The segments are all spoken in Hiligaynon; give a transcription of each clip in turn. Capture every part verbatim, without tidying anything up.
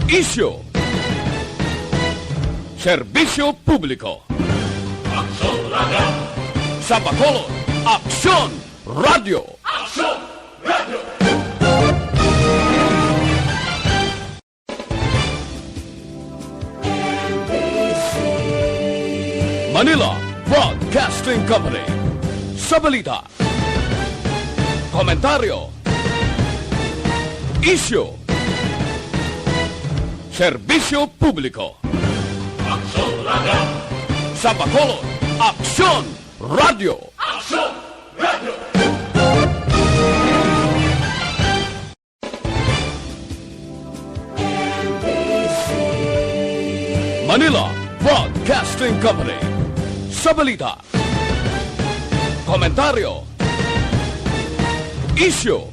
Isyu. Serbisyo publiko. Aksyon Radio. Sa Bacolod, Aksyon Radio. Aksyon Radio. Manila Broadcasting Company. Sa balita, komentaryo, isyu, serbisyo publiko. Aksyon Radio. Sa Bacolod, Aksyon Radio. Aksyon Radio. Manila Broadcasting Company. Sa balita, komentaryo, isyu,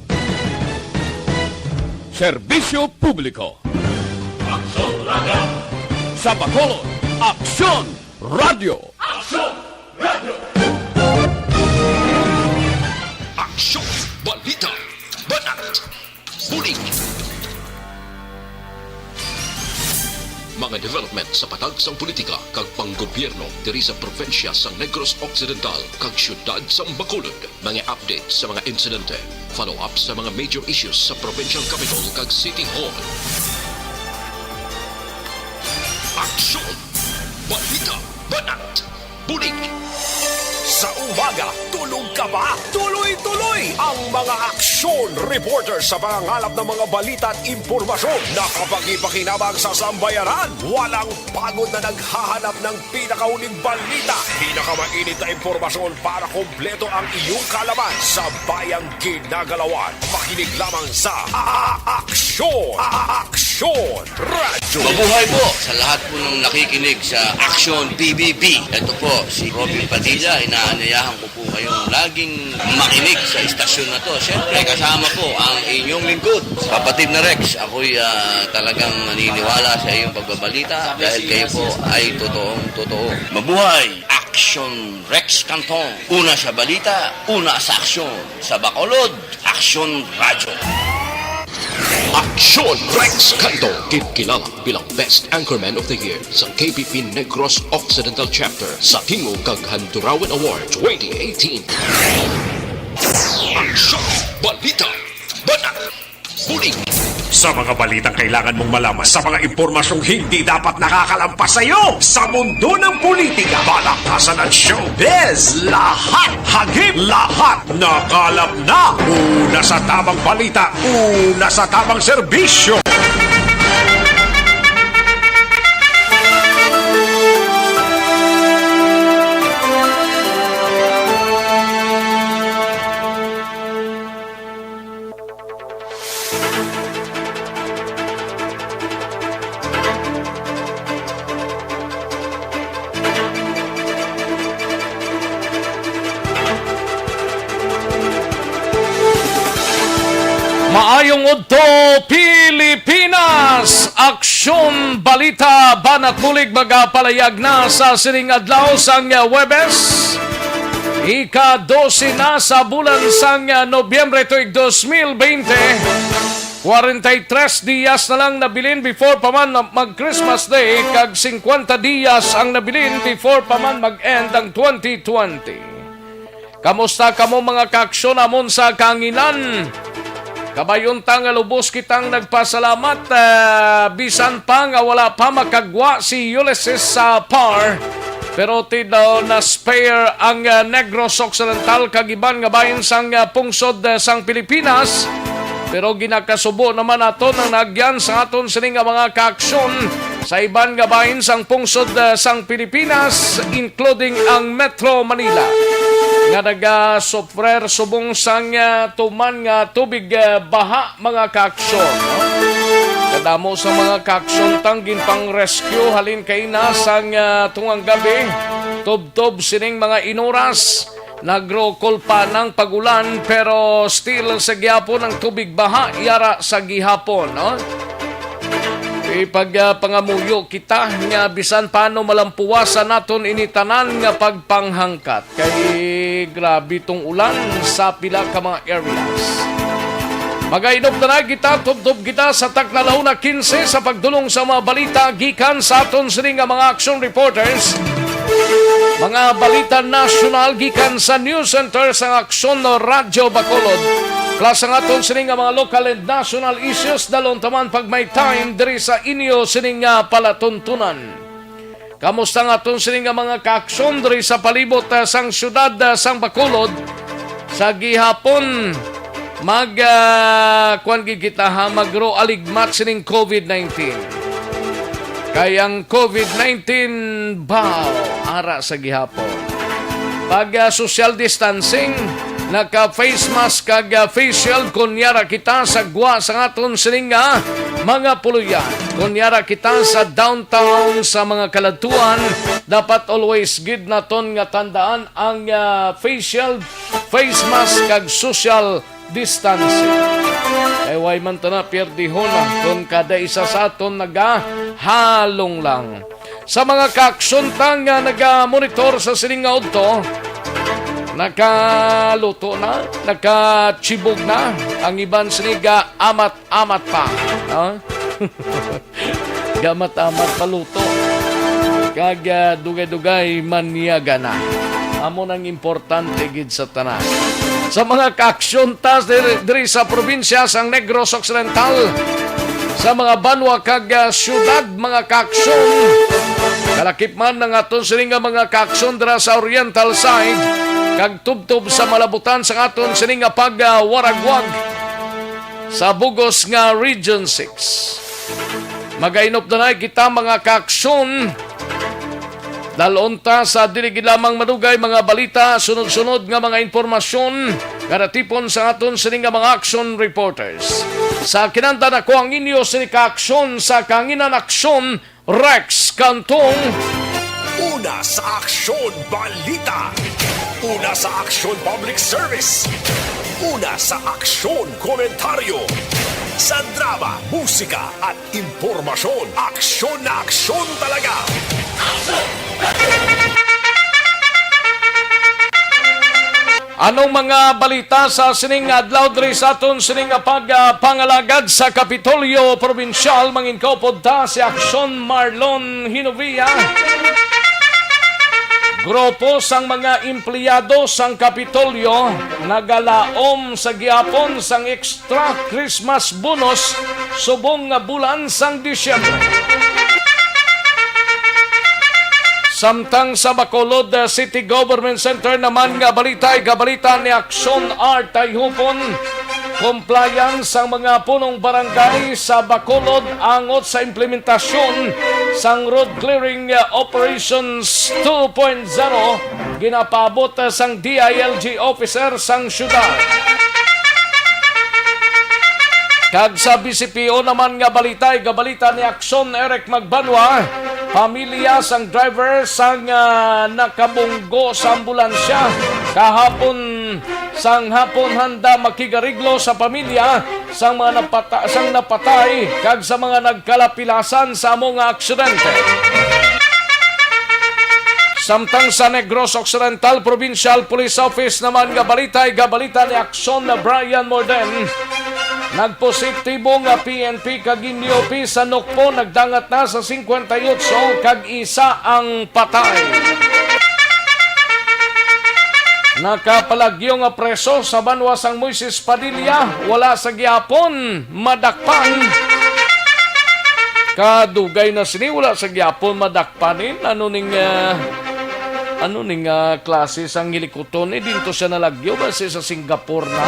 serbisyo publiko. Aksyon Radio. Sa Bacolod, Aksyon Radio. Aksyon Radio. Aksyon, balita, banat, bulig. Mga development sa patag sang politika kag panggobyerno diri sa probinsya sang Negros Occidental kag siyudad sang Bacolod. Mga update sa mga insidente, follow-up sa mga major issues sa provincial capital kag city hall. Aksyon! Balita! Banat! Bulig! Sa umaga, tulog ka ba? Tuloy-tuloy ang mga aksyon reporter sa pangangalap ng mga balita at impormasyon na kapakipakinabang sa sambayanan. Walang pagod na naghahanap ng pinakahuling balita, pinakamainit na impormasyon para kompleto ang iyong kaalaman sa bayang ginagalawan. Makinig lamang sa A-, Aksyon! A-, Aksyon Radyo! Mabuhay po sa lahat po ng nakikinig sa Aksyon P B B. Ito po si Robin Padilla. Inaanyayahan ko po kayong laging makinig sa istasyon na to. Siyempre, kasama po ang inyong lingkod, kapatid na Rex. Ako'y, ah, talagang naniniwala sa iyong pagbabalita dahil kayo po ay totoong totoo. Mabuhay! Aksyon Rex Canton. Una sa balita, una sa aksyon. Sa Bacolod, Aksyon Radyo. Aksyon Rex Canton, kinkilala bilang Best Anchorman of the Year sa K P P Negros Occidental Chapter sa Tingog kag Handurawan Award twenty eighteen. Aksyon, balita, banat, bulig. Sa mga balitang kailangan mong malaman, sa mga impormasyong hindi dapat nakakalampas sa iyo, sa mundo ng politika, balakhasan at showbiz, lahat, hagip, lahat, nakalap na. Una sa tamang balita, una sa tamang serbisyo. Maayong udto, Pilipinas! Aksyon Balita, Banat Bulig, magapalayag na sa sining adlaw sang Huwebes, ika-dose na sa bulan sang Nobyembre tuig dos mil bente. Kwarenta y tres dias na lang nabilin before pa man mag-Christmas Day, kag singkwenta dias ang nabilin before pa man mag-end ang twenty twenty. Kamusta kamo, mga kaaksyon, amon sa kahanginan? Kabay unta nga lubos kitang nagpasalamat, ah, bisan pa nga wala pa makagwa si Ulysses sa par. Pero ti daw na-spare ang, ah, Negros Occidental kag iban nga bahin sang, ah, pungsod, ah, sang Pilipinas. Pero ginakasubo naman naton ang naagyan sa aton sini nga mga kaaksyon sa iban nga bahin sang pungsod, ah, sang Pilipinas, including ang Metro Manila, nga nagasufrer subong sang, ah, tuman nga tubig, ah, baha, mga kaaksyon, no? Kadamo sa mga kaaksyon tang ginpang-rescue halin kaina sang, ah, tungang gabi, tubtob sining mga inuras. Nagrokol pa ng pag-ulan, pero still sa gihapon ang tubig baha yara sa gihapon, no? Ipag, ah, pangamuyo kita nga bisan paano malampuwasan naton ini tanan nga pagpanghangkat, kay grabe tong ulan sa pila ka mga areas. Magainop na na kita, tubtob kita sa takna la una quince sa pagdulong sa mga balita gikan sa aton sini nga mga action reporters. Mga balita nasyonal gikan sa News Center sang Aksyon Radyo Bacolod, plus ang aton sini nga mga local and national issues, dalon taman pag may time diri sa inyo sini nga palatuntunan. Kamusta nga aton sini nga mga kaaksyon diri sa palibot, ah, sang siyudad, ah, sang Bacolod? Sa gihapon, mag, ah, kuwan gid kita, ha, magro aligmat sining covid nineteen. Kay ang covid nineteen, baw, ara sa gihapon. Pag, ah, social distancing, naka face mask kag, ah, face shield, kunyara kita sa gwa sa aton sining nga mga puloyan. Kunyara kita sa downtown, sa mga kaladtuan, dapat always gid naton nga tandaan ang, ah, face shield, face mask kag social distancing. Kay way man ta na pierdihon na kung kada isa sa aton nagahalong lang. Sa mga kaaksyon ta nga nagamonitor sa sining nga udto, nakaluto na, nakachibog na, ang iban sini gaamat-amat pa. Ha? Gaamat-amat paluto. Kag, ah, dugay-dugay manyaga na. Amo nang importante gid sa tanan. Sa mga kaaksyon ta diri, diri sa probinsya sang Negros Occidental, sa mga banwa kag, ah, siyudad, mga kaaksyon. Kalakip man ang aton sini nga mga kaaksyon dira sa Oriental side, kag tubtob sa malabutan sa aton sini nga pag, ah, waragwag sa bugos nga Region six. Magainop na na kita, mga kaaksyon. Dalon ta sa dili gid lamang madugay mga balita, sunod-sunod nga mga impormasyon nga natipon sa aton sini nga mga action reporters. Sa kinandan, ako ang inyo sini kaaksyon sa Kanginan Aksyon, Rex Cantong. Una sa Aksyon Balita. Una sa Aksyon Public Service. Una sa Aksyon Komentaryo. Sa drama, musika, at impormasyon, aksyon na aksyon talaga. Anong mga balita sa sining adlaw diri sa aton sining nga pag, ah, pangalagad sa Kapitolyo Probinsyal? Manginkaupod ta si Aksyon Marlon Hinovia. Grupo sang mga empleyado sang Kapitolyo nagalaom sa gihapon sang extra Christmas bonus subong nga bulan sang Disyembre. Samtang sa Bacolod, uh, City Government Center naman nga balita, ikabalita ni Aksyon Art Tayhupon, compliance sang mga punong barangay sa Bacolod angot sa implementasyon sang road clearing, uh, operations two point zero ginapaabot, uh, sang D I L G officer sang syudad. Kag sa B C P O naman nga balita, igabalita ni Aksyon Eric Magbanwa, pamilya sang driver sang, ah, nakabunggo sa ambulansya kahapon sang hapon handa makigariglo sa pamilya sang mga napata-, sang napatay kag sa mga nagkalapilasan sa amo nga aksidente. Samtang sa Negros Occidental Provincial Police Office naman nga balita, igabalita ni Aksyon na Brian Morden, nagpositibo nga P N P kag N U P sa Nukpo nagdangat na sa singkwenta y otso kag isa ang patay. Nakapalagyo nga preso sa banwa sang Moises Padilla, wala sa gihapon madakpan. Kadugay na sini, wala sa gihapon madakpan. Panin, ano ning, ah, ano ning, ah, klase sang hilikuton? Eh, dinto siya nalagyo ba siya sa Singapore na?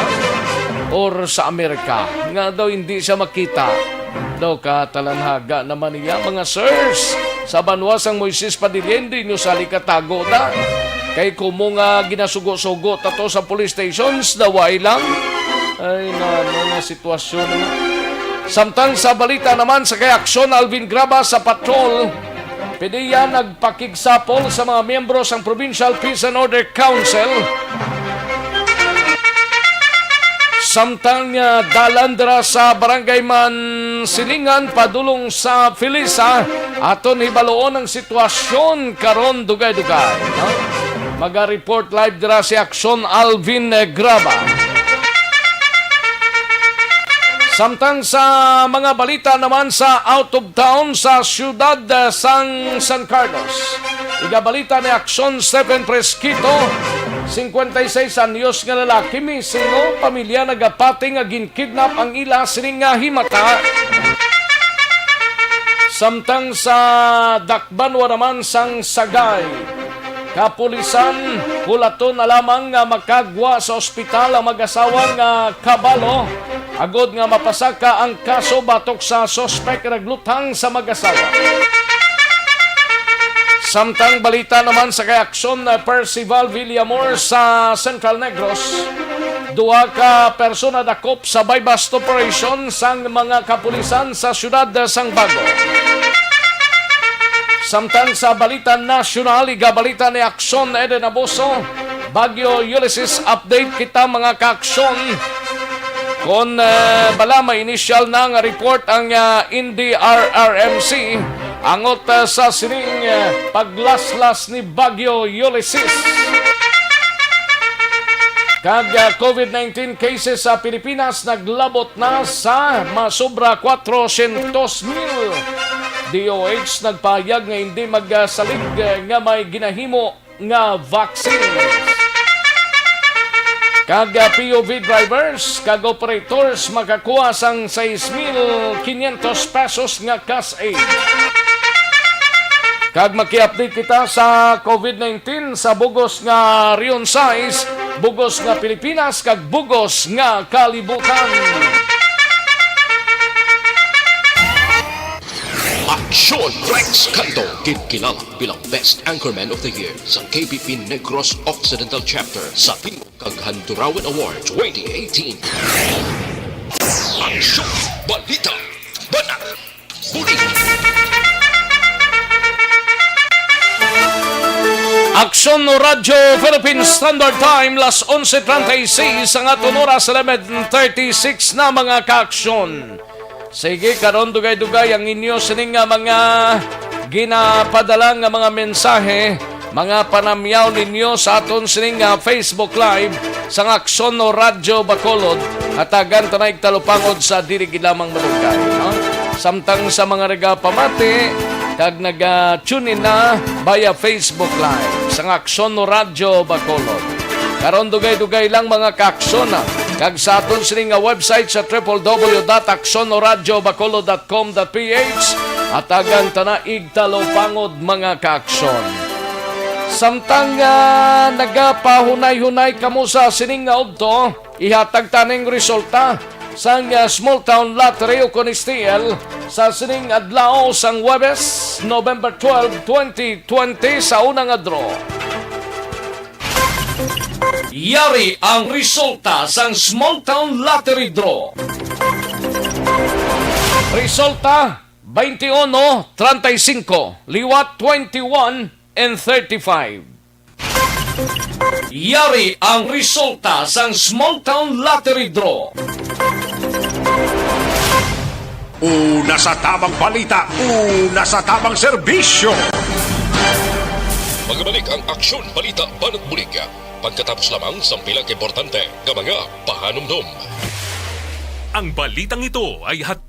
Or sa Amerika? Nga daw hindi siya makita. Daw katalanhaga naman niya, mga sirs. Sa banwa sang Moises Padilla, hindi nyo sali katago na. Kay kumo nga ginasugo-sugo ta to sa police stations, daway lang. Ay, na, na, na sitwasyon na. Samtang sa balita naman sa kay Aksyon Alvin Graba sa patrol, PDEA nagpakigsapol sa mga miyembro sang Provincial Peace and Order Council. Samtang, ah, dalan dira sa Barangay Mansilingan, padulong sa Felisa, aton hibaluon ang sitwasyon karon dugay-dugay, no? Maga-report live dira si Aksyon Alvin, eh, Graba. Samtang sa mga balita naman sa out of town, sa siyudad, eh, sang San Carlos, igabalita ni Aksyon Stephen Fresquito, cincuenta y seis anyos nga lalaki, missing, o pamilya nagapati nga ginkidnap ang ila sining nga himata. Samtang sa dakbanwa naman sang Sagay, kapulisan, hulaton na lamang nga makagwa sa ospital ang mag-asawa nga kabalo agod nga mapasaka ang kaso batok sa suspek nga nagluthang sa mag-asawa. Samtang balita naman sa kay Aksyon, uh, Percival Villamor sa Central Negros, duha ka persona dakop sa buy-bust operation sang mga kapulisan sa siyudad sang Bago. Samtang sa balita nasyonal, igabalita ni Aksyon Eden Abuso, Baguio Ulysses update kita, mga kaaksyon. Kon, eh, bala may initial na nga report ang, ah, N D R R M C angot, ah, sa sining, eh, paglaslas ni Bagyo Ulysses. Kag, ah, covid nineteen cases sa Pilipinas naglabot na sa masobra kwatrocientos mil. D O H nagpahayag nga hindi magsalig, ah, nga may ginahimo nga vaccines. Kag, ah, P U V drivers kag operators makakuha sang sais mil quinientos pesos nga cash aid. Kag maki-update kita sa covid nineteen sa bugos nga Region sais, bugos nga Pilipinas, kag bugos nga kalibutan. Aksyon Rex Canto, ginkilala bilang Best Anchorman of the Year sa K B P Negros Occidental Chapter sa Timog kag Handurawan Award twenty eighteen. Aksyon, balita, banat, bulig. Aksyon Radyo Philippine Standard Time, las onse treinta y seis ang aton oras, eleven thirty-six na, mga kaaksyon. Sige, karon dugay-dugay ang inyo sining nga mga ginapadala nga mga mensahe, mga panamyaw ninyo sa aton sining nga Facebook Live sang Aksyon Radyo Bacolod. Hatagan ta na igtalupangod sa dili gid lamang madugay, no? Samtang sa mga nagapamati kag naga-tune in na via Facebook Live sang Aksyon Radyo Bacolod. Karon dugay-dugay lang, mga kaaksyon, ah. Kag sa aton sini nga website sa triple W dot aksyon radyo bacolod dot com dot P H, hatagan ta na igtalupangod, mga kaaksyon. Samtang, ah, nagapahunay-hunay kamo sa sining nga udto, ihatag ta ning resulta sang, ah, Small Town Lottery o kon S T L sa sining adlaw sang Huwebes, November twelve, twenty twenty, sa una nga draw. Yari ang resulta sang Small Town Lottery Draw. Resulta, twenty-one, treinta y cinco, liwat twenty-one and thirty-five. Yari ang resulta sang Small Town Lottery Draw. Una sa tamang balita, una sa tamang serbisyo. Magbalik ang Aksyon Balita Banat Bulig. Pagkatapos lamang sang pila ka importante nga mga pahanumdom. Ang balitang ito ay hat-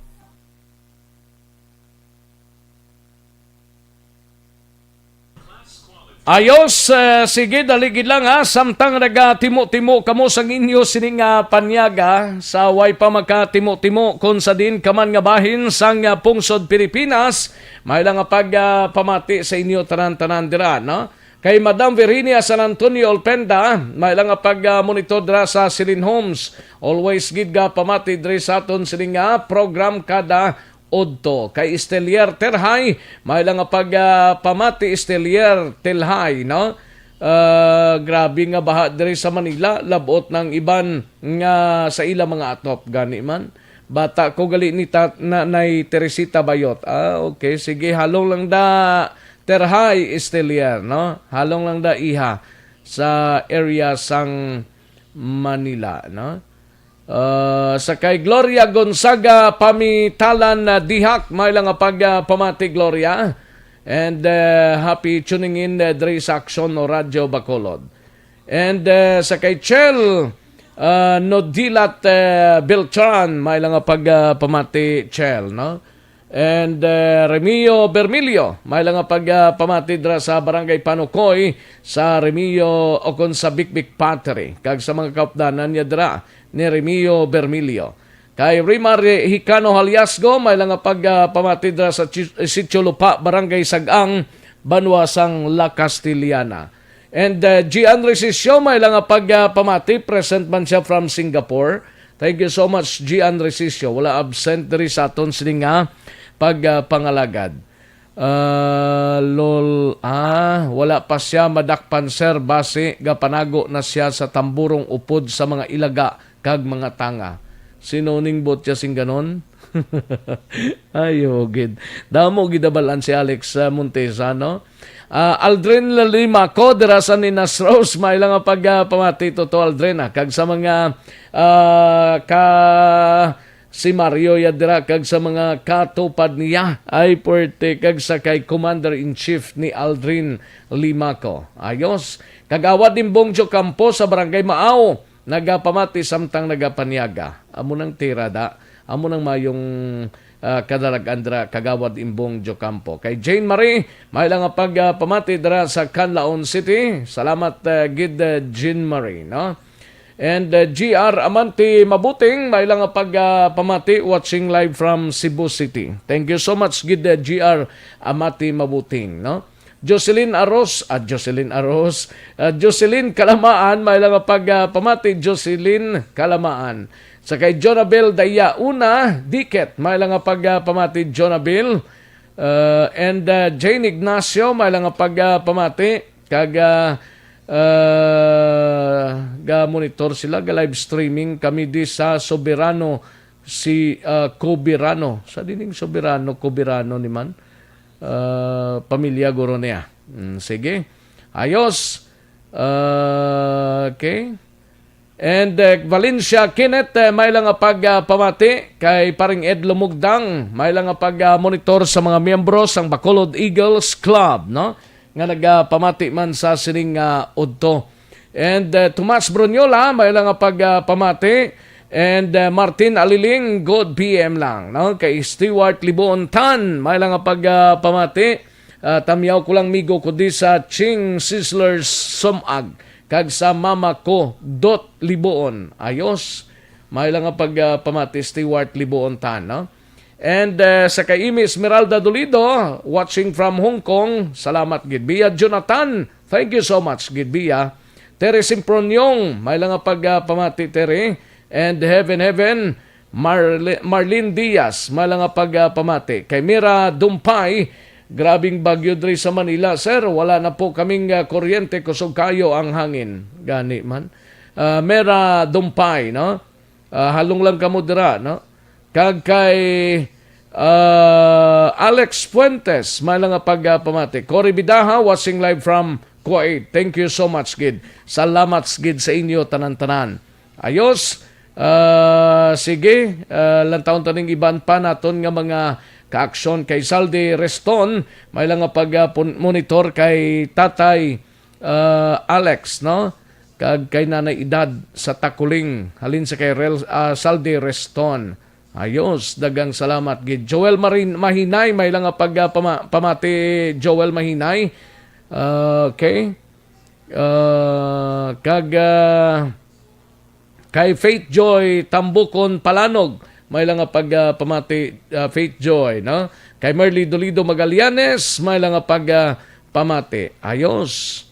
Ayos, eh, sige, dali gid lang, ha. Samtang nagatimo-timo kamo sang inyo sini nga panyaga, sa way pa makatimo-timo kon sa diin ka man nga bahin sang, ah, pungsod Pilipinas, may lang nga pag, ah, pamati sa inyo tanan-tanan dira, no? Kay Madam Virginia San Antonio Olpenda, may lang nga pag, ah, monitor dira sa Silin Homes. Always gid ga pamati diri sa aton sini nga program kada udto. Kay Estelier Terhay, may lang nga pag, ah, pamati, Estelier Telhay, no? Ah, grabe nga baha diri sa Manila, labot ng iban nga sa ila mga atop, gani man. Bata ko gali ni ta-, Nanay Teresita Bayot. Ah, okay, sige, halong lang da, Terhay Estelier, no? Halong lang da, iha, sa area sang Manila, no? Ah, sa kay Gloria Gonzaga Pamitalan, ah, Dihak, may lang nga pag, ah, pamati, Gloria. And, ah, happy tuning in, ah, diri sa Aksyon o Radyo Bacolod. And, ah, sa kay Chel, Ah, Nodilat, eh, Beltran, may lang nga pag, ah, pamati, Chel, no? And, eh, Remio Bermilio, may lang nga pag, ah, pamati dira sa Barangay Panukoy, sa Remio o kon sa Bikbik Pottery, kag sa mga kaupdanan niya dira ni Remio Bermilio. Kay Rimar Hicano Haliasgo, may lang nga pag, ah, pamati dira sa Chi-, Sitio Lupa, Barangay Sagang, Banwa sang La Castellana. And, uh, Gian Resisio, may lang nga pag, uh, pamati, present man siya from Singapore. Thank you so much, Gian Resisio. Wala absent diri sa aton sini nga pag, uh, pangalagad. Uh, lol, ah, wala pa siya madakpan, sir. Basi, gapanago na siya sa tamburong upod sa mga ilaga kag mga tanga. Sino ning bot siya sing ganon? Ayo gid. Damo gid nabalaan si Alex, ah, Montesa, no? Ah, Aldrin Lalimaco, dira sa Ninas Rose, may lang nga pag, ah, pamati to, to Aldrin, ah. Kag sa mga, ah, ka, si Mario ya dira, kag sa mga katupad niya, ay puwerte, kag sa kay Commander-in-Chief ni Aldrin Limaco. Ayos. Kagawad Imbong Jocampo sa Barangay Maaw, nagapamati samtang nagapanyaga. Amo nang tirada, amo nang mayong, ah, kadalag-an dira, Kagawad Imbong Jocampo. Kay Jane Marie, may lang nga pag, ah, pamati dira sa Canlaon City. Salamat, ah, gid, ah, Jane Marie, no? And, ah, G R Amante Mabuting, may lang nga pag, ah, pamati, watching live from Cebu City. Thank you so much, gid, ah, G R Amante Mabuting, no? Jocelyn Aros, ah, Jocelyn Aros, ah, Jocelyn Kalamaan, may lang nga pag, ah, pamati, Jocelyn Kalamaan. Sa kay Jonabel Dayauna Diket, may lang nga pag, ah, pamati, Jonabel. Ah, and, ah, Jane Ignacio, may lang nga pag, ah, pamati. Kag, ah, ah, ga-monitor sila, ga-live streaming kami di sa Soberano, si, ah, Cubirano. Sa dining Soberano, Cubirano ni man? Ah, pamilya guro niya. Mm, sige. Ayos. Ah, okay. And, eh, Valencia Kenneth, eh, may lang nga pag, ah, pamati kay Paring Ed Lumugdang, may lang nga pag, ah, monitor sa mga miyembro sang Bacolod Eagles Club, no? Nga nagapamati man sa sining, ah, udto. And, eh, Tomas Brunyola, may lang nga pag, ah, pamati. And, eh, Martin Aliling, good P M lang, no? Kay Stewart Libuon Tan, may lang nga pag, ah, pamati. Ah, tamyaw ko lang, migo, kundi sa Ching Sizzlers Sumag, kag sa mama ko, Dot Libuon. Ayos. May lang nga pag, ah, pamati, Stewart Libuon Tan, no? And, eh, sa kay Imi Esmeralda Dolido, watching from Hong Kong. Salamat gid, Bia. Jonathan, thank you so much gid, Bia. Terry Simproniong, may lang nga pag, ah, pamati, Terry. And Heaven Heaven, Marle-, Marlene Diaz, may lang nga pag, ah, pamati. Kay Mira Dumpay, grabing bagyo diri sa Manila, sir. Wala na po kaming, ah, kuryente, kusog kayo ang hangin. Gani man. Ah, Mira Dumpay, no? Ah, halong lang kamo dira, no? Kag kay, ah, Alex Fuentes, may lang nga pag, ah, pamati. Cory Bidaha, watching live from Kuwait. Thank you so much, gid. Salamat, gid, sa inyo, tanan-tanan. Ayos. Ah, sige, ah, lantawon ta ning iban pa naton nga mga kaaksyon kay Saldi Reston. May lang nga pag, ah, pun-, monitor kay Tatay, ah, Alex, no? Kag kay Nanay Edad sa Takuling. Halin sa kay Rel-, ah, Saldi Reston. Ayos, dagang salamat gid. Joel Marin-, Mahinay, may lang nga pag, ah, pama-, pamati, Joel Mahinay. Ah, okay. Ah, kag, ah, Kay Faith Joy Tambukon Palanog, may lang nga pag, ah, pamati, ah, Faith Joy, no? Kay Merly Dolido Magallanes, may lang nga pag, ah, pamati. Ayos.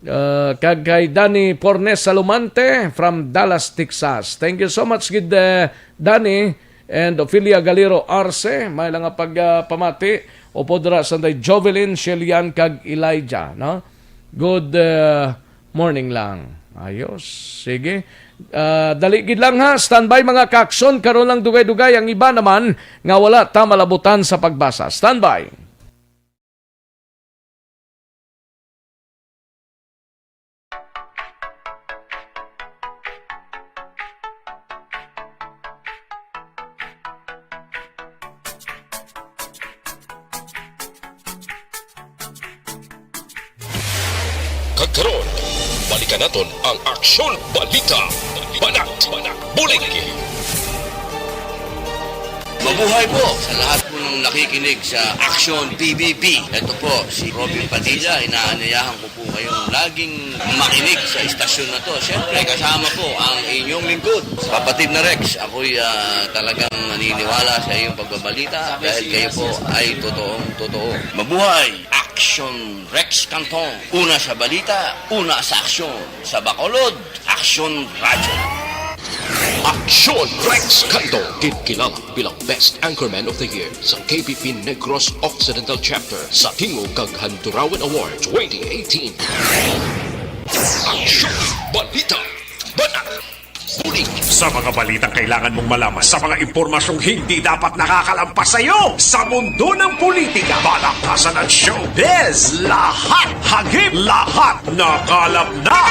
Ah, kag kay Danny Pornes Salumante from Dallas, Texas. Thank you so much, gid, eh, Danny. And Ophelia Galero Arce, may lang nga pag, ah, pamati. Upod ra sanday Jovelyn, Shelian, kag Elijah, no? Good, ah, morning lang. Ayos. Sige. Ah, dali gid lang ha. Standby, mga kakson. Karon lang dugay-dugay. Ang iba naman nga wala ta malabutan sa pagbasa. Standby. Kag karon, balikan naton ang Aksyon Balita. Banat, Bulig. Mabuhay po sa lahat po ng nakikinig sa Action P B B. Ito po si Robin Padilla. Inaanyayahan ko po kayong laging makinig sa istasyon na to. Siyempre, kasama po ang inyong lingkod, kapatid na Rex. Ako'y ah, talagang naniniwala sa iyong pagbabalita dahil kayo po ay totoong totoo. Mabuhay! Action Rex Canton. Una sa balita, una sa aksyon. Sa Bacolod, Action Radyo. Action Rex Canto, ginkilala bilang Best Anchorman of the Year sa K P P Negros Occidental Chapter sa Tingog kag Handurawan Award twenty eighteen. Action Balita, Banat, Bulig. Sa mga balitang kailangan mong malaman, sa mga impormasyong hindi dapat nakakalampas sa iyo, sa mundo ng politika, palakasan at showbiz, lahat hagip, lahat nakalap na.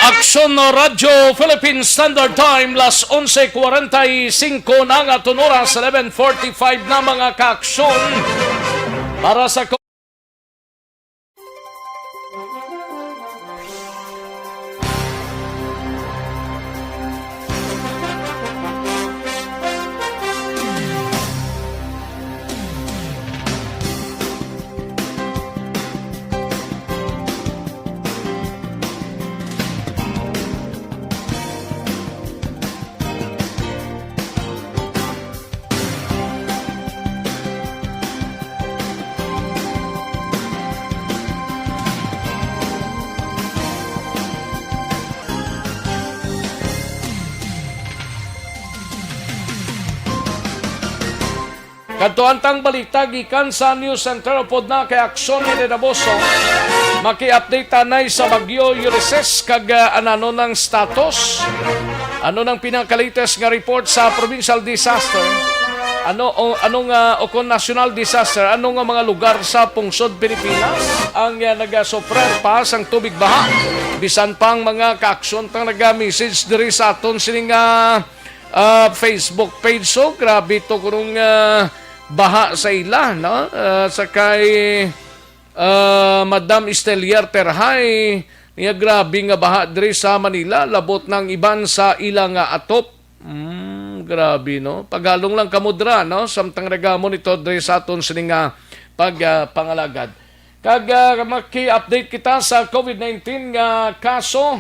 Aksyon Radyo Philippine Standard Time, las onse cuarenta y cinco na nga aton oras, eleven forty-five na, mga kaaksyon. Para sa Kadto ang tang balita gikan sa News Center. Upod na kay Aksyon ni Dedaboso, maki-update anay sa Bagyo Ulysses kag ah, anano nang status. Ano nang pinaka-latest nga report sa provincial disaster? Ano o ano nga o kung national disaster? Ano nga mga lugar sa pungsod Pilipinas ang ah, nagasuffer pa sang tubig baha? Bisan pa ang mga kaaksyon tang naga-message diri sa aton sining ah, ah, Facebook page. So, grabe to kunong ah, baha sa ila, no? Ah, sa kay ah, Madam Estelier Terhay, niya grabe nga baha diri sa Manila, labot na ang iban sa ila nga atop. Mm, grabe, no? Pagalong lang kamo dira, no? Samtang regamo nito diri sa aton sini nga pag ah, pangalagad. Kag ah, maki-update kita sa COVID nineteen nga kaso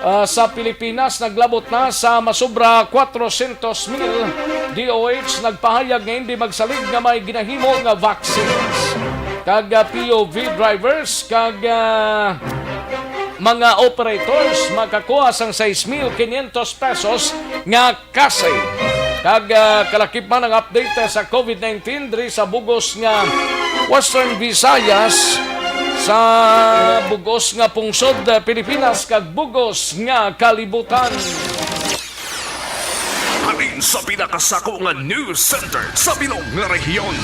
ah, sa Pilipinas. Naglabot na sa masobra kwatro syentos mil. D O H nagpahayag nga hindi magsalig nga may ginahimo nga vaccines. Kag ah, P O V drivers kag ah, mga operators makakuha sang sais mil quinientos pesos nga kasay. Kag ah, kalakip man ang update sa COVID nineteen diri sa bugos nga Western Visayas, sa bugos nga pungsod, ah, Pilipinas kag bugos nga kalibutan. Halin sa pinakasako nga news center sa bilog nga rehiyon.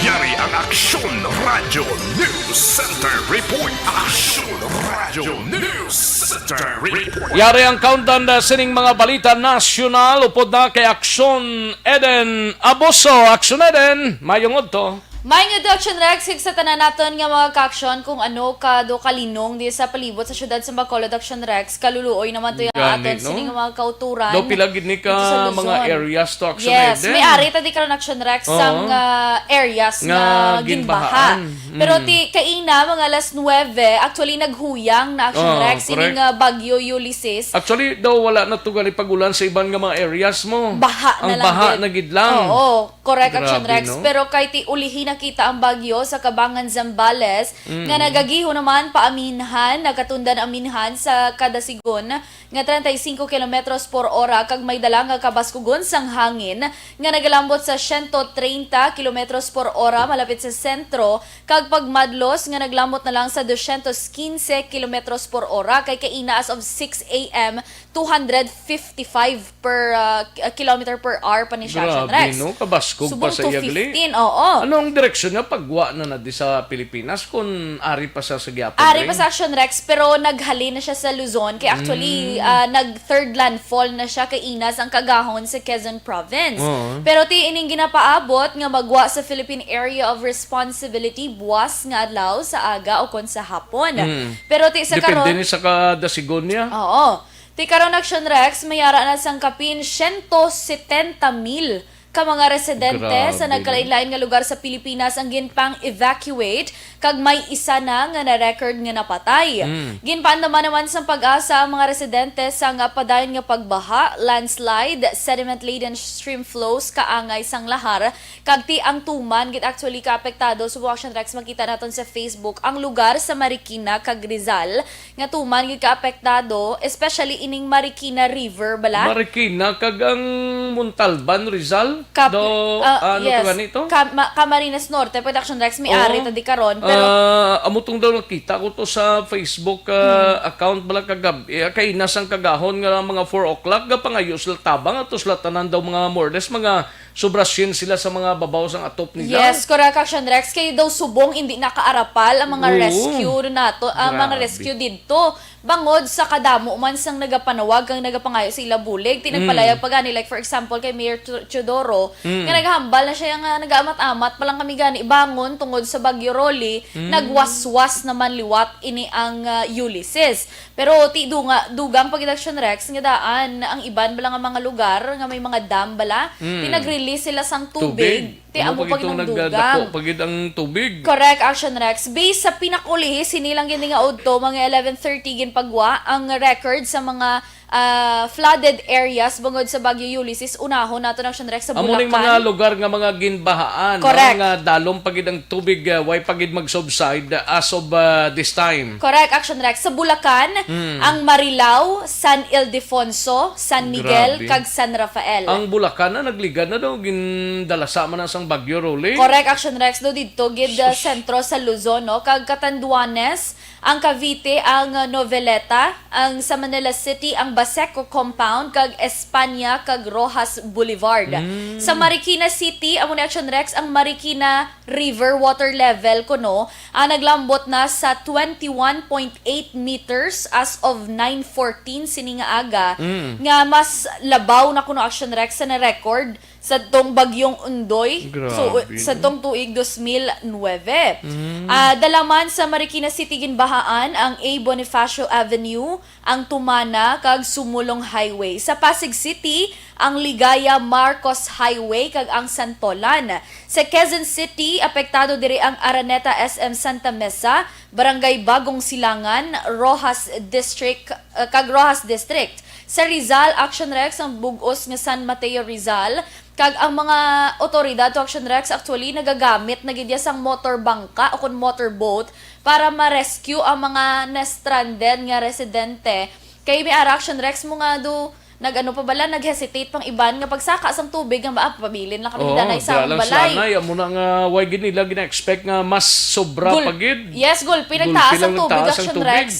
Yari ang Aksyon Radyo News Center Report. Aksyon Radyo News Center Report. Yari ang countdown na sining mga balita nasyonal upod na kay Aksyon Eden Abuso. Aksyon Eden, mayong udto. May nga Action Rex, kag sa tanan naton nga mga ka-aksyon, kung ano ka do kalinong di sa palibot sa syudad sa Bacolod, Action Rex, kaluluoy naman to yung Gani, aton no? Sini nga mga kauturan. Do pila gid ni ka dito sa Luzon. Mga areas to, Action Yes, Eden? May ari ta di karon, Action Rex, Oo. Sang ah, areas Nga nga ginbahaan. ginbahaan. Pero Mm. ti kaina, mga alas nuwebe, actually naghuyang na, Action Oo, Rex, sini correct. Nga Bagyo Ulysses. Actually, daw wala na to gali pag-ulan sa iban nga mga areas mo. Baha Ang na lang baha gid. Na gid lang. Oo. Correct, Action Grabe, Rex. No? Pero kay ti ulihi nakita ang bagyo sa Kabangan, Zambales, Mm. nga nagagiho naman paaminhan, nagatundan aminhan sa kada sigon nga treinta y cinco kilometros por hora kag may dala nga kabaskugon sang hangin nga nagalambot sa siyento treinta kilometros por hora malapit sa sentro kag pagmadlos nga naglambot na lang sa dosyentos kinse kilometros por hora kay kaina as of six a m two hundred fifty-five per, ah, k-, ah, kilometer per hour pa ni siya, Grabe, Rex. No? Kabaskog Subong pa sa iya gali. Two fifteen, oo. Anong Direksyon nga pagwa na na di sa Pilipinas kung ari pa sa sa gihapon, Ari pa Ring? sa Action Rex, pero naghalin na siya sa Luzon. Kay actually, Mm. ah, nag-third landfall na siya kay Inas ang kagahon sa Quezon Province. Oo. Pero ti ining ginapaabot nga magwa sa Philippine Area of Responsibility buwas nga adlaw sa aga o kon sa hapon. Mm. Pero ti sa Depende karon ni sa kadasigon niya. Oo. Ti karon, Action Rex, may ara na sang kapin siyento setenta mil ka mga residente Grabe, sa no? nagkalain-lain nga lugar sa Pilipinas ang ginpang-evacuate, kag may isa na nga na-record nga napatay. Mm. Ginpaandaman naman sang PAGASA ang mga residente sa nga padayon nga pagbaha, landslide, sediment-laden stream flows, kaangay sang lahar, kag ti ang tuman gid actually ka apektado. Subong, Action Rex, makita naton sa Facebook ang lugar sa Marikina kag Rizal nga tuman gid ka apektado, especially ining Marikina River bala. Marikina kag ang Montalban, Rizal? Kap-, Do, ah, ano to yes. gani to? Ka-, ma-, Camarines Norte, Production Rex, may Oo. ari ta di karon, pero Ah, amo tong daw nakita ko to sa Facebook, ah, Hmm. account bala kagab-, eh, kay nasang kagahon nga mga four o'clock, gapangayo sila tabang ato sila tanan daw mga more or less, mga sobra siyam sila sa mga babaw sang atop nila. Yes, correct, Action Rex. Kay daw subong hindi nakaarapal ang mga Oo. rescue nato, ang mga Grabe. rescue didto. Bangod sa kadamo man sang nagapanawag kag nagapangayo sa ila bulig, ti Mm. nagpalayag pa gani, like, for example, kay Mayor Te-, Teodoro, Mm. nga naghambal na siya nga nagaamat-amat pa lang kami gani bangon tungod sa Bagyo Rolly, Mm. nagwaswas naman liwat ini ang, ah, Ulysses. Pero ti dunga-, dugang pa gid, Action Rex, nga daan ang iban bala nga mga lugar nga may mga dam bala, Mm. ti nag-release sila sang tubig. Tubig. Ti Amo amo pa pa gid gid ang ang nagdako dugang. pa gid ang tubig. Correct, Action Rex. Based sa pinakaulihi, sini lang gid nga udto, mga eleven thirty ginpagwa ang record sa mga, ah, flooded areas bungod sa Bagyo Ulysses. Unahon nato na, Action Rex, sa Amo ning Bulacan. mga lugar nga mga ginbahaan, no, Correct. nga dalom pa gid ang tubig, ah, way pa gid mag-subside, ah, as of, ah, this time. Correct, Action Rex. Sa Bulacan, Hmm. ang Marilao, San Ildefonso, San Miguel, Grabe. kag San Rafael. Ang Bulacan na nagligad na daw, gindalasa man na sang Bagyo Rolly. Correct, Action Rex, do didto gid, uh, Sus. sentro sa Luzon, no? Kag Catanduanes, ang Cavite, ang, uh, Noveleta, ang sa Manila City, ang Baseco Compound, kag Espana, kag Roxas Boulevard. Mm. Sa Marikina City, amo ni, Action Rex, ang Marikina River water level kuno, ah, naglambot na sa twenty-one point eight meters as of nine fourteen sini nga aga, Mm. nga mas labaw na kuno, Action Rex, sa na-record sa tong Bagyong Ondoy. So, Grabe, sa no? tong tuig dos mil nuebe. Mm. Ah, dala man sa Marikina City ginbahaan ang A Bonifacio Avenue, ang Tumana kag Sumulong Highway. Sa Pasig City, ang Ligaya Marcos Highway kag ang Santolan. Sa Quezon City, apektado diri ang Araneta S M Santa Mesa, Barangay Bagong Silangan, Roxas District, uh, kag Roxas District. Sa Rizal, Action Rex, ang bug-os nga San Mateo Rizal, kag ang mga otoridad to, Action Rex, actually nagagamit na gid ya sang motor bangka o kon motorboat para ma-rescue ang mga na-stranded nga residente. Kay may ara, Action Rex, mo nga do, nag-ano pa bala, nag-hesitate pang iban nga pagsaka sang tubig nga, "Ah, pabilin lang kami Oo, dida na sa dira among lang balay." sila, nay. Amo na nga, way gid nila gina-expect nga mas sobra Gul-, pa gid. yes, gulpi, Gulpi nagtaas ang lang tubig, nagtaas ang Action tubig. Rex.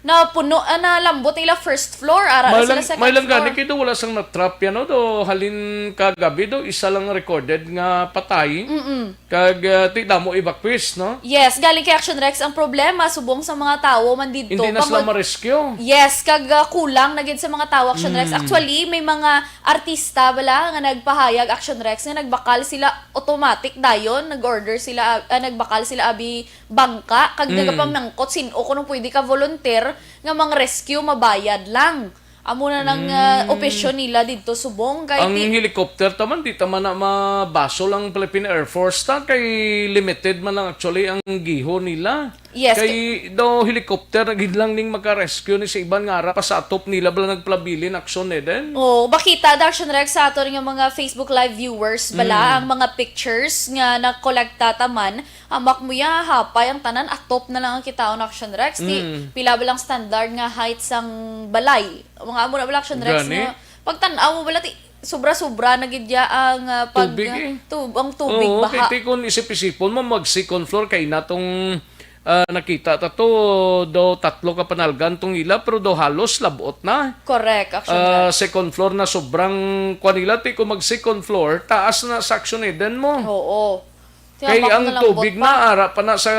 Na puno, ah, na lambot nila first floor, ara na May sila lang, second may lang floor. gani kay do wala sang na-trap yan, no? Do halin kagabi do, isa lang recorded nga patay. Mm-mm. Kag, ah, ti damo evacuees, no? Yes, galing kay Action Rex ang problema, subong sa mga tawo man didto. Hindi na sila Pag-, ma-rescue. Yes, kag, ah, kulang na gid sa mga tawo, Action Rex. Mm. Actually, may mga artista bala nga nagpahayag, Action Rex, nga nagbakal sila automatic dayon, nag-order sila, ah, nagbakal sila abi bangka, kag Mm. nagapamangkot sin-o kuno pwede ka volunteer nga mang-rescue, mabayad lang. Amo na nang, ah, Mm. opisyon nila didto subong kay Ang ti- helicopter ta man, di ta man na mabasol ang Philippine Air Force ta, kay limited man lang actually ang giho nila. Yes, Kay daw helicopter na gid lang ning maka-rescue ni sa iban nga ara pa sa atop nila bala nagpabilin aksyon, Eden. Oh, makita da, Action Rex, sa aton nga mga Facebook Live viewers bala Mm. ang mga pictures nga nakolekta ta man. Hamak mo ya, hapay ang tanan, atop na lang ang kitaon, Action Rex. Ti, Mm. pila ba lang standard nga height sang balay? Mga amo na bala, Action Rex, Gani? nga pagtan-aw mo bala, ti, sobra-sobra na gid ya ang, ah, pag, Tubig, eh. tub-, ang tubig, Oo, baha. kay ti kun isip-isipon mo, mag second floor kay natong, ah, nakita ta to, do tatlo ka panalgan tong ila, pero do halos labot na. Correct, Action Ah, Rex. second floor na sobrang kwan nila, ti kung mag second floor, taas na sa Action Eden mo. Oo. Kay ang tubig na ara pa na sa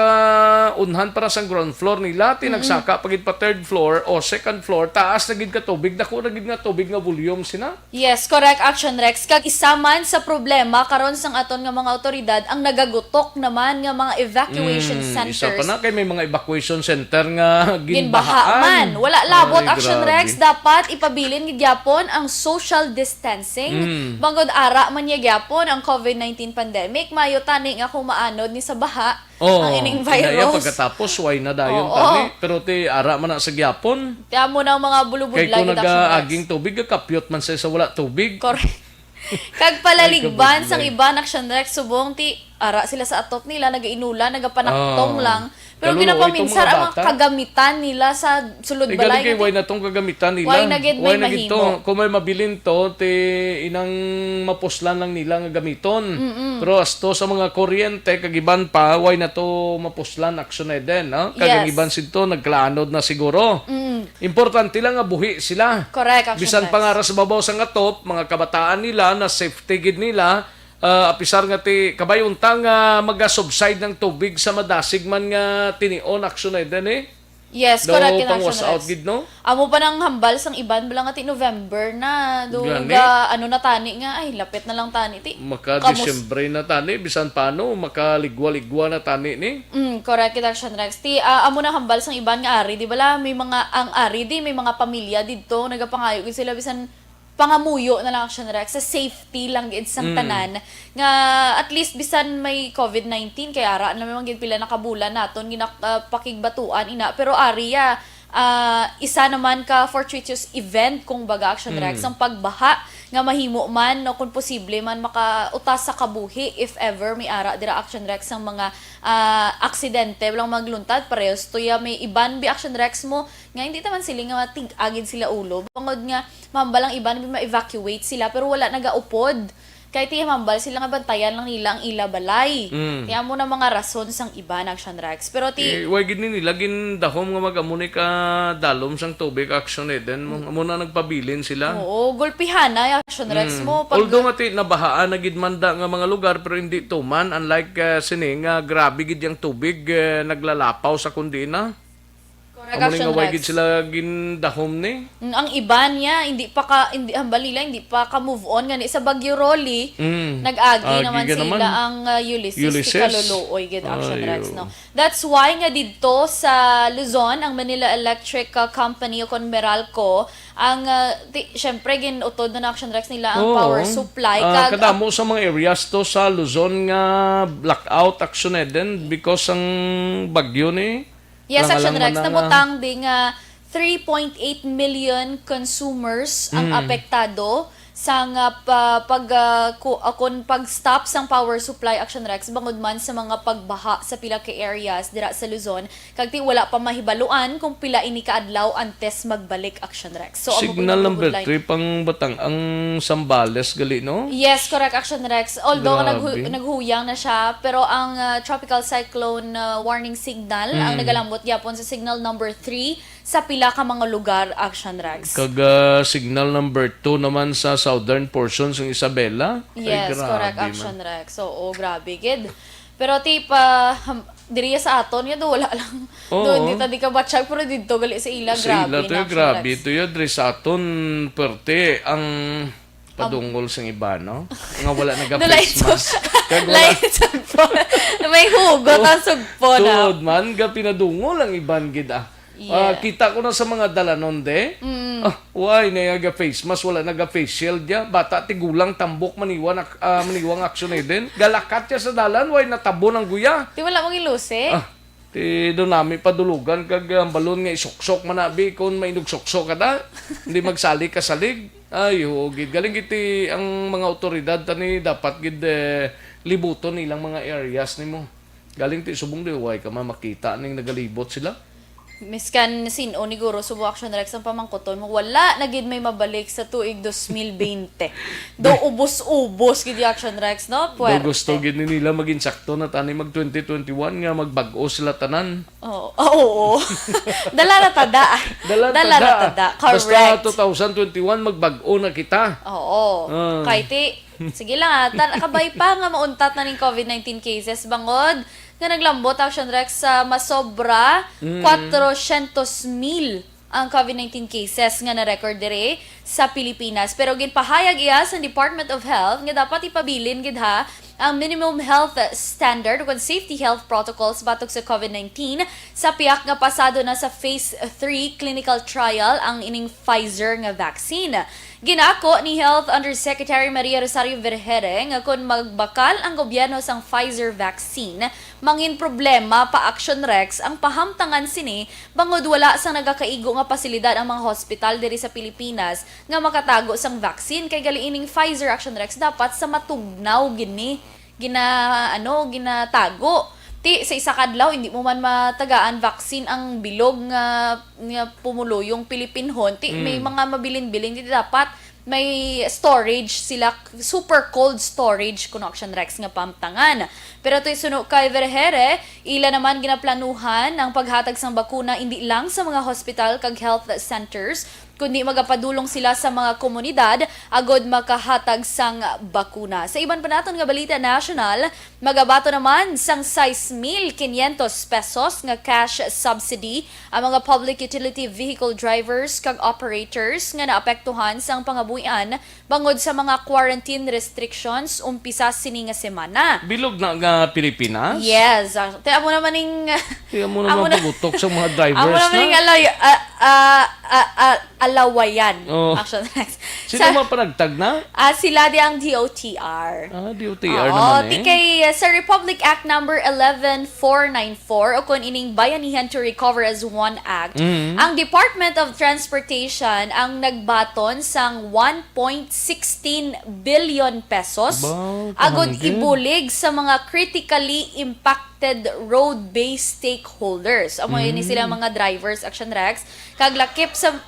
unhan pa na sa ground floor nila, ti nagsaka pa gid pa third floor o second floor, taas na gid ka tubig, dako na gid nga tubig nga volume sina. Yes, correct, Action Rex. Kag isa man sa problema karon sang aton nga mga awtoridad ang nagagutok naman nga mga evacuation Mm, isa pa centers. na kay may mga evacuation center nga Ginbaha ginbahaan. man. Wala labot, Ay, Action grabe. Rex. Dapat ipabilin gid gyapon ang social distancing. Mm. Bangod ara man niya gyapon ang covid nineteen pandemic, mayo tani nga kung maanod ni sa baha Oh, ang ining inaya virus. pagkatapos, why na dayon Oo. tani? Pero ti ara man na sa gyapon. Ti amo na ang mga bulubudlay Kay kung gid, Action Rex. nagaaging tubig, kapyot man sa, sa wala tubig. Correct. Kag palaligban Ay, kabudlay. sang iban, Action Rex, subong ti ara sila sa atop nila, nagainulan, nagapanaktong Oh. lang. Pero Kaluloy itong ginapaminsar mga ang mga bata. kagamitan nila sa sulod Eh, galing balay kay nga why ti-, na tong kagamitan nila? why na gid may Why na gid mahimo? to? Kung may mabilin to, ti inang mapuslan lang nila nga gamiton. Mm-mm. Pero asto sa mga kuryente, kag iban pa, why na to mapuslan, Action Eden, no? Kag ang Yes. iban sidto, nagkaanod na siguro. Mm. Importante lang nga buhi sila. Correct, Action Bisan pa Rex. nga ra sa babaw sang atop, mga kabataan nila, na safety gid nila, ah, apisar nga ti, kabay unta nga maga-subside ng tubig sa madasig man nga tinion, Action Eden, eh. Yes, Daw correct, in pang Action wash out Rex. gid, no? Amo pa nang hambal sang iban, bala nga ti November na, do Gani? ga, ano na tani nga, ay, lapit na lang tani, ti. Maka Kamus- Disyembre na tani, bisan paano, makaligwa-ligwa na tani ni. Mm, correct, in Action Rex. Ti, ah, amo na hambal sang iban nga ari, di bala, may mga, ang ari, di, may mga pamilya didto, nagapangayo gid sila, bisan pangamuyo na lang, Action Rex, sa safety lang gid sang Mm. tanan, nga at least bisan may covid nineteen, kay ara na man gid pila na ka bulan naton ginak-, ah, pakigbatuan ina, pero ari ya, ah, isa naman ka fortuitous event, kung baga, Action Rex, Mm. ang pagbaha nga mahimo man, no, kung posible man, makautas sa kabuhi if ever may ara dira, Action Rex, ang mga, ah, aksidente, walang magluntad, parehas to ya, may iban bi, Action Rex, mo, nga hindi naman sila nga matig-agid sila ulo, bangod nga mahambal ang iban, ma-evacuate sila, pero wala nagaupod. Kay ti mahambal sila nga bantayan lang nila ang ila balay. Mm. Ti amo na mga rason sang iban, Action Rex. Pero ti Eh, why gid ni nila gindahom nga mag-amo ni ka dalom sang tubig, Action Eden? Mo, amo na nagpabilin sila. Oo, gulpihan na, Action Rex, Mm. mo. Pag Although nga ti nabahaan na gid man da nga mga lugar, pero hindi tuman. Unlike, ah, sini nga grabe gid yang tubig, eh, naglalapaw sa kundi na. Correct, Amo ni nga Action way Rex. gid sila gindahom ni. Mm, ang iban niya, hindi pa ka, hindi, hambal nila, hindi pa ka move on. Nga ni sa Bagyo Rolly, Mm. nag-agi Agi naman ka sila naman. ang, uh, Ulysses, Ulysses. Kaluluoy gid, Action Ay, Rex, oh. no? That's why nga didto sa Luzon, ang Manila Electric, uh, Company o kon Meralco, ang, uh, ti-, syempre, gin-utod na, Action Rex, nila ang Oo. power supply. Ah, Kag, kadamo sa mga areas to sa Luzon nga blackout, Action Eden, because ang bagyo ni Yes, Action Rex, nabutang di nga three point eight million consumers ang Mm. apektado sang, ah, pa-, pag, ah, ku-, ah, kun pag-stop sang power supply, Action Rex, bangod man sa mga pagbaha sa pila ka areas dira sa Luzon, kag ti wala pa mahibaluan kung pila ini ka adlaw antes magbalik, Action Rex. So, amo Signal number three pang batang ang Zambales gali, no? Yes, correct, Action Rex. Although Grabe. naghu-, naghuyang na siya, pero ang, ah, tropical cyclone, ah, warning signal ang Mm. nagalambot gyapon sa signal number three sa pila ka mga lugar, Action Rex. Kag, ah, signal number two naman sa southern portion sang Isabela. Ay, Yes, grabe correct, man. Action Rex. Oo, grabe gid. Pero ti pa, ham-, diri sa aton nga do, wala lang. Oo. Do, hindi ta di ka batsyag, pero didto gali sa ila, Sa grabe ila to, na, grabe Rex. to yun. Diri sa aton, perte, ang padungol sang iba, no? Nga wala naga Nalain face sa, mask. Kag wala lain sa po. May hugot Oh, ang sugpo na. Tuod man, ga pinadungol ang iban gid, ah. Ah, Yeah. kita ko na sa mga dalanon, de. Mm. Ah, why na ga face mask, wala naga face shield ya? Bata, tigulang, tambok, maniwan, ak-, ah, maniwang aksyon, eh, din. Galakat ya sa dalan, why natabon ang guya? Di wala mong ilusi? Ah, ti do nami padulugan kag, ah, balon nga isuksok man abi kon mainog suksok ka da. Hindi magsali ka salig. Ay, oo, gid. Galing giti ang mga otoridad tani dapat gid, eh, libuton ilang mga areas nimo. Galing ti subong di, way ka man makita ning nagalibot sila. Miskan sin-o ni guro, subo, Action Rex, ang pamangkuton mo, wala na gid may mabalik sa tuig dos mil bente. Do ubos-ubos gid yung Action Rex, no? Do gusto Puwerte. Gid ni nila maging sakto na tani mag twenty twenty-one nga magbag-o sila tanan. Oo. Ah, oo. Dala na tada. Dala na Dala na tada. tada. Basta Correct. two thousand twenty-one, magbag-o na kita. Oo. Ah. Kay ti, sige lang, ah, tan-, kabay pa nga mauntat na ning covid nineteen cases, bangod nga naglambot, Action Rex, sa masobra Mm. kwatrosyentos mil ang covid nineteen cases nga na-record diri sa Pilipinas. Pero ginpahayag iya sa Department of Health nga dapat ipabilin gid, ha, ang minimum health standard o safety health protocols batok sa covid nineteen sa pihak nga pasado na sa phase three clinical trial ang ining Pfizer nga vaccine. Ginako ni Health Undersecretary Maria Rosario Vergeire nga kon magbakal ang gobyerno sang Pfizer vaccine, mangin problema pa, Action Rex, ang pahamtangan sini, bangod wala sang nagakaigo nga pasilidad ang mga hospital diri sa Pilipinas nga makatago sang vaccine, kay gali ining Pfizer, Action Rex, dapat sa matugnaw gini gina-, ano, ginatago. Ti, sa isa ka adlaw, hindi mo man matagaan vaccine ang bilog nga, nga pumuluyong Pilipinhon. Ti, may Mm. mga mabilin-bilin, ti dapat may storage sila, super cold storage, kuno, Action Rex, nga pamtangan. Pero ti, suno kay Vergeire, ila naman ginaplanuhan ang paghatag sang bakuna indi lang sa mga hospital kag health centers, kundi magapadulong sila sa mga komunidad agod makahatag sang bakuna. Sa iban pa naton nga balita nasyonal, magabaton naman sang sais mil quinientos pesos nga cash subsidy ang mga public utility vehicle drivers kag operators nga naapektuhan sang pangabuhian bangod sa mga quarantine restrictions umpisa sini nga semana. Bilog na nga Pilipinas? Yes. Ah, ti, amo naman ning Ti, amo amo naman na pagutok sa mga drivers amo naman na. ning alay-, ah, ah, ah, ah, alawayan. Oh. Action Rex. Sino Sa man panagtag na? Ah, sila di ang D O T R. Ah, D O T R Oo, naman ti eh. kay, ah, sa Republic Act number eleven four nine four, o kon ining Bayanihan to Recover as One Act, Mm. ang Department of Transportation ang nagbaton sang one point sixteen billion pesos Ba, agod kahanggid. ibulig sa mga critically impacted road-based stakeholders. Amo ini Mm. sila mga drivers, Action Rex, kag lakip sa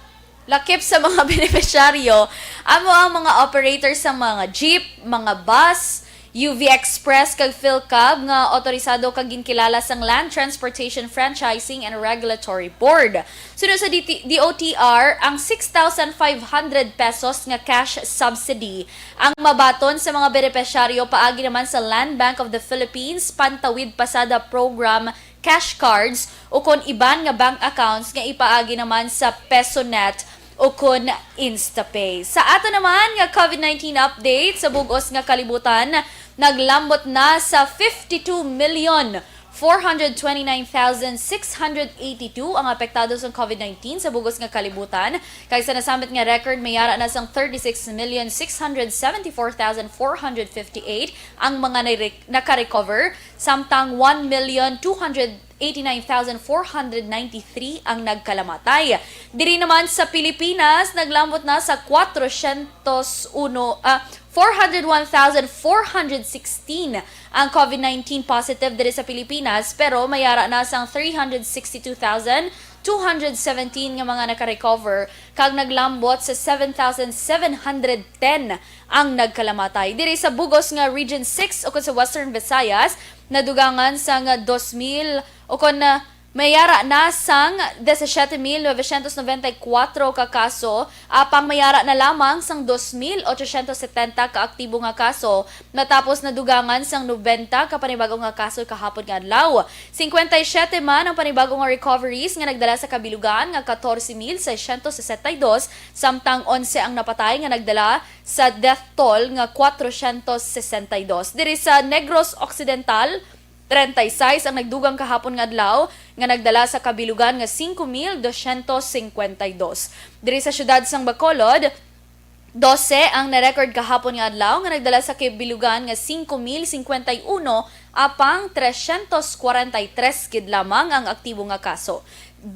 lakip sa mga benepisyaryo, amo ang mga operator sa mga jeep, mga bus, U V Express kag PhilCab nga otorisado kag ginkilala sang Land Transportation Franchising and Regulatory Board. Suno sa D T, D O T R, ang six thousand five hundred pesos nga cash subsidy ang mabaton sa mga benepisyaryo paagi naman sa Land Bank of the Philippines Pantawid Pasada Program cash cards ukon iban nga bank accounts nga ipaagi naman sa PesoNet ukon InstaPay. Sa ato naman nga covid nineteen update, sa bug-os nga kalibutan, naglambot na sa fifty-two million four hundred twenty-nine thousand six hundred eighty-two ang apektado sa covid nineteen sa bug-os nga kalibutan, kag sa nasambit nga record, may ara na sang thirty-six million six hundred seventy-four thousand four hundred fifty-eight ang mga nare-, naka-recover, samtang one million two hundred eighty-nine thousand four hundred ninety-three ang nagkalamatay. Diri naman sa Pilipinas, naglambot na sa kwatrosyentos uno, ah, four hundred one thousand four hundred sixteen ang covid nineteen positive diri sa Pilipinas, pero may ara na sang three hundred sixty-two thousand two hundred seventeen nga mga naka-recover, kag naglambot sa seven thousand seven hundred ten ang nagkalamatay. Diri sa bug-os nga Region six ukon sa Western Visayas, nadugangan sang dos mil, ukon na may ara na sang disisiete mil novecientos noventa y kuwatro ka kaso, apang may ara na lamang sang dos mil ochocientos setenta ka aktibo nga kaso, matapos nadugangan sang nobenta ka panibago nga kaso kahapon nga adlaw. Singkwenta y siyete man ang panibago nga recoveries nga nagdala sa kabilugan nga katorse mil seiscientos sesenta y dos, samtang onse ang napatay nga nagdala sa death toll nga kwatrosyentos sesenta y dos. Diri sa Negros Occidental, treinta y seis ang nagdugang kahapon nga adlaw, nga nagdala sa kabilugan nga singko mil dosyentos singkwenta y dos. Diri sa siyudad sang Bacolod, dose ang na-record kahapon nga adlaw, nga nagdala sa kabilugan nga singko mil singkwenta y uno, apang tresyentos kwarenta y tres gid lamang ang aktibo nga kaso.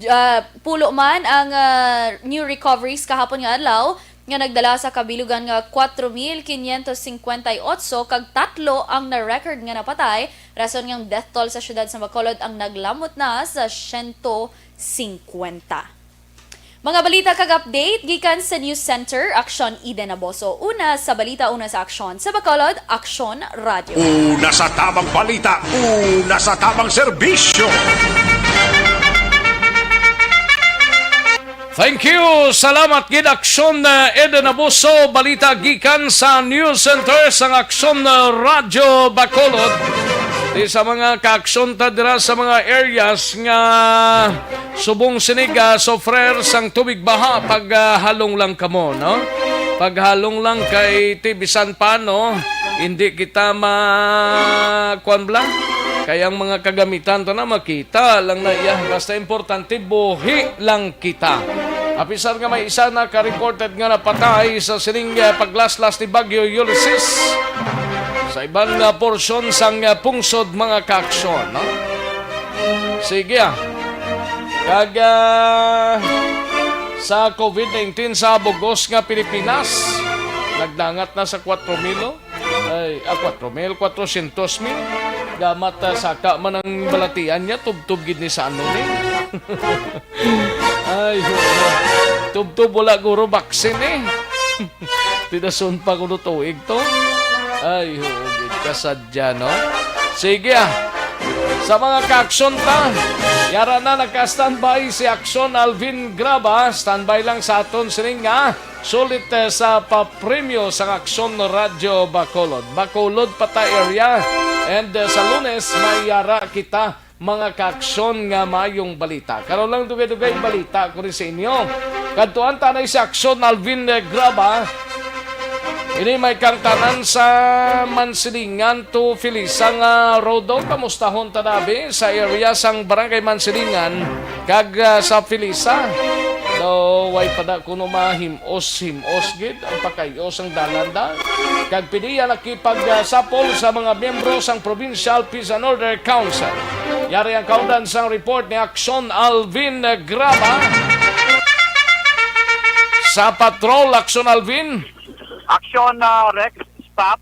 Ah, pulo man ang, ah, new recoveries kahapon nga adlaw, nga nagdala sa kabilugan nga kwatro mil quinientos cincuenta y ocho, kag tatlo ang na-record nga napatay, rason nga ang death toll sa siyudad sa Bacolod ang naglamot na sa siyento singkwenta. Mga balita kag update gikan sa News Center, Aksyon Eden Abuso. Una sa balita, una sa aksyon. Sa Bacolod, Aksyon Radyo. Una sa tamang balita, una sa tamang serbisyo. Thank you. Salamat gid, Aksyon, uh, Eden Abuso. Balita gikan sa News Center sang Aksyon, uh, Radyo Bacolod. Di sa mga kaaksyon ta dira sa mga areas nga subong sinig, ah, sufrer sang tubig baha, paghalong lang kamo, no? Paghalong lang kay ti bisan pa, no? Hindi kita ma, kuwan bala? Kay ang mga kagamitan ta na makita lang na iya. Basta importante, buhi lang kita. Apisar nga may isa na ka-reported nga napatay sa sining, eh, paglaslas ni Bagyo Ulysses sa iban nga porsyon sang, eh, pungsod, mga kaaksyon, no? Sige, ah. Kag, ah, sa covid nineteen sa bugos nga Pilipinas, nagdangat na sa kwatro mil, oh. Ay, ah, kwatro mil, kwatro syentos mil. Gamat, ah, saka man ang balatian niya, tubtob gid ni sa ano ni. Ay, huwag na. Tubtob, wala guro vaccine, eh. Tinason pa kuno tuig to. Ay, huwag gid kasadya, no? Sige, ah. Sa mga kaaksyon ta, yara na, naka-standby si Aksyon Alvin Graba. Standby lang sa aton sining nga sulit, eh, sa papremyo sang Aksyon Radyo Bacolod. Bacolod, Pata area. And, eh, sa Lunes, may yara kita, mga kaaksyon, nga mayong balita. Karon lang, dugay-dugay balita ko rin sa inyo. Kadtuan ta na si Aksyon Alvin, eh, Graba. Ini may kangtanan sa Mansilingan to Felisa nga road. Kamustahon ta, dabi, sa area sang Barangay Mansilingan kag, ah, sa Felisa. Daw, way pa da kuno mahim-os-him-os gid ang pagkayo sang dalan da. Kag piliya nakipagsapol sa mga miyembro sang Provincial Peace and Order Council. Yari ang kaundan sang report ni Aksyon Alvin Graba. Sa patrol, Aksyon Alvin. Aksyon, ah, Rex, stop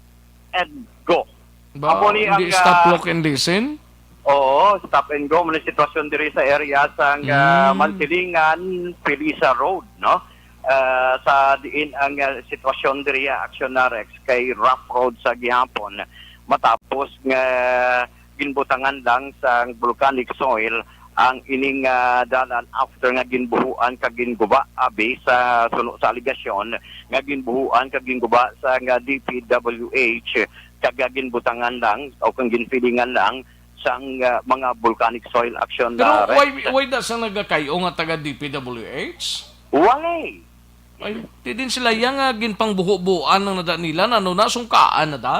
and go. Ba, Amo ni hindi ang, stop, ah, lock and listen? Oo, stop and go. Muna sitwasyon diri sa area sang, ah, Mm. Mansilingan, Felisa Road, no? Ah, sa diin ang, ah, sitwasyon diri, ah, Aksyon na Rex, kay rough road sa gihapon. Matapos nga ginbutangan lang sa volcanic soil ang ining, ah, dalan after nga ginbuhuan kag ginguba, abi sa suno sa alegasyon nga ginbuhuan kag ginguba sa nga D P W H kag ginbutangan lang o kung ginfilingan lang sang, ah, mga volcanic soil action Pero na why, why da sa nagakayo nga taga D P W H? Walay. Ay, di din sila yang, ah, ginpangbuho-buhoan ang nada nila, na, no, nasungkaan na da?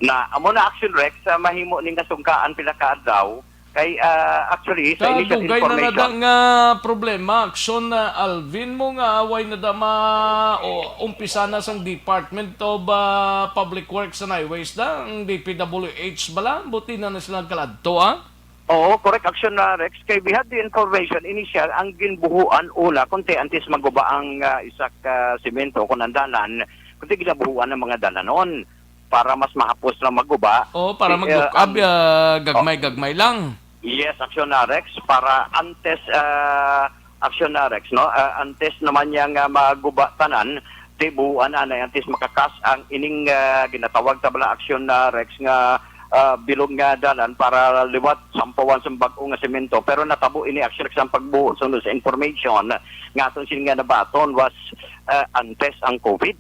Na, amo na, Action Rex, ah, mahimo ni nga sungkaan pila ka adlaw. Kay, ah, actually, sa initial dugay na information nada nga problema, Action, ah, Alvin, mo nga way na da ma-, o, umpisa na sang Department of, ah, Public Works and Highways da, ang D P W H bala, buti na na sila nagkaladto, ah. Oo, correct, Action na, Rex. Kay we had the information, initial, ang ginbuhuan una, kunti antes maguba ang, ah, isa ka semento, kung ang dalan, kunti ginabuhuan ang mga dalanon para mas mahapos na maguba. Oo, para Eh, maglukab, ang ah, gagmay-gagmay lang. Yes, Action na, Rex, para antes, ah, Action na, Rex, no? Ah, antes naman niya nga maguba tanan, di buhuan anay antes makakas ang ining, ah, ginatawag ta bala, Action na, Rex, nga, ah, bilog nga dalan para liwat sampawan sa bag-o nga semento. Pero natabo ini, Action Rex, ang pagbuho, sunod sa information nga aton sini nga nabaton was, ah, antes ang covid,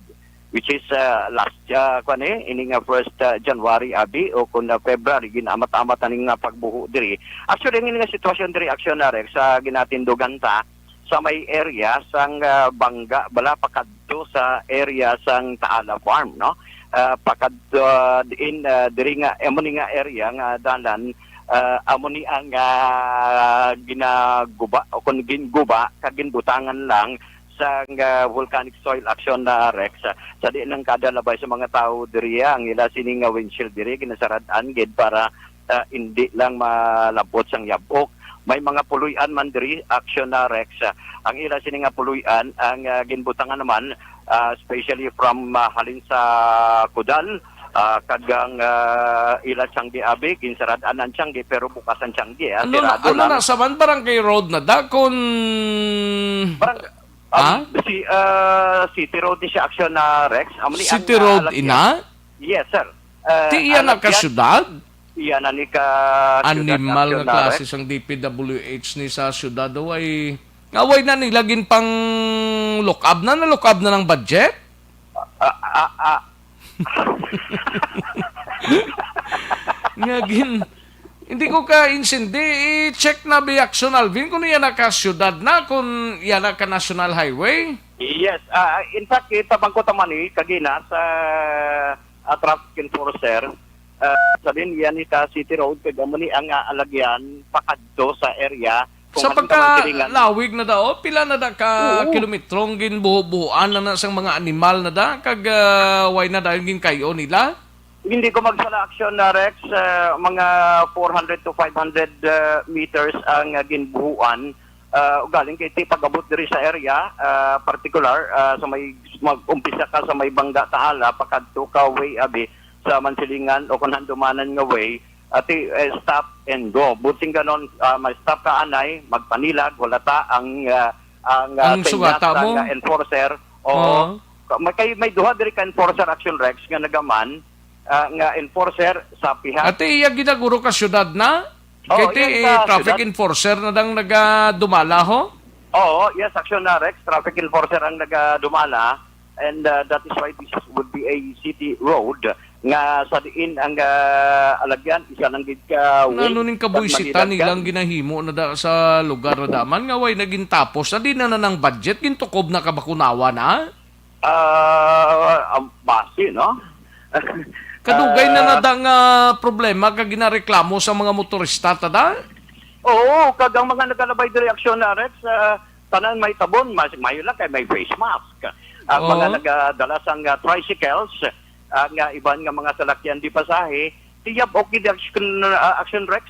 which is, ah, last, ah, kwan eh, ini nga first, ah, January, abi, o kung, ah, February, ginamat-amat ani nga pagbuho diri. Actually, ang ini nga sitwasyon diri, Action na, Rex, sa ginatindugan ta, sa may area sang, ah, Bangga bala pakadto sa area sang Taala Farm, no? Ah, pakadto, ah, diin, ah, diri nga, amo ni nga area nga dalan, ah, amo ni ang, ah, ginaguba o kung ginguba kag ginbutangan lang sang, ah, volcanic soil action na, Rex. Sa di lang kada labay sa mga tawo diri, ah, ang ila sini nga windshield diri ginasarad-an gid para, ah, indi lang malabot sang yab-ok. May mga puloy-an man diri, Action na, Rex. Ang ila sini nga puloy-an, ang, ah, ginbutangan naman, ah, especially from, ah, halin sa Kudal, ah, kag ang, ah, ila Tiangge abi, ginsarad-an ang Tiangge, pero bukas ang Tiangge, ah, Ano na, sirado ano lang. na, sa man barangay road na da, kun Barang-, Ha? um, si, ah, City Road ni siya, Action, ah, Rex. Amo ni City ang, ah, Road, alagyan. ina? Yes, sir. Ah, Ti iya na ka alagyan. syudad? Iya na ni ka syudad, Animal Action, nga ah, klase Rex. sang D P W H ni sa syudad, way. Nga way na nila gin pang look up na, na look up na ng budget? Ah, ah, ah. Nga gin-, hindi ko ka-insindi. I-check na bi, Action Alvin, kung iya na ka syudad na, kung iya na ka national highway. Yes. Ah, in fact, kita bang ko taman, eh, kagina sa, ah, traffic enforcer, ah, sa din, yan ita City Road, kag amo ni ang, ah, alagyan pakadto sa area. Kung Sa halin ka man silingan. pagkalawig na daw, pila na da ka Oo. kilometro ang ginbuho-buhoan na, na sang mga animal na da, kag, ah, way na dayon ginkay-o nila? Hindi ko magsala, Action, ah, Rex, ah, mga four hundred to five hundred, ah, meters ang, ah, ginbuhuan. Ah, ugaling kay ti pag-abot diri sa area, ah, particular, ah, sa may mag-umpisa ka sa may Bangga Tahala, pakadto ka way abi sa Mansilingan o kung handumanan nga way, ati, eh, stop and go. Buting ganon, ah, may stop ka anay, magpanilag, wala ta ang, ah, ang, ah, Ang senyas sugata sang, mo? ah, enforcer. Oo. Oo. Ka-, may, kay, may duha diri ka enforcer, Action Rex, nga nagaman, ah, nga enforcer sa piha. Ate, iya ginaguro ka syudad na? Oo, Kay ti, yan sa traffic syudad. enforcer na dang nagadumala, ho? Oo, yes, Action na, Rex. Traffic enforcer ang nagadumala. And, uh, that is why this would be a city road nga sa diin ang, uh, alagyan, isa lang gid ka way Ano ning kag kabuisitan Manila nilang dyan. ginahimo na da sa lugar na daman nga way naging tapos na di na na ng budget, gintukob na kabakunawa na? Ah, ang base, no? Kadugay na Ah, na da nga problema kag ginareklamo sa mga motorista, ta da? Oo, kag ang mga nagalabay diri, Action na, Rex, ah, tanan may tabon, mas mayo lang kay may face mask. Ang mga Oo. nagadala sang, ah, tricycles, ah, nga iban nga mga salakyan di pasahe, tiyab-ok gid, Action, ah, Action Rex.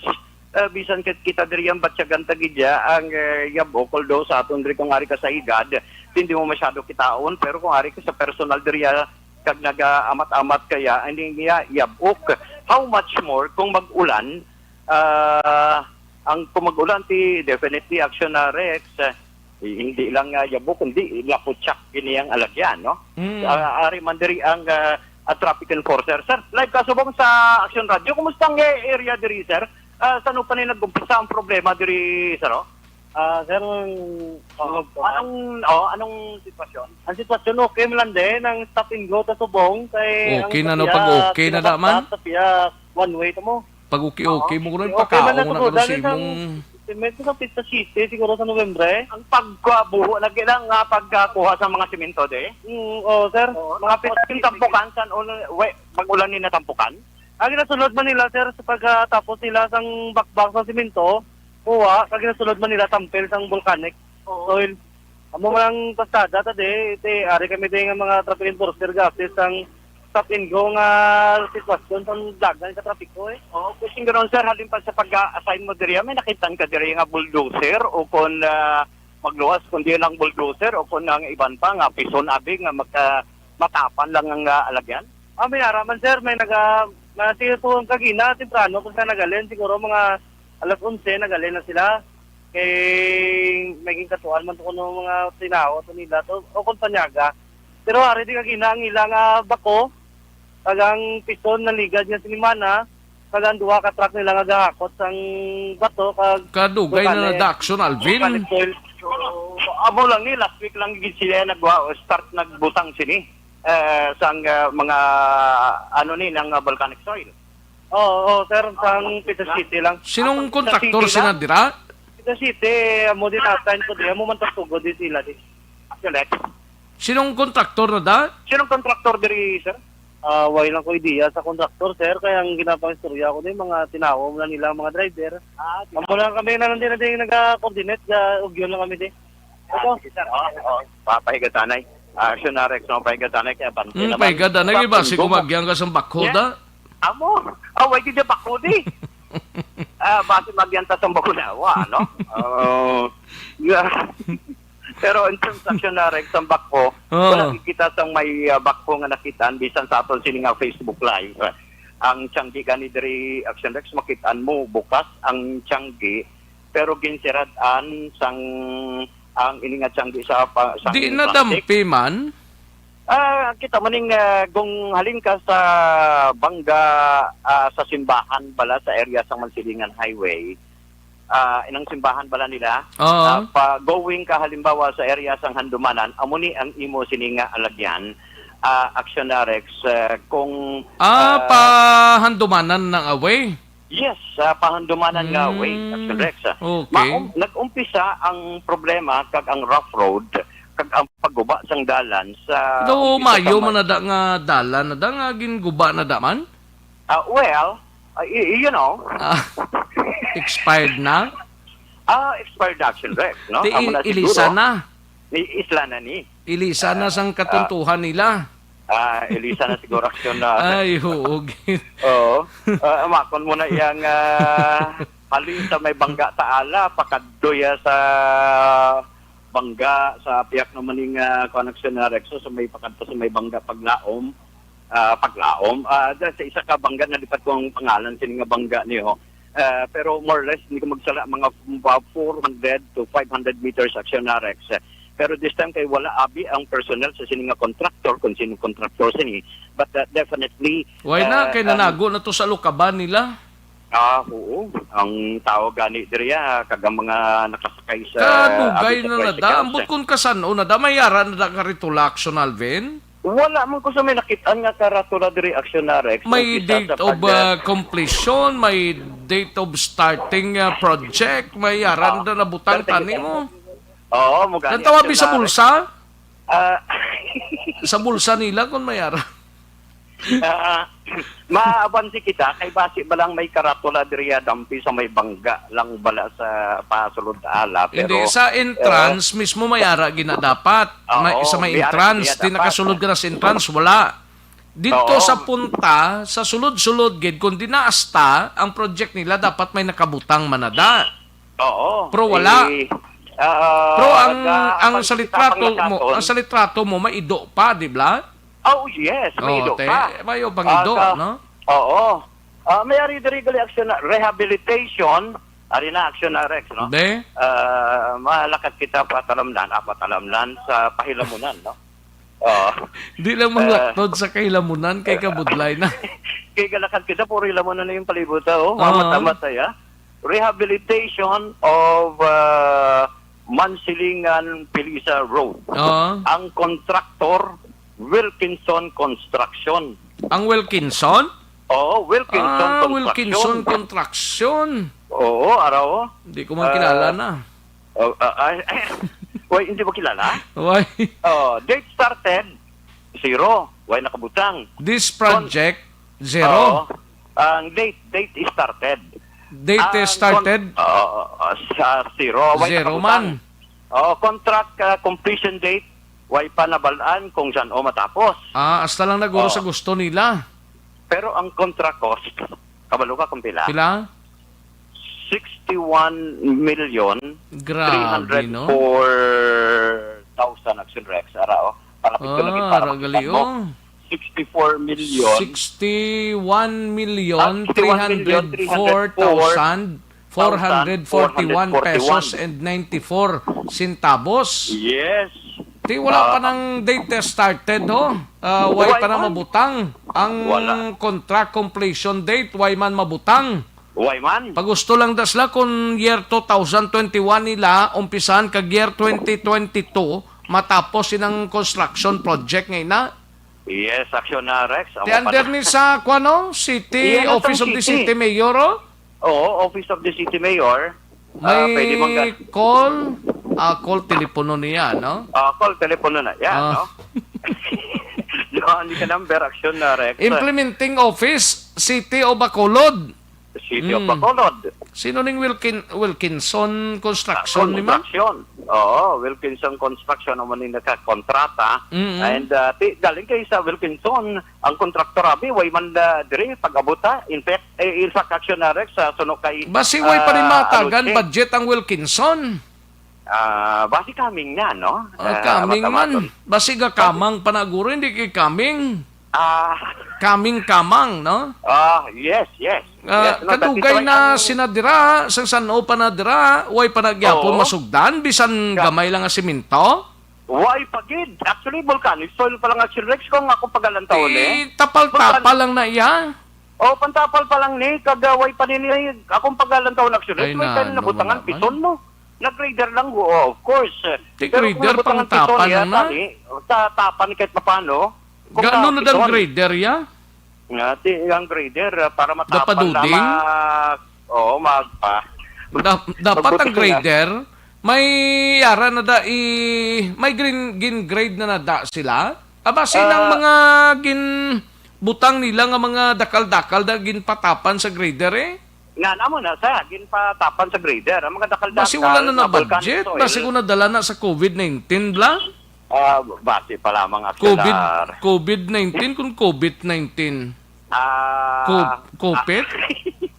Ah, bisan kit kita diri ang batyagan ta gid ya ang, ah, yab-ok, although sa aton diri kung ari ka sa higad, hindi mo masyado kitaon, pero kung ari ka sa personal diri, ah, kag nagaamat-amat kaya, hindi niya yab-ok. How much more kung mag-ulan? Ah, ang kung mag-ulan, ti definitely, Action na, Rex, ah, hindi lang, ah, yab-ok, kundi laputsak gini ang alagyan, no? Mm. Ah, ari man diri ang, ah, ah, traffic enforcer. Sir, live ka subong sa Action Radio. Kumusta ang, eh, area diri, sir? Ah, saan pa ni nag-umpisa ang problema diri, sir, oh? Ah, sir, Oh, oh, anong, oh, anong sitwasyon? Ang sitwasyon, okay man lang din. Ang stop and go ta subong kay Okay ang na, no, tapiya, pag okay na, pinamaskat, daman? tapiya, one way to mo. Pag okay-okay Oo. mo, kuno Okay man pakaon na na, siguro, kuno dahil si sa imong estimate ko sa Pista City, siguro sa Nobyembre. Ang pagkabuho na gid ang, ah, pagkakuha sa mga simento, di? Mm, oo, sir. Oo, Mga tapos pista yung tampukan, saan ulo, we, pag-ulan ni natampukan? Ang ginasulod man nila, sir, sa pagkatapos nila sang bakbak sa simento, kuha, kag ginasulod man nila tampil sang volcanic Oo. soil. Amo man ang pasada ta di, ti, ari kami di nga mga traffic enforcer ga-assist sang stop and go nga sitwasyon sang dagan ka trapiko, eh. Oo, kung sing ganun, sir, halin pa sa pag-assign mo diri, may nakitan ka diri nga bulldozer o kung, ah, magluwas, kung di lang bulldozer o kung ang iban pa nga pison abi nga magka-, matapan lang ang, ah, alagyan? Ah, may ara man, sir, may naga-, na, sige, kung kagina, temprano, kung sa nagalin, siguro mga alas onse, nagalin na sila. Kay may ginkatuan man to kuno mga tinawo to nila to, o kung panyaga. Pero ari di kagina ang ila nga bako, kag ang pison naligad nga sinimana, kag ang duha ka truck nila nga gahakot sang bato, kag Kadugay na volcanic. nada action, Alvin. Volcanic soil. So, amo lang ni, last week lang gid sila nagwa-, start nagbutang sini, eh, sang, eh, mga, ano ni, ng, ah, volcanic soil. Oo, oo, sir, sang Pita City lang. Sinong Sa kontraktor City sina lang? dira? Pita City, amo din assign ko di, amo man tas tugod di sila di. Correct. Sinong kontraktor na da? Sinong kontraktor diri, sir? Ah, way lang ko idea sa kontraktor, sir, kaya ang ginapangistorya ko di, mga tinawo mo na nila, mga driver. Ah, Amo lang kami na lang din, na din nag-coordinate, ah, ugyon lang kami di. Ah, Ito. sige, sir. Oo, oo. Pa-, pahigatanay. Ah, action na, Rex, no? Pahigatanay, kaya bantay Hmm, naman. pahigatanay, Sa iba, si pinggo mo. gumagyan ka sa bakho, Yeah. da? Amo. Ah, wait, di ba, Cody? Ah, basi magyanta sa Bagunawa, no? Oh, yeah. Pero in terms of Action Rex, ang backhoe, Oo. Wala kita sang may, ah, backhoe nga nakitaan bisan sa aton sini nga Facebook Live. Ang tiyanggi gani diri, Action Rex, makitaan mo bukas ang tiyanggi, pero ginsirad-an sang, ang ini nga tiyanggi sa pa-, sang Di na plastic. Dampi man? Ah, kita mo ning, ah, kung halin ka sa Bangga, ah, sa simbahan bala sa area sa Mansilingan Highway, ah, inang simbahan bala nila, Oo. ah, pa going ka halimbawa sa area sang Handumanan, amo ni ang imo sini nga alagyan, ah, Action Rex, ah, kung, Ah, ah, pa Handumanan nang away? Yes, ah, pa Handumanan nga way, Mm, Action Rex, ah. Okay. Maum-, nag-umpisa ang problema kag ang rough road kag ang pagguba sang dalan sa Daw umpisa mayo sa man na da nga dalan na da nga ginguba na da man? Ah, well, ah, y-, you know. Ah, expired na? Ah, expired na, Action Rex, no? Di Amo i-, na ilisa siguro. Na. Ni isla na ni. Ilisa na Ah, sang ah. katuntuhan nila. Ah, ilisa na siguro, Action na. Ay, huog. Oo. Ah, amakon mo na iyang, ah, halin sa may Bangga Taala, pakadto ya sa Bangga, sa piyak naman ning, ah, connection na Rexo, sa may pakadto sa may Bangga Paglaom. Ah, Paglaom. Ah, da-, sa isa ka bangga, nalipat ko ang pangalan, sini nga bangga niyo. Ah, pero more or less, hindi ko magsala, mga, mga four hundred to five hundred meters, Action na Rex. Pero this time kay wala abi ang personnel sa sini nga contractor, kung sino contractor sini. But, ah, definitely, Why na? ah, Kay um, nanago na to sa lukaban nila. Ah, oo. Ang tao gani diri, ah, kag ang mga nakasakay sa Kadugay abi sa na nada. Tricycle. Ambot kung kasan-o na da, may ara na da karito la, Action Alvin? Wala man ko sa may nakitaan nga karatula diri, Action na Rex. May Umpisa date sa of, pag, ah, completion, may date of starting, ah, project, may ara Ah, na nabutang pero sige, tani mo. Oo, mo gani, Natawa Action bi sa na Rex. Bulsa? Ah. Sa bulsa nila kung may ara. Ah, maabansi kita, kay basi ba lang may karatula diri, ah, dampi sa may bangga lang bala sa pasulod ala, Hindi, pero, sa entrance eh, mismo may ara gina dapat. Oo, May, sa may may ara entrance, gina di dapat. Nakasulod ka na sa entrance, wala. Dito Oo. Sa punta, sa sulod-sulod gid, kung di na asta, ang project nila dapat may nakabutang manada. Oo. Pero wala. Eh, ah, Pero ang, na, ang sa pag-, litrato mo, ang sa litrato mo, may ido pa, di ba? Oh, yes, may Oh, ido te, pa. May ido pang Ah, ido, sa, no? Oo. Ah, may ari diri gali action na rehabilitation, ari na action na Rex, no? De? Ah, malakat kita pa talamnan, apa talamnan sa pahilamunan, no? Oo. Di lang Eh, manglaknod sa kahilamunan kay kabudlay na. Kay galakat kita, puro hilamunan na yung palibot, oh. Oo. Mamat-amat, ay, ah. Rehabilitation of, ah, Mansilingan Pilisa Road. Oo. Ang contractor, Wilkinson Construction. Ang Wilkinson? Oo, Wilkinson Ah, Construction. Wilkinson Construction. Oo, araw. Di ko man Ah, kilala na. Oh, ah, ay, wait, hindi mo kilala? Why? Oh, date started, zero. Why nakabutang? This Con-, project, zero. Oo. Ang date, date is started. Date is Ang con-, started? Oo, sa zero. Why Zero nakabutang? Man. Oo, contract, ah, completion date, why pa nabalaan kung saan o matapos? Ah, hasta lang naguro Oo. Sa gusto nila. Pero ang contract cost, kabalo ka kung pila? Pila? Sixty-one million, Grabe, no? Three hundred four thousand Action Rex. Ara, oh. Palapit ko lagi Ah, para ragali, makita mo. Oh. Sixty-four million. Sixty-one million, Ah, sixty-one million, three hundred four thousand, four hundred forty-one pesos and ninety-four centavos. Yes. Ti, wala pa Ah. Nang date started, ho? Ah, why Why pa na man? Mabutang ang Wala. Contract completion date? Why man mabutang? Why man? Pagusto lang da sila kung year two thousand twenty-one nila umpisan kag year twenty twenty-two matapos inang construction project nga ina. Yes, action na, Rex. Ti, amo pa under na. Ni sa, kuano? City, Yes, Office ang of the city. City Mayor, oh? Oo, Office of the City Mayor. Ah, May pwede man ka- call? Ah, call, telepono niya, no? Ah, call, telepono na. Yan, Ah. No? Doon, hindi ka number, action na, Rex. Implementing Office, City of Bacolod. City of Mm. Bacolod. Sino ning Wilkin-, Wilkinson Construction, Ah, ni ma? Construction. Oo, Wilkinson Construction naman yung nagkakontrata. Mm-mm. And, ah, ti-, galing kayo sa Wilkinson, ang kontraktor, abi, way man, ah, diri, pag-abot, ha? In fact, eh, in fact, action na, Rex, sa suno kay, Basi way pa rin ah, matagan, Aluche. Budget ang Wilkinson. Ah, basi coming na, no? Ah, Ah, coming man. Basi ga kamang panaguro, hindi kay coming. Ah. Coming kamang, no? Ah, yes, yes. Ah, Yes, no, that is kadugay why na ang sina dira, sang san-o pa na dira, way pa na gyapon Oo. masugdan, bisan Ga- gamay lang nga simento? Way pa gid. Actually, volcanic soil pa lang, Action Rex, kung ako pagalantaw ni. Di tapal-tapal Volcan- lang na iya. Oh, pantapal pa lang ni, kag, ah, way pa ni, ni, akong pagalantaw na, Action Rex, Ay, may time na nabutangan, man. Pison mo. Nag-grader lang, oh, of course. Di Pero kung grader, nabutangan pang tapa pison, lang na? Tani, sa tapa ni kahit papano, kung Gaano na dang pison. Grader, ya? Nga, ti-, ang grader, ah, para matapal Dapaduding? na ma-, oo, magpa-, Dap-, dapat ang magbuti na. Grader, may yara na da i-, may green, gin-grade na na da sila? Aba, sinang Ah. mga ginbutang nila nga mga dakal-dakal na ginpatapan sa grader, eh? Nga, namo na, sa, ginpatapan sa grader. Ang mga dakal-dakal, Basi wala na mga na volcanic budget, soil. Basi kung nadala na sa covid nineteen, bla? Ah, basi pa lamang, COVID, Axelar. COVID nineteen kung COVID nineteen. Ah, Ko-, kopit?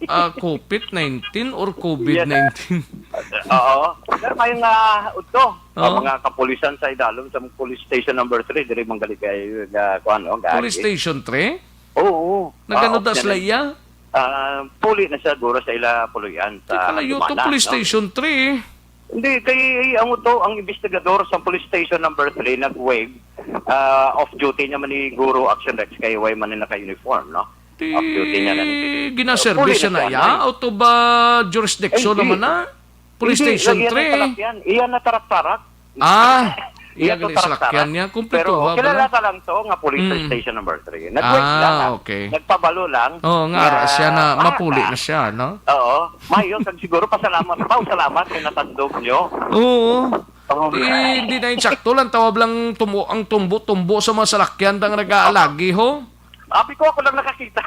Ah, COVID nineteen or COVID nineteen? Oo. Pero may nga udto, ang Oo. mga kapulisan sa idalom sa police station number three, diri man gali kay, ah, kuwan, oh, Police gaagi. Station three? Oo, oo. Nagano Ah, da sila optional. Iya? Ah, puli na siya, guro sa ila puloy-an sa Teka, layo to, Lumana, police no? Station three. Hindi, kay ang uto, ang investigador sa police station number three nag-waive, ah, off duty niya man ni Guro Action Rex kay way man ni naka-uniform, no? Di Off duty niya na ni. Ginaservice Puli siya na na siya, iya? no? Out of, ah, jurisdiction Hindi. naman na? Police Hindi, Station lagi yan ang three. Salakyan. Iyan na tarak-tarak. Ah, iya Iya to gali tarak-tarak. Salakyan niya. Kumpleto Pero ba, kilala bala? ka lang to nga police Mm. station number three. Nag-waive Ah, lang, ah. okay. Nagpabalo lang Oo, nga, nga, ara siya na, ah, mapuli ah. na siya, no? Oo. Mayo, kag siguro pasalamat pa, salamat kay natandog nyo. Oo. Oo. Di, di na insakto lang, tawag lang tumbo, ang tumbo-tumbo sa mga salakyan dang nag-aalagi, ho. Abi ko, ako lang nakakita.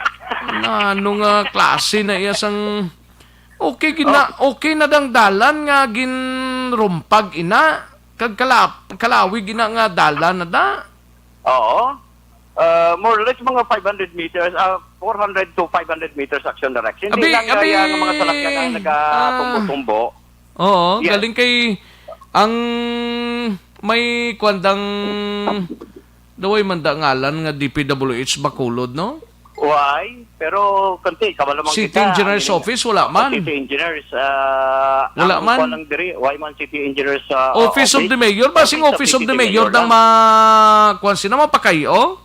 Na, ano nga klase na iya sang, okay, gina-, Oh. okay na dang dalan nga ginrumpag ina, kag kalap-, kalawig ina nga dalan na da. Oo. Uh, more or less mga five hundred meters, uh, four hundred to five hundred meters action direction. Hindi Abi, lang abi, kaya ang mga salakyan ang ah. nagatumbo-tumbo. Oo, Yes. galing kay ang may kwandang daway man da ngalan nga D P W H Bacolod, no? Why? Pero, kanti, kabalamang City kita, Engineers ang Office, wala man. City Engineers, ah, Wala ang man. kuwan lang diri, why man City Engineers, ah, Office of Office? the Mayor, basing Office of Office of the the Mayor Mayor dang lang. ma-, kuwan sila, mapakayo?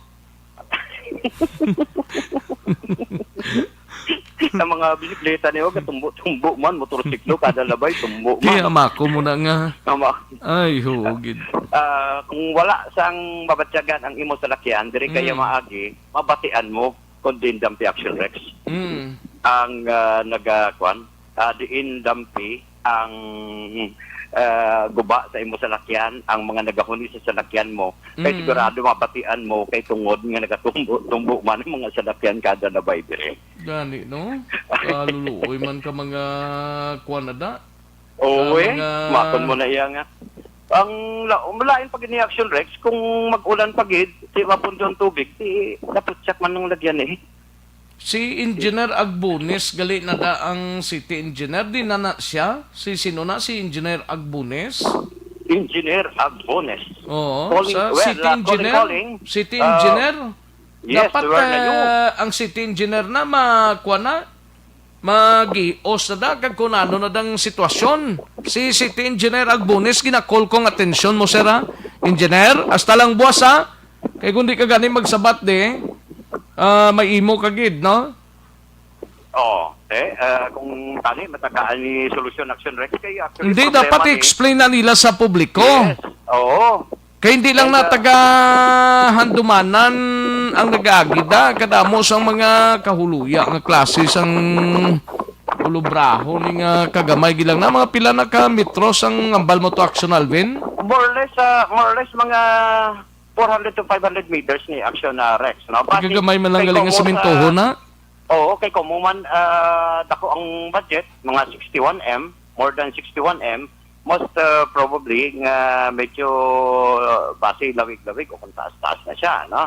Ang mga bisikleta niyo, katumbo-tumbo man, motorsiklo, kada labay, tumbo Di, man. amako mo na nga. Ama. Ay, hugid. Ah, kung wala sang mabatyagan ang imo salakyan, diri kayo Mm. maagi, mabatian mo kung diin dampi Action Rex. Mm. Ang, ah, naga-, kwan, ah, diin dampi ang, ah, guba sa imo salakyan, ang mga nagahuni sa salakyan mo, kay Mm. sigurado mabatian mo kay tungod nga nagatumbo-tumbo man ang mga salakyan kada labay diri. Gani, no? Kaluluoy man ka mga kwan na da. Oo, Sa eh. mga Makon mo na iya nga. Ang la-, malain pag ini Action Rex, kung mag-ulan pa gid, di mapundo ang tubig, di naputsak man ang lagyan eh. Si Engineer Agbones, gali na da ang city engineer. Di na na siya? Si sino na? Si Engineer Agbones? Engineer Agbones. Oo, Calling, sa well, city uh, calling, engineer? calling. City Uh, engineer? yes, Dapat, where na you? uh, ang city engineer na makuha na, magios na da, kag kung ano na dang sitwasyon. Si city engineer Agbones, gina-call kong atensyon mo, sir, ha? Engineer, hasta lang buwas, ha? Kay kung di ka gani magsabat, di, ah, may imo ka gid, no? Oo. Eh, ah, kung tani, matagaan ni Solution Action Rex, kay actually Hindi, problema dapat ni i-explain na nila sa publiko. Yes. Oo. Kay hindi lang Kaya na taga Handumanan ang nag-agi da, kadamo sang mga kahuluya nga klase sang ulubraho ni nga kagamay gilang na mga pila na ka metro sang ambal mo to, Action Alvin? More or less, ah, more or less mga four hundred to five hundred meters ni Action, ah, Rex, no? But Kagamay man lang kay galing nga Comoros, simintuhon ah, na. Oo, kay Comoros man, ah, dako ang budget, mga sixty-one M, more than sixty-one M, most, ah, probably nga medyo, ah, base lawig-lawig o kung taas-taas na siya, no?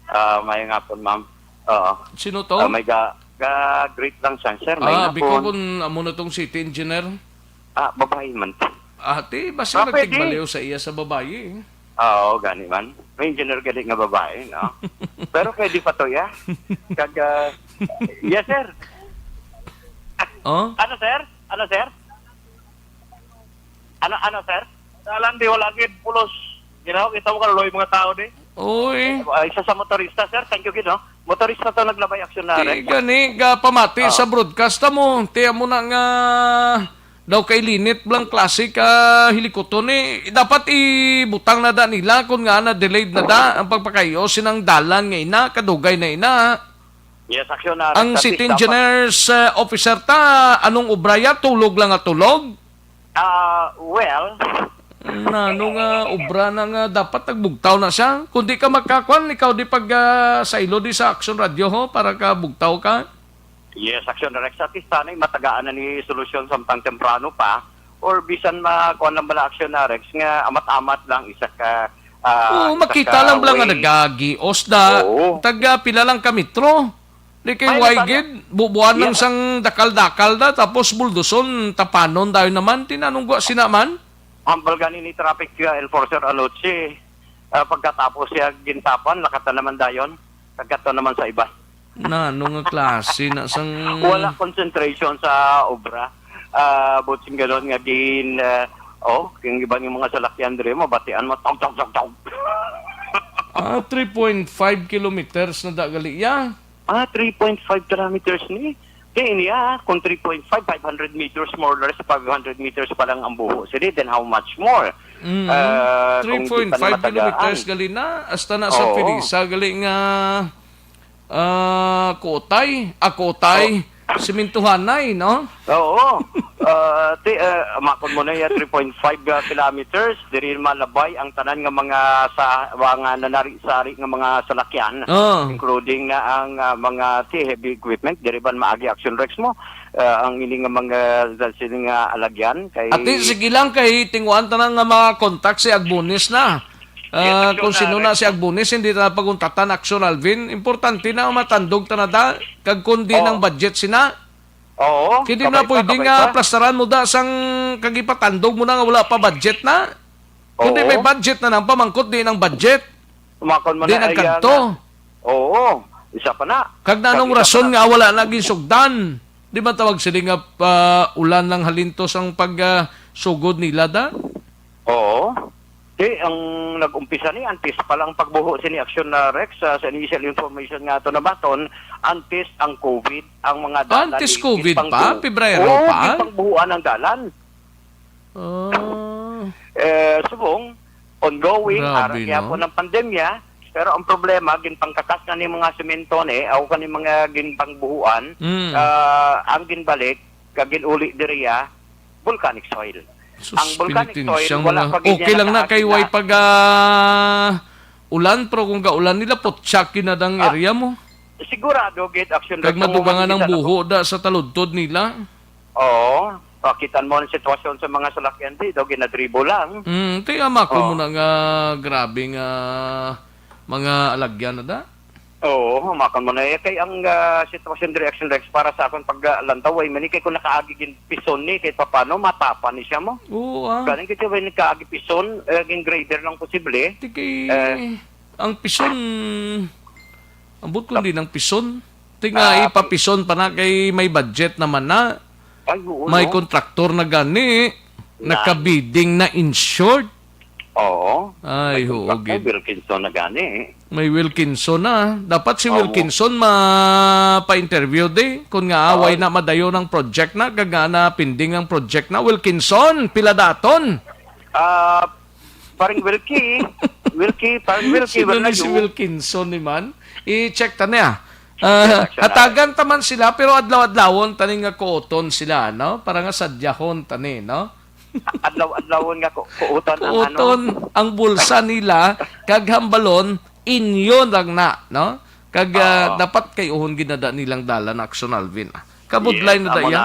Ah, may nga po, ma'am. Oo. Sino to? Ah, may ga-, ga-greet lang siya, sir. May Ah, nga biko po. Kung amo na tong city engineer. Ah, babae man. Ati, basi Ah, pwede. Magtigbaliw sa iya sa babayi, eh. Oo, gani man. May engineer gani nga babae, no? Pero pwede pa to, ya? Kag, ah, yes, sir. Oh? Ano, sir? Ano, sir? Ano, ano, sir? Dalan di wala gid pulos. Ginaw, kita mo kaluloy mga tao di. Oy. Ah, isa sa motorista, sir. Thank you gid, no? Motorista to naglabay aksyon na Ti arrest. Gani, ga pamati Ah. sa broadcast ta mo. Tiya mo na nga daw kay linit blang klase ka hilikuton ni. Dapat ibutang na da nila kung nga na delayed na da ang pagpakayo sinang dalan nga ina, kadugay na ina. Yes, aksyon na arrest. Ang At city least dapat engineers, eh, officer ta, anong obra ya? Tulog lang nga tulog? Ah, well, Nano nga obra na nga dapat nagbugtaw na siya? Kung di ka magkakuan, ikaw di pag, ah, saylo di sa Action Radio, ho, para ka bugtaw ka? Yes, Action Rex. At least sana'y matagaan na ni solusyon samtang temprano pa. Or bisan ma-, kuan lang bala, Action Rex, nga amat-amat lang isa ka, ah, Oo, isa makita ka lang bala nga way. Nagagios da. Oo. Taga pila lang ka metro. Di kay May way natan- gid, bubuan lang Yes. sang dakal-dakal da, tapos bulduson, tapanon dayon naman, tinanong gwa sina man? Hambal gani ni traffic, uh, enforcer anoche, ah, pagkatapos siya gintapan, lakatan naman dayon, kagkato naman sa iba. Na, ano nga klase na sang Wala concentration sa obra. Ah, buot sing ganon nga gin, ah, oh, yung iba yung mga salakyan diri, mabatian mo, tog, tog, tog, tog. Ah, three point five kilometers na da gali, ya. Ah, three point five kilometers ni. Di niya, kung three point five, five hundred meters, more or less five hundred meters pa lang ang buho. Sige, then how much more? Mm. Ah, kung di pa na matagaan. Three point five kilometers gali na, hasta na sa Oo. Pirisa gali nga, ah, Kutay, ah, Kutay, Oh. Simintuhanay, no? Oo. Ah, ti-, ah, makon mo na ya, three point five kilometers, diri malabay ang tanan nga mga sa, mga nanari-sari nga mga salakyan, Oh. including na ang, ah, mga ti-, heavy equipment, diri ban maagi Action Rex mo, ah, ang ini nga mga, sini nga alagyan kay Ati, sige lang kay tinguan ta na nga mga contact si Agbonis na. Ah, Yes, kung sino na si Action na, Rex. Agbonis, hindi ta na paguntatan, Action Alvin. Importante na matandog ta na da, kag kung di Oh. nang budget sina. Oo, Kay di na kabay pa, pwede kabay nga pa. plastaran mo da sang kag ipatandog mo na nga wala pa budget na. Kung di Oo. may budget na nang pamangkot, di nang budget. Umakon mo Di na, ay, nagkadto. ah, nga. Oo, isa pa na. Kag nanong Kag isa rason pa na. nga wala na ginsugdan? Di ba tawag sila nga, ah, ulan lang halintos ang pag, ah, sugod nila da? Oo. Di, ang nag-umpisa ni, antes pa lang pagbuho sini Action na Rex, ah, sa initial information nga ato nabaton, antes ang COVID, ang mga dalan Antes ni COVID pa? ginpangbu-, Pebrero Oo, pa? ginpangbuhuan ang dalan. Ah. Eh, subong, ongoing, Grabe, ara no? gyapon ang pandemya, pero ang problema, ginpangkakas na ni mga semento ni, o kani mga ginpangbuhuan, Mm. ah, ang ginbalik, kag ginuli diriya, volcanic soil. Sus, Ang volcanic soil, pinitensya mo wala na. pa gid Okay niya lang na kay nakaagi way na. pag, ah, ulan, pero kung gaulan nila, putsak kinadang Ah, area mo. Sigurado, gid, Action Kag Rex, ang madugangan mga ang gisa na buho da sa taludtod nila. Oo. Pakitan mo ang sitwasyon sa mga salakyan, di, daw ginadribo lang. Mm, kaya mako Oh. mo na nga grabe nga mga alagyan na da. Oo, makon mo na. Eh, kay ang, ah, sitwasyon diri, Action Rex, para sa akon paglantaw, ay man ni, kay kung nakaagi gin pison ni, kay papano, matapa ni siya mo. Oo, ah. Galing kay siya, may nakaagi pison, eh, gin grader lang posible. Di kay, Eh. ang pison, ambot kung Tap- di nang pison. Di nga, Ah, ipapison pa na kay may budget naman na. Ay, oo, May no? kontraktor na gani. Yan. Nakabidding na, insured. Oo. Ay, May oo, contract na, gid. Wilkinson na gani. May Wilkinson na. Dapat si Oo. Wilkinson mapa-interview di. Kung nga Oo. away na madayon ang project na, kag nga na pending ang project na. Wilkinson, pila daton? Ah, Paring Wilkie. Wilkie, Paring Wilkie, Sino wala ni si yun? Wilkinson ni man? I-check ta niya. Ah, Yes, Action hatagan ta man sila, pero adlaw-adlawon tani nga kuoton sila, no? Para nga sadyahon tani, no? Adlaw-adlawon nga ku-, kuutan ang ano. Kuuton ang bulsa nila, kag hambalon, inyo lang na, no? Kag, ah, Oo. dapat kay uhon ginada nilang dalan, Action Alvin. Kabudlay Yes, na da amo iya. na,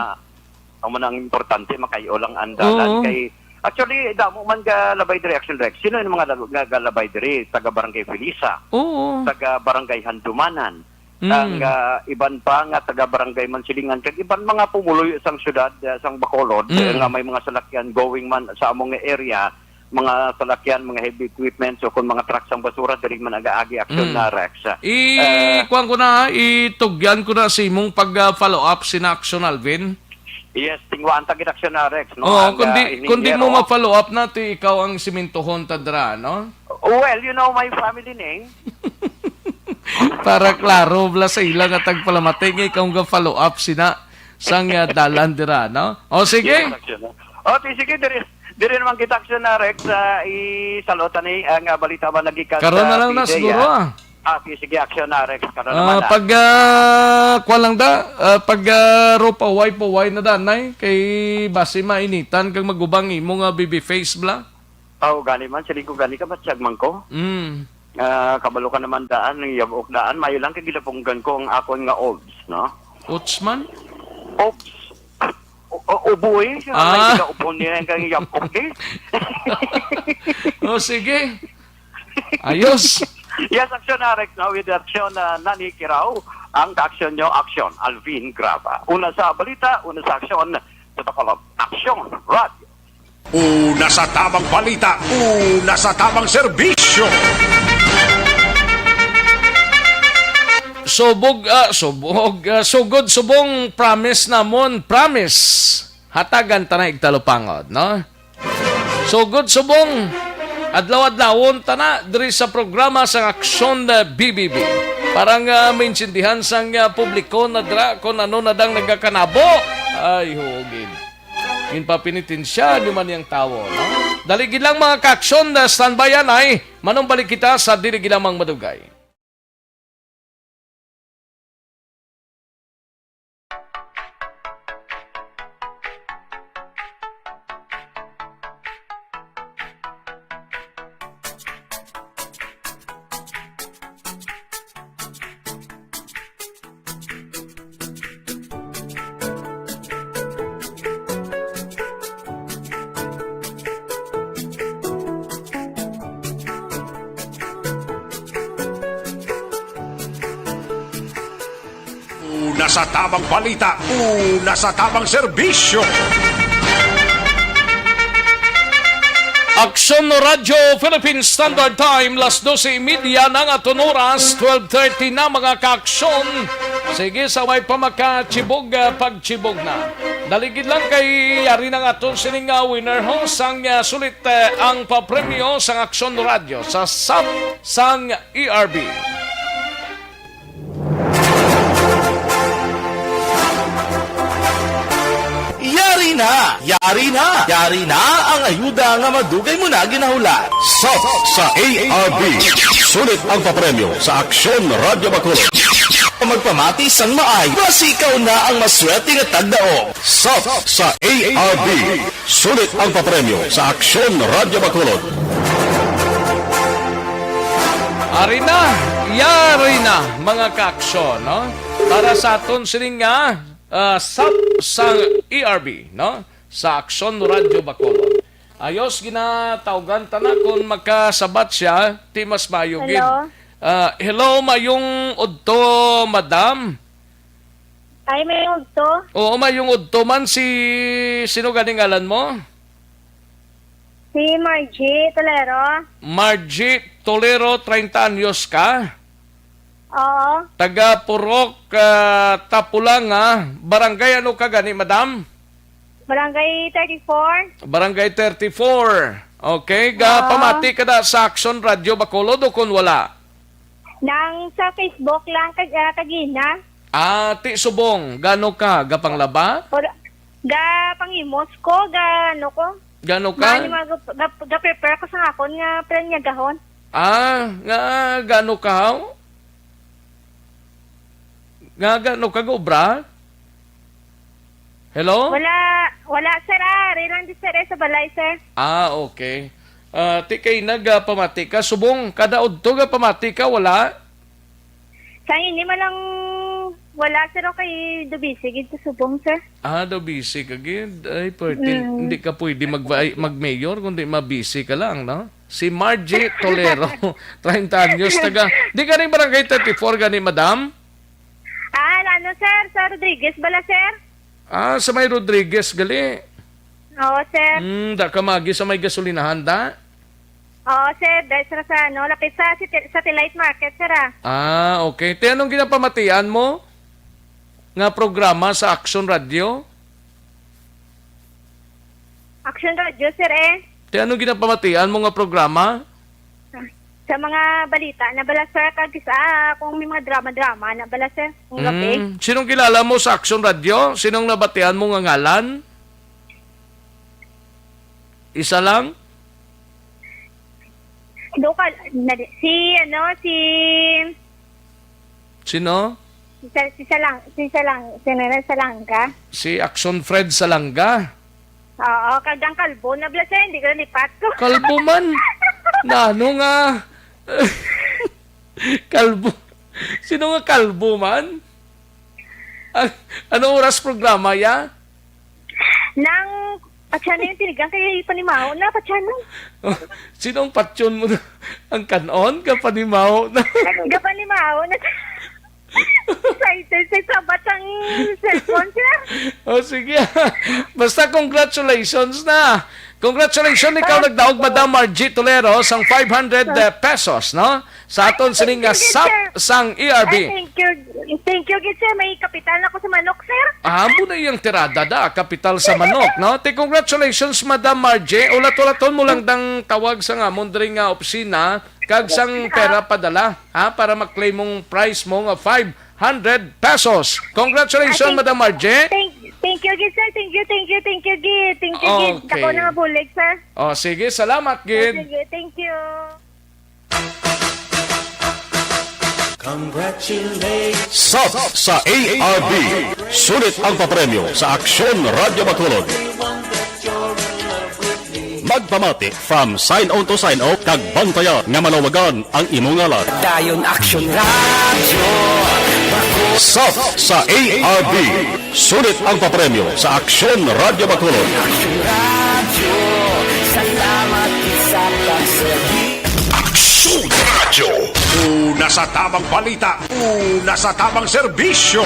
amo na ang importante, makayo lang ang dalan. Oo. Kay, actually, damo man ga labay diri, Action Rex. Sino yung mga lalo-, nga ga labay diri? Taga Barangay Felisa, Oo. taga Barangay Handumanan, Mm. Ang, ah, iban pa nga taga Barangay Mansilingan, kag iban mga pumuluyo sang syudad, ah, sang Bacolod, Mm. eh, nga may mga salakyan going man sa among area, mga salakyan, mga heavy equipments, o kung mga truck sang basura, diri man agaagi aksyon Mm. na, Rex. I-, Ah. kuwan ko na, itugyan ko na sa imong pag, ah, follow up sina Aksyon Alvin. Yes, tingwaan ta gid aksyon na, Rex, no? Oo, Ang, kundi, ah, kundi mo ingeniero. ma-follow up na, ti ikaw ang simintuhon ta dira, no? Well, you know my family name. Para klaro, bala sa ila nga tagpalamati nga ikaw nga follow up sina sang, ah, dalan dira, no? O, sige. Yes, aksyon, no? O, ti, sige, diri, diri naman kita aksyon na, Rex, ah, i-salota ni ang, ah, balita ba nagikan Karon sa na lang na P D A, siguro, ah. ah. Ah, sige, sige, aksyon na, Rex. Karon Ah, naman, ah. pag, ah, kwa lang da, ah, pag, ah, ro paway-paway na danay, kay basi mainitan kag magubang imo nga baby face bla. Aw, gani man, siling ko gani ka, matsyag man ko. Mm. Ah, kabalo ka naman daan, ang yabok daan, mayo lang kay gilapunggan ko ang akon nga obs, no? Oats man? Obs. O, o, ubo eh. Ah. May ginaubon niya ang kang yabok eh. O, sige. Ayos. Yes, aksyon na, Rex, no? With aksyon na Nani Kirao, ang kaaksyon nyo, aksyon, Alvin Graba. Una sa balita, una sa aksyon, sa Bacolod. Aksyon, Radyo. Una sa tamang balita, una sa tamang serbisyo. Subog, ah, subog, ah, sugod subong promise namon, promise. Hatagan ta na igtalupangod, no? Sugod subong, adlaw-adlawon ta na diri sa programa sang Aksyon, ah, B B B. Para nga maintindihan sang, ah, publiko na dira kung ano na dang nagakanabo. Ay, hugid. Ginpapinitensya ni man yang tawo, no? Dali gid lang, mga kaaksyon, na standby anay. Manumbalik kita sa dili gid lamang madugay. Una sa tamang balita, una sa tamang serbisyo. Aksyon Radyo Philippine Standard Time, las dose y media na nga aton oras, twelve thirty na, mga kaaksyon. Sige, sa way pa makachibog, ah, pagchibog na. Dali gid lang kay yari na nga aton sining, ah, winner ho sang, ah, sulit, eh, ang papremyo sang Aksyon Radyo sa sap sang E R B. Yari na! Yari na! Yari na ang ayuda nga madugay mo na ginahulat. Sap sa A R B. Sulit ang papremyo sa Aksyon Radyo Bacolod. Magpamati sang maay, basi ikaw na ang maswerte nga tagdaog. Sap sa A R B. Sulit ang papremyo sa Aksyon Radyo Bacolod. Ari na, yari na, mga kaaksyon, no? Para sa aton sining nga, ah, sap sa E R B, no? Sa Aksyon Radyo Bacolod. Ayos, ginatawgan ta na kung makasabat siya, ti mas maayo gid. Hello? Ah, hello, mayong udto, madam. Ay, mayong udto. Oo, mayong udto man. Si, sino gani ngalan mo? Si Margie Tolero. Margie Tolero, treinta anyos ka? Oo. Taga Purok, ah, Tapulanga. Barangay ano ka gani, madam? Barangay thirty-four. Barangay thirty-four. Okay, ga Oo. pamati ka na sa Aksyon Radyo Bacolod o kun wala? Nang sa Facebook lang kag, ah, kagina. Ah, ti subong, gano ka gapanglaba? Or, ga pangimos ko, ga ano ko. Gano ka? Mani mga ga, ga, ga-prepare ko sa akon nga pranyagahon. Ah, nga gano ka, haw? Nga gano ka, gobra? Hello? Wala, wala, sir, ah. Ari lang di, sir, eh, sa balay, sir. Ah, okay. Ah, ti kay nagapamati ka, subong, kada udto gapamati ka, wala? Sa ini man lang, wala, sir, okay, do busy gid sa subong, sir. Ah, do busy ka gid. Ay, pwede, Mm. hindi ka pwede mag-, mag-mayor, kundi ma-busy ka lang, no? Si Margie Tolero, treinta anyos, taga, di ka rin barangay thirty-four gani, madam? Sir, sa Rodriguez bala, sir? Ah, sa may Rodriguez gali. Oo, sir. Hmm, da ka magi sa may gasolinahan, da? Oo, sir. Dahil, sir, sa, ano, lapit sa sati-, Satellite Market, sir, ah. Ah, okay. Te, anong ginapamatian mo nga programa sa Action Radio? Action Radio, sir, eh. Te, anong ginapamatian mo nga programa? Sa mga balita na bala, sir, kag sa, ah, kung may mga drama-drama na bala, sir, kung gabi. Mm. Sinong kilala mo sa Action Radio? Sinong nabatian mo nga ngalan? Isa lang? Local, na, si, ano, si Sino? Si Sa-, si Salang-, si Salang-, si Nene Salanga. Si Action Fred Salanga. Oo, kag ang kalbo na bala, sir, hindi ko nalipat ko. Kalbo man. Nano nga? Kalbo. Sino nga kalbo man? Ah, ano oras programa ya? Nang patsyana yung tinigang kay panimaho na, patsyana. Sino ang patyon mo na? Ang kanon ka panimaho na? Gapanimaho na. Excited sa sabat ang cellphone, sir. Oh, sige. Basta congratulations na. Congratulations, ikaw nagdaog, Madam Margie Tolero, sang five hundred pesos, no? Sa aton sining nga Thank you, sap sir. sang E R B. Ay, thank you. Thank you, gid, sir. May kapital na ko sa manok, sir. Ah, amo na iyang tirada da, kapital sa manok, no? Te, congratulations, Madam Margie. Ulat-ulaton mo lang dang tawag sa nga amon diri nga opisina, kag sang pera padala, ha, para ma-claim mong prize mo nga five hundred pesos. Congratulations, Ay, thank, Madam Margie. Thank, thank you, gid, sir. Thank you, thank you, thank you, gid. Thank you, gid. Okay. Ako na nga bulig, sir. Oh, sige, salamat, Oh, gid. sige, thank you. Congratulations. Sap sa A R B. Sulit ang papremyo sa Aksyon Radyo Bacolod. Magpamati from sign on to sign off kag bantaya nga malawagan ang imo ngalan. Dayon Aksyon Radyo. Sap sa A R B. Sulit ang papremyo sa Aksyon Radyo Bacolod. Aksyon Radyo. Salamat sa pagserbi. Aksyon Radyo. Una sa tamang balita, una sa tamang serbisyo.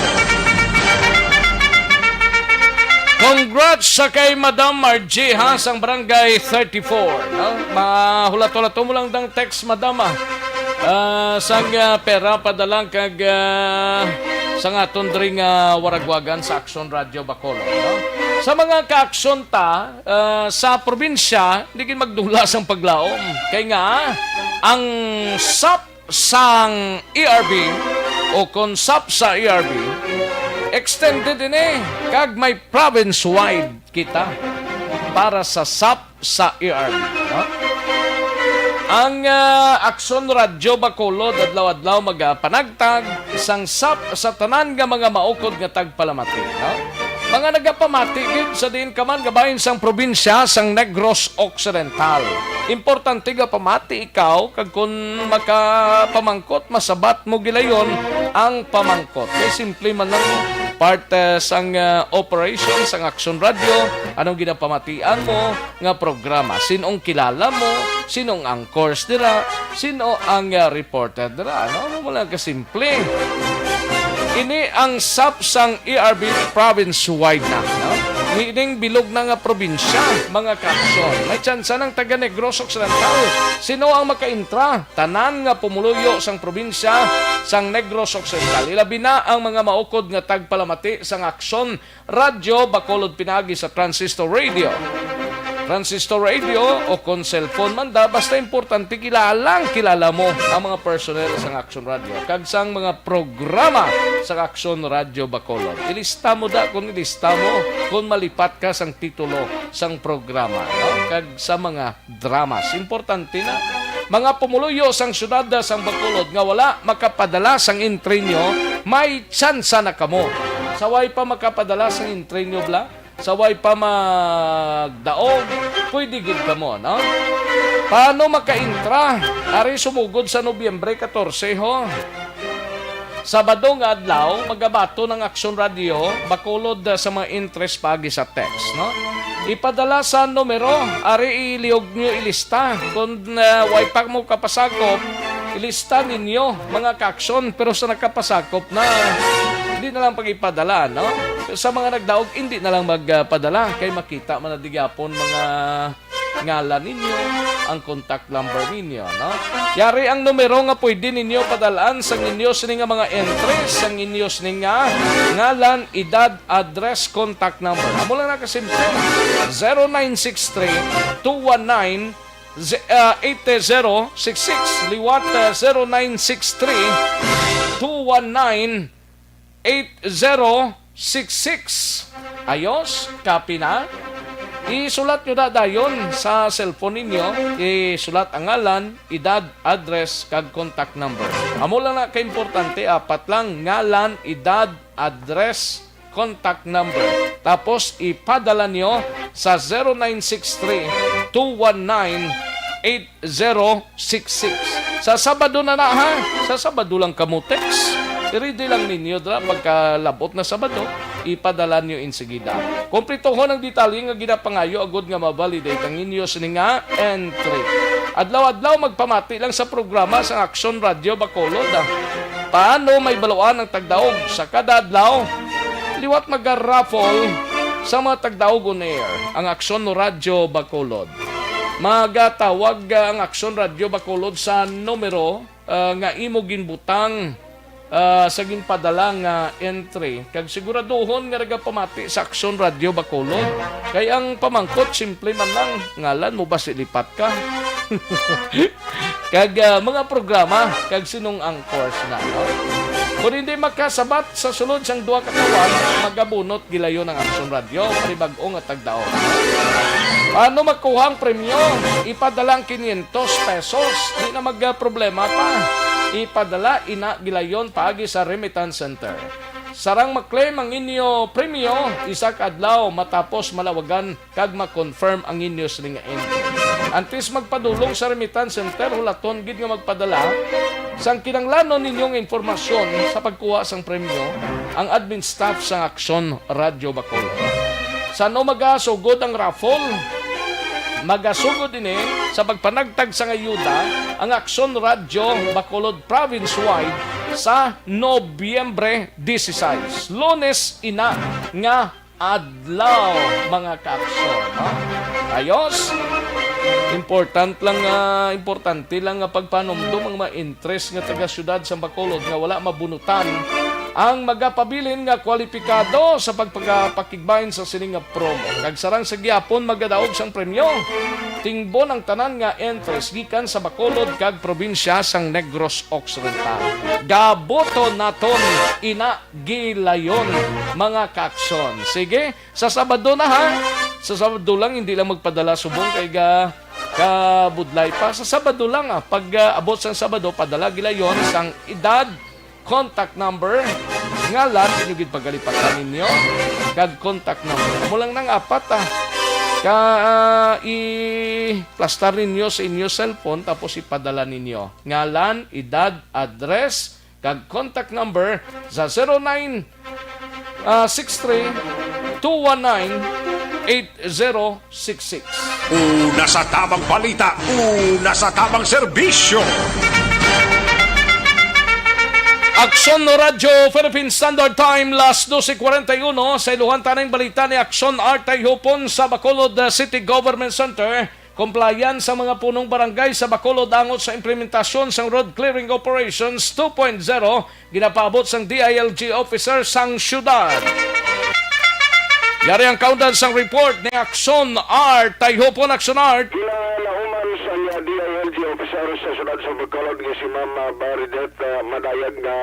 Congrats sa kay Madam Margie, ha, sang Barangay thirty-four, no? Mahulat-hulat mo lang dang text, Madam, ah. Ah, sang, ah, pera padala kag, ah, sang aton diri nga waragwagan sa Aksyon Radyo Bacolod, no? Sa mga kaaksyon ta, ah, sa probinsya, di gid magdula sang paglaom. Kay nga, ang sap sang E R B o kon sap sa E R B, extended ini kag may province-wide kita para sa sap sa E R B, no? Ang, ah, Aksyon Radyo Bacolod adlaw-adlaw magapanagtag sang sap sa tanan nga mga maukod nga tagpalamati, no? Mga nagapamati gid sa diin ka man nga bahin sang probinsya sang Negros Occidental. Importante nga pamati ikaw, kag kon makapamangkot, masabat mo gilayon ang pamangkot. Kay simple man lang, part, eh, sang, eh, operation sang Aksyon Radyo, anong ginapamatian mo nga programa? Sin-ong kilala mo? Sin-ong anchors dira? Sin-o ang, eh, reporter dira? Ano, ano mo lang kasimple? Ini ang sap sang E R B province-wide na, no? Meaning, bilog na nga probinsya, mga kaaksyon. May tsansa ng taga Negros Occidental. Sino ang makaintra? Tanan nga pumuluyo sang probinsya sang Negros Occidental, ilabi na ang mga maukod nga tagpalamati sang Aksyon Radyo Bacolod pinaagi sa transistor radio. Transistor radio o kon cellphone man da, basta importante kilalang kilala mo ang mga personnel sang Aksyon Radio kag sang mga programa sang Aksyon Radio Bacolod. Ilista mo da kung ilista mo, kung malipat ka sang titulo sang programa, no? Kag sa mga dramas. Importante na. Mga pumuluyo sang siyudad sang Bacolod nga wala makapadala sang entry nyo, may tsansa na kamo. Sa way pa makapadala sang entry nyo, bla? Sa way pa magdaog, pwede gid kamo, no? Paano makaintra? Ari sumugod sa Nobyembre katorse, ho. Sabado nga adlaw, magabaton ang Aksyon Radio, Bacolod, ah, sa mga interest paagi sa text, no? Ipadala sa numero, ari ilihog nyo ilista. Kung, ah, way pa mo kapasakop, ilista ninyo, mga kaaksyon, pero sa nakapasakop na, Hindi na lang pag-ipadala, no? Sa mga nagdaog, hindi na lang magpadala kay makita man na di gyapon mga ngalan ninyo, ang contact number ninyo, no? Yari ang numero nga pwede ninyo padalaan sa inyo sini nga mga entries, sa inyo sini nga ngalan, edad, address, contact number. Amo lang na kasimple. Zero nine six three, two one nine, ze-, ah, eight zero six six. Liwat, ah, zero nine six three, two one nine, eight zero six six. Ayos, copy na. Isulat nyo na dayon sa cellphone ninyo. Isulat ang ngalan, edad, address, kag contact number. Amo lang na kaimportante, apat lang, ngalan, edad, address, contact number. Tapos ipadala nyo sa zero nine six three, two one nine, eight zero six six. Sa Sabado na na, ha? Sa Sabado lang kamo text. I-ready lang ninyo dira, pagkalabot na Sabado, ipadala nyo insigida. Kumpletohon ang detalye nga ginapangayo agud nga ma-validate ang inyo sini nga entry. Adlaw-adlaw magpamati lang sa programa sa Aksyon Radyo Bacolod, ah. Paano may baluan ang tagdaog sa kada adlaw? Liwat maga-raffle sa mga tagdaog on air ang Aksyon Radyo Bacolod. Magatawag, ah, ang Aksyon Radyo Bacolod sa numero, ah, nga imo ginbutang, ah, sa ginpadala nga entry. Kag siguraduhon nga nagapamati sa Aksyon Radyo Bacolod. Kay ang pamangkot, simple man lang, ngalan mo ba si Lipat ka? Kag, ah, mga programa, kag sinong anchors na, no? Kung hindi makasabat sa sulod sang duha ka tawan, magabunot gilayon ang Aksyon Radyo, panibag-o nga tagdaog. Paano makuha ang premyo? Ipadala ang quinientos pesos. Di na magproblema pa. Ipadala ina gilayon paagi sa remittance center. Sarang ma-claim ang inyo premyo, isa ka adlaw matapos malawagan kag ma-confirm ang inyo sini nga entry. Antes magpadulong sa remittance center, hulaton gid nga magpadala sang kinahanglanon ninyo nga impormasyon sa pagkuha sang premyo ang admin staff sang Aksyon Radyo Bacolod. San-o magasugod ang raffle? Magasugod ini sa pagpanagtag sang ayuda ang Aksyon Radyo Bacolod province-wide sa Nobyembre dieciséis, Lunes ina nga adlaw, mga ka-Aksyon, no? Ayos. Important lang, ah, importante lang nga pagpanumdom ang mga interest nga taga-siyudad sa Bacolod nga wala mabunutan ang magapabilin nga kwalipikado sa pagpagapakigbahin sa sini nga promo. Kag sarang sa gihapon magadaog sang premyo, tingbon ang tanan nga entries gikan sa Bacolod kag probinsya sang Negros Occidental. Gabuton naton ina gilayon, mga ka-Aksyon. Sige, sa Sabado na, ha. Sa Sabado lang, hindi lang magpadala subong kay ga-, kabudlay pa. Sa Sabado lang, ah, pag, ah, abot sang Sabado, padala gilayon sang edad, contact number, ngalan, inyo gid pagalipatan ninyo, kag contact number. Amo lang nang apat, ah. Ka, ah, i-plastar ninyo sa inyo cellphone, tapos ipadala ninyo. Ngalan, edad, address, kag contact number sa zero nine, ah, six three, two one nine, eight zero six six. Una sa tamang balita, una sa tamang serbisyo. Aksyon Radyo Philippine Standard Time, las doce cuarenta y uno. Sa iluhan tanang balita ni Aksyon Art Tayhupon sa Bacolod, uh, City Government Center. Compliance sa mga punong barangay sa Bacolod angot sa implementasyon sang road clearing operations two point zero, ginapaabot sang D I L G officer sang syudad. Yari ang kaundan sang report ni Aksyon Art. Tayhupon, Aksyon Art. Ginalauman sang D I L G officer sa syudad sa Bacolod nga si Ma'am, ah, Baridette, ah, Madayag nga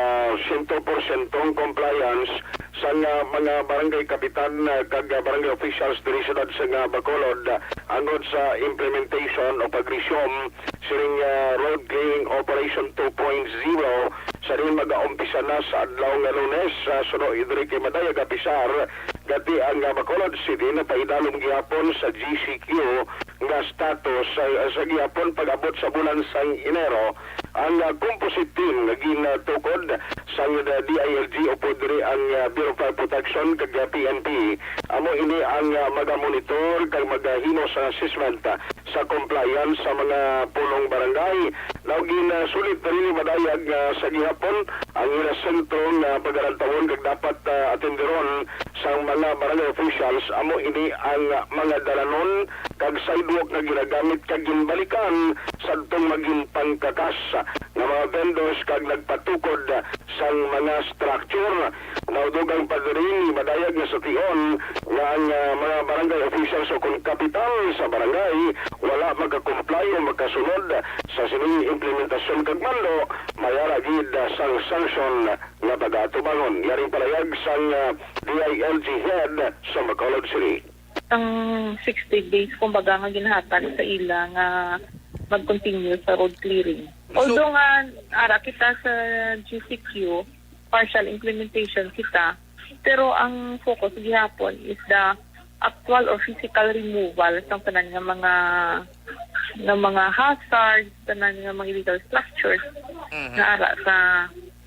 sento porsyentong compliance sang, ah, mga barangay kapitan, ah, kag, ah, barangay officials diri sa syudad sang, ah, Bacolod, ah, angot sa implementation o pag-resume sining, ah, road clearing operation two point zero sa diin mag-aumpisa na sa adlaw nga Lunes, ah, suno diri kay Madayag Apisar, gati ang, ah, Bacolod City napaidalom gihapon sa G C Q nga status sa, sa gihapon pag-abot sa bulan sang Enero. Ang, ah, composite team nga gintukod sang, ah, D I L G upod diri ang, ah, Bureau of Fire Protection kag, ah, P N P. Amo ini ang, ah, magamonitor kag magahimo sa assessment, ah, sa compliance sa mga punong barangay. Daw ginasulit na rin ni Madayag nga sa gihapon ang ila sentro nga pagalantawan kag dapat, ah, atenderon sang mga barangay officials amo ini ang, ah, mga dalanon kag sidewalk nga ginagamit kag ginbalikan sadtong maging pangkakas nga mga vendors kag nagpatukod sang mga structure. Naudog ang pagdiri ni Madayag nga sa tion nga ang, ah, mga barangay officials o kon kapitan sa barangay wala makakomply o makasunod sa sining implementasyon kag mando, may ara gid sang sanksyon nga pagatubangon. Yari ang palayag sang, ah, D I L G head sa Bacolod City. Ang sixty days, kumbaga, nga ginahatag sa ila nga mag-continue sa road clearing. So, although nga ara kita sa G C Q, partial implementation kita, pero ang focus gihapon is the actual or physical removal sang tanan nga mga, nga mga hazards, tanan nga mga illegal structures Mhm. nga ara sa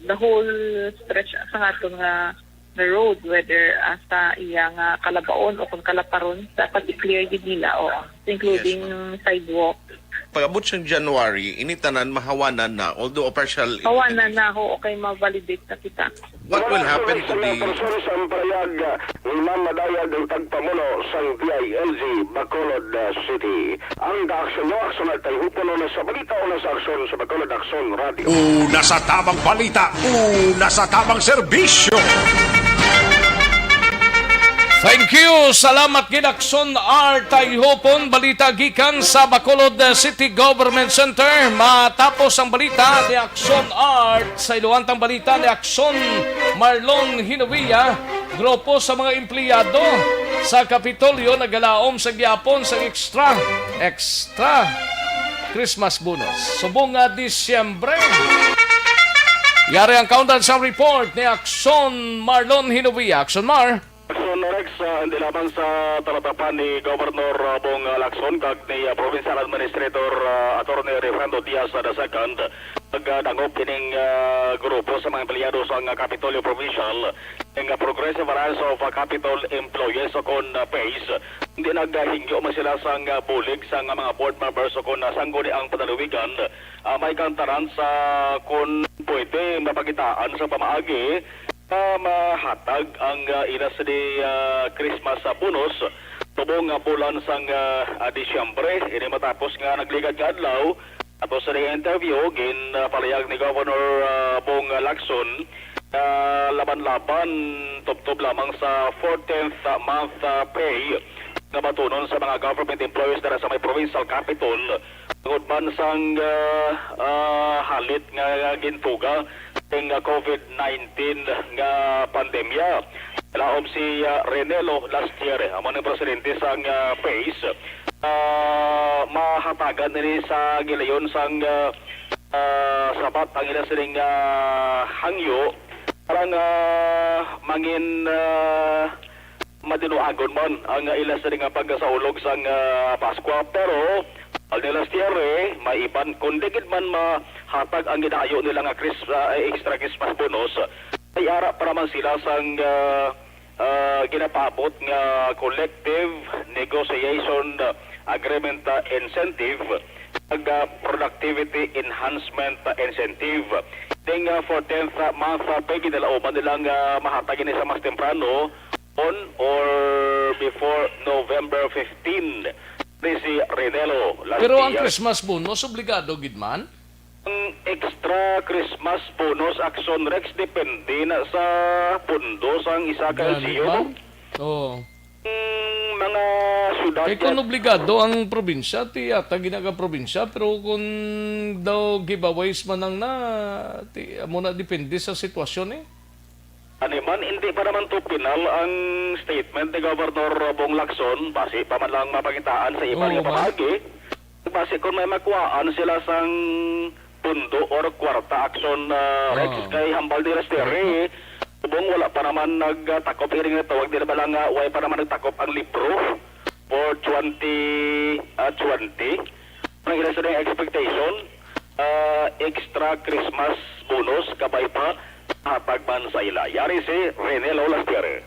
the whole stretch sa aton nga, nga road, whether, ah, sa iya nga kalabaon o kung kalaparon, dapat i-clear gid nila, oo, including Yes, ma'am. sidewalk. Pag-abot sang January, ini tanan mahawanan na, although partial Hawanan implementation. na, oo, kay ma-validate na kita. What will happen to the person sa parayag ni Ma'am Madayag ang tagpamuno sang D I L G Bacolod, uh, City? Ang kaaksyon mo, aksyon at tayhupon una sa balita, una sa aksyon sa Bacolod Aksyon Radio. Una sa tamang balita, una sa tamang serbisyo. Thank you. Salamat gid, Akson Art Tayhopon. Balita gikan sa Bacolod City Government Center. Matapos ang balita ni Akson Art, sa iluwantang balita ni Akson Marlon Hinovia, grupo sa mga empleyado sa Kapitolyo nagalaom sa gihapon sang extra, extra Christmas bonus subong nga Disyembre. Yari ang kaundan sang report ni Akson Marlon Hinovia. Akson Mar. Akson Rex, ah, hindi lamang sa talatapan ni Governor, ah, Bong Lacson kag ni, ah, Provincial Administrator, ah, Attorney Refrando Diaz the second, nagdangop ining, ah, grupo sa mga empleyado sa, ah, Kapitolyo Provincial, ang, ah, Progressive Alliance of, ah, Capitol Employees o kon, ah, PACE. Hindi naghingyo man sila sang, ah, bulig sang, ah, mga board members o kon, ah, sangguniang panalawigan, ah, may kantaran sa kon pwede mapakitaan sa pamaagi nga mahatag ang, ah, ila sini, ah, Christmas, ah, bonus subong nga bulan sang, ah, ah, Disyembre. Ini matapos nga nagligad nga adlaw, ato sa interview, gin, ah, palayag ni Governor, ah, Bong Lacson nga laban-laban tubtob lamang sa fourteenth month, ah, pay nga batunon sa mga government employees dira sa may provincial capital. Tungod man sang, ah, ah, halit nga gintuga ning, ah, covid nineteen nga pandemya. Laom si, ah, Renelo Lastier, amo ni presidente sang, ah, PACE. Ah, mahatagan ini sa gilayon sang, ah, ah, sabat ang ila sining, ah, hangyo para nga mangin, ah, madinuagon man ang ila sini nga pagkasaulog sang, ah, Paskwa. Pero, al ni Lastiere, may iban, kung di gid man mahatag ang ginaayo nila nga Chris-, ah, extra Christmas bonus, may ara pa naman sila sang, ah, ah, ginapaabot nga collective negotiation agreement, ah, incentive, ag, ah, productivity enhancement, ah, incentive. Ding, ah, fourteenth month, ah, pay, ginalauman nila nga mahatag ini sa mas temprano on or before November fifteen, ni si Renelo Pero ang Lastias. Christmas bonus, obligado gid man? Ang extra Christmas bonus, Action Rex, depende na sa pundo sang isa ka Gani L G U, ba? No? Oo. Ang mga syudad Kay kung nga obligado ang probinsya, ti yata ginaga probinsya, pero kung daw giveaways man ang na, ti, amo na depende sa sitwasyon eh. Ani man, hindi pa naman to pinal ang statement ni Governor Bong Lacson, basi pa man lang mapangitaan sa iba Oo, nga man. Pamaagi. Basi kung may makuhaan sila sang pundo or kwarta, Action, ah, Rex, Oo. kay hambal ni Lasteri, subong wala pa naman nagtakop, iring na tawag nila ba lang nga, way pa naman nagtakop ang libro for twenty, ah, twenty. Ang ila sa expectation, ah, extra Christmas bonus, kabay pa, hatag man sa ila. Yari si Renelo Lasteri.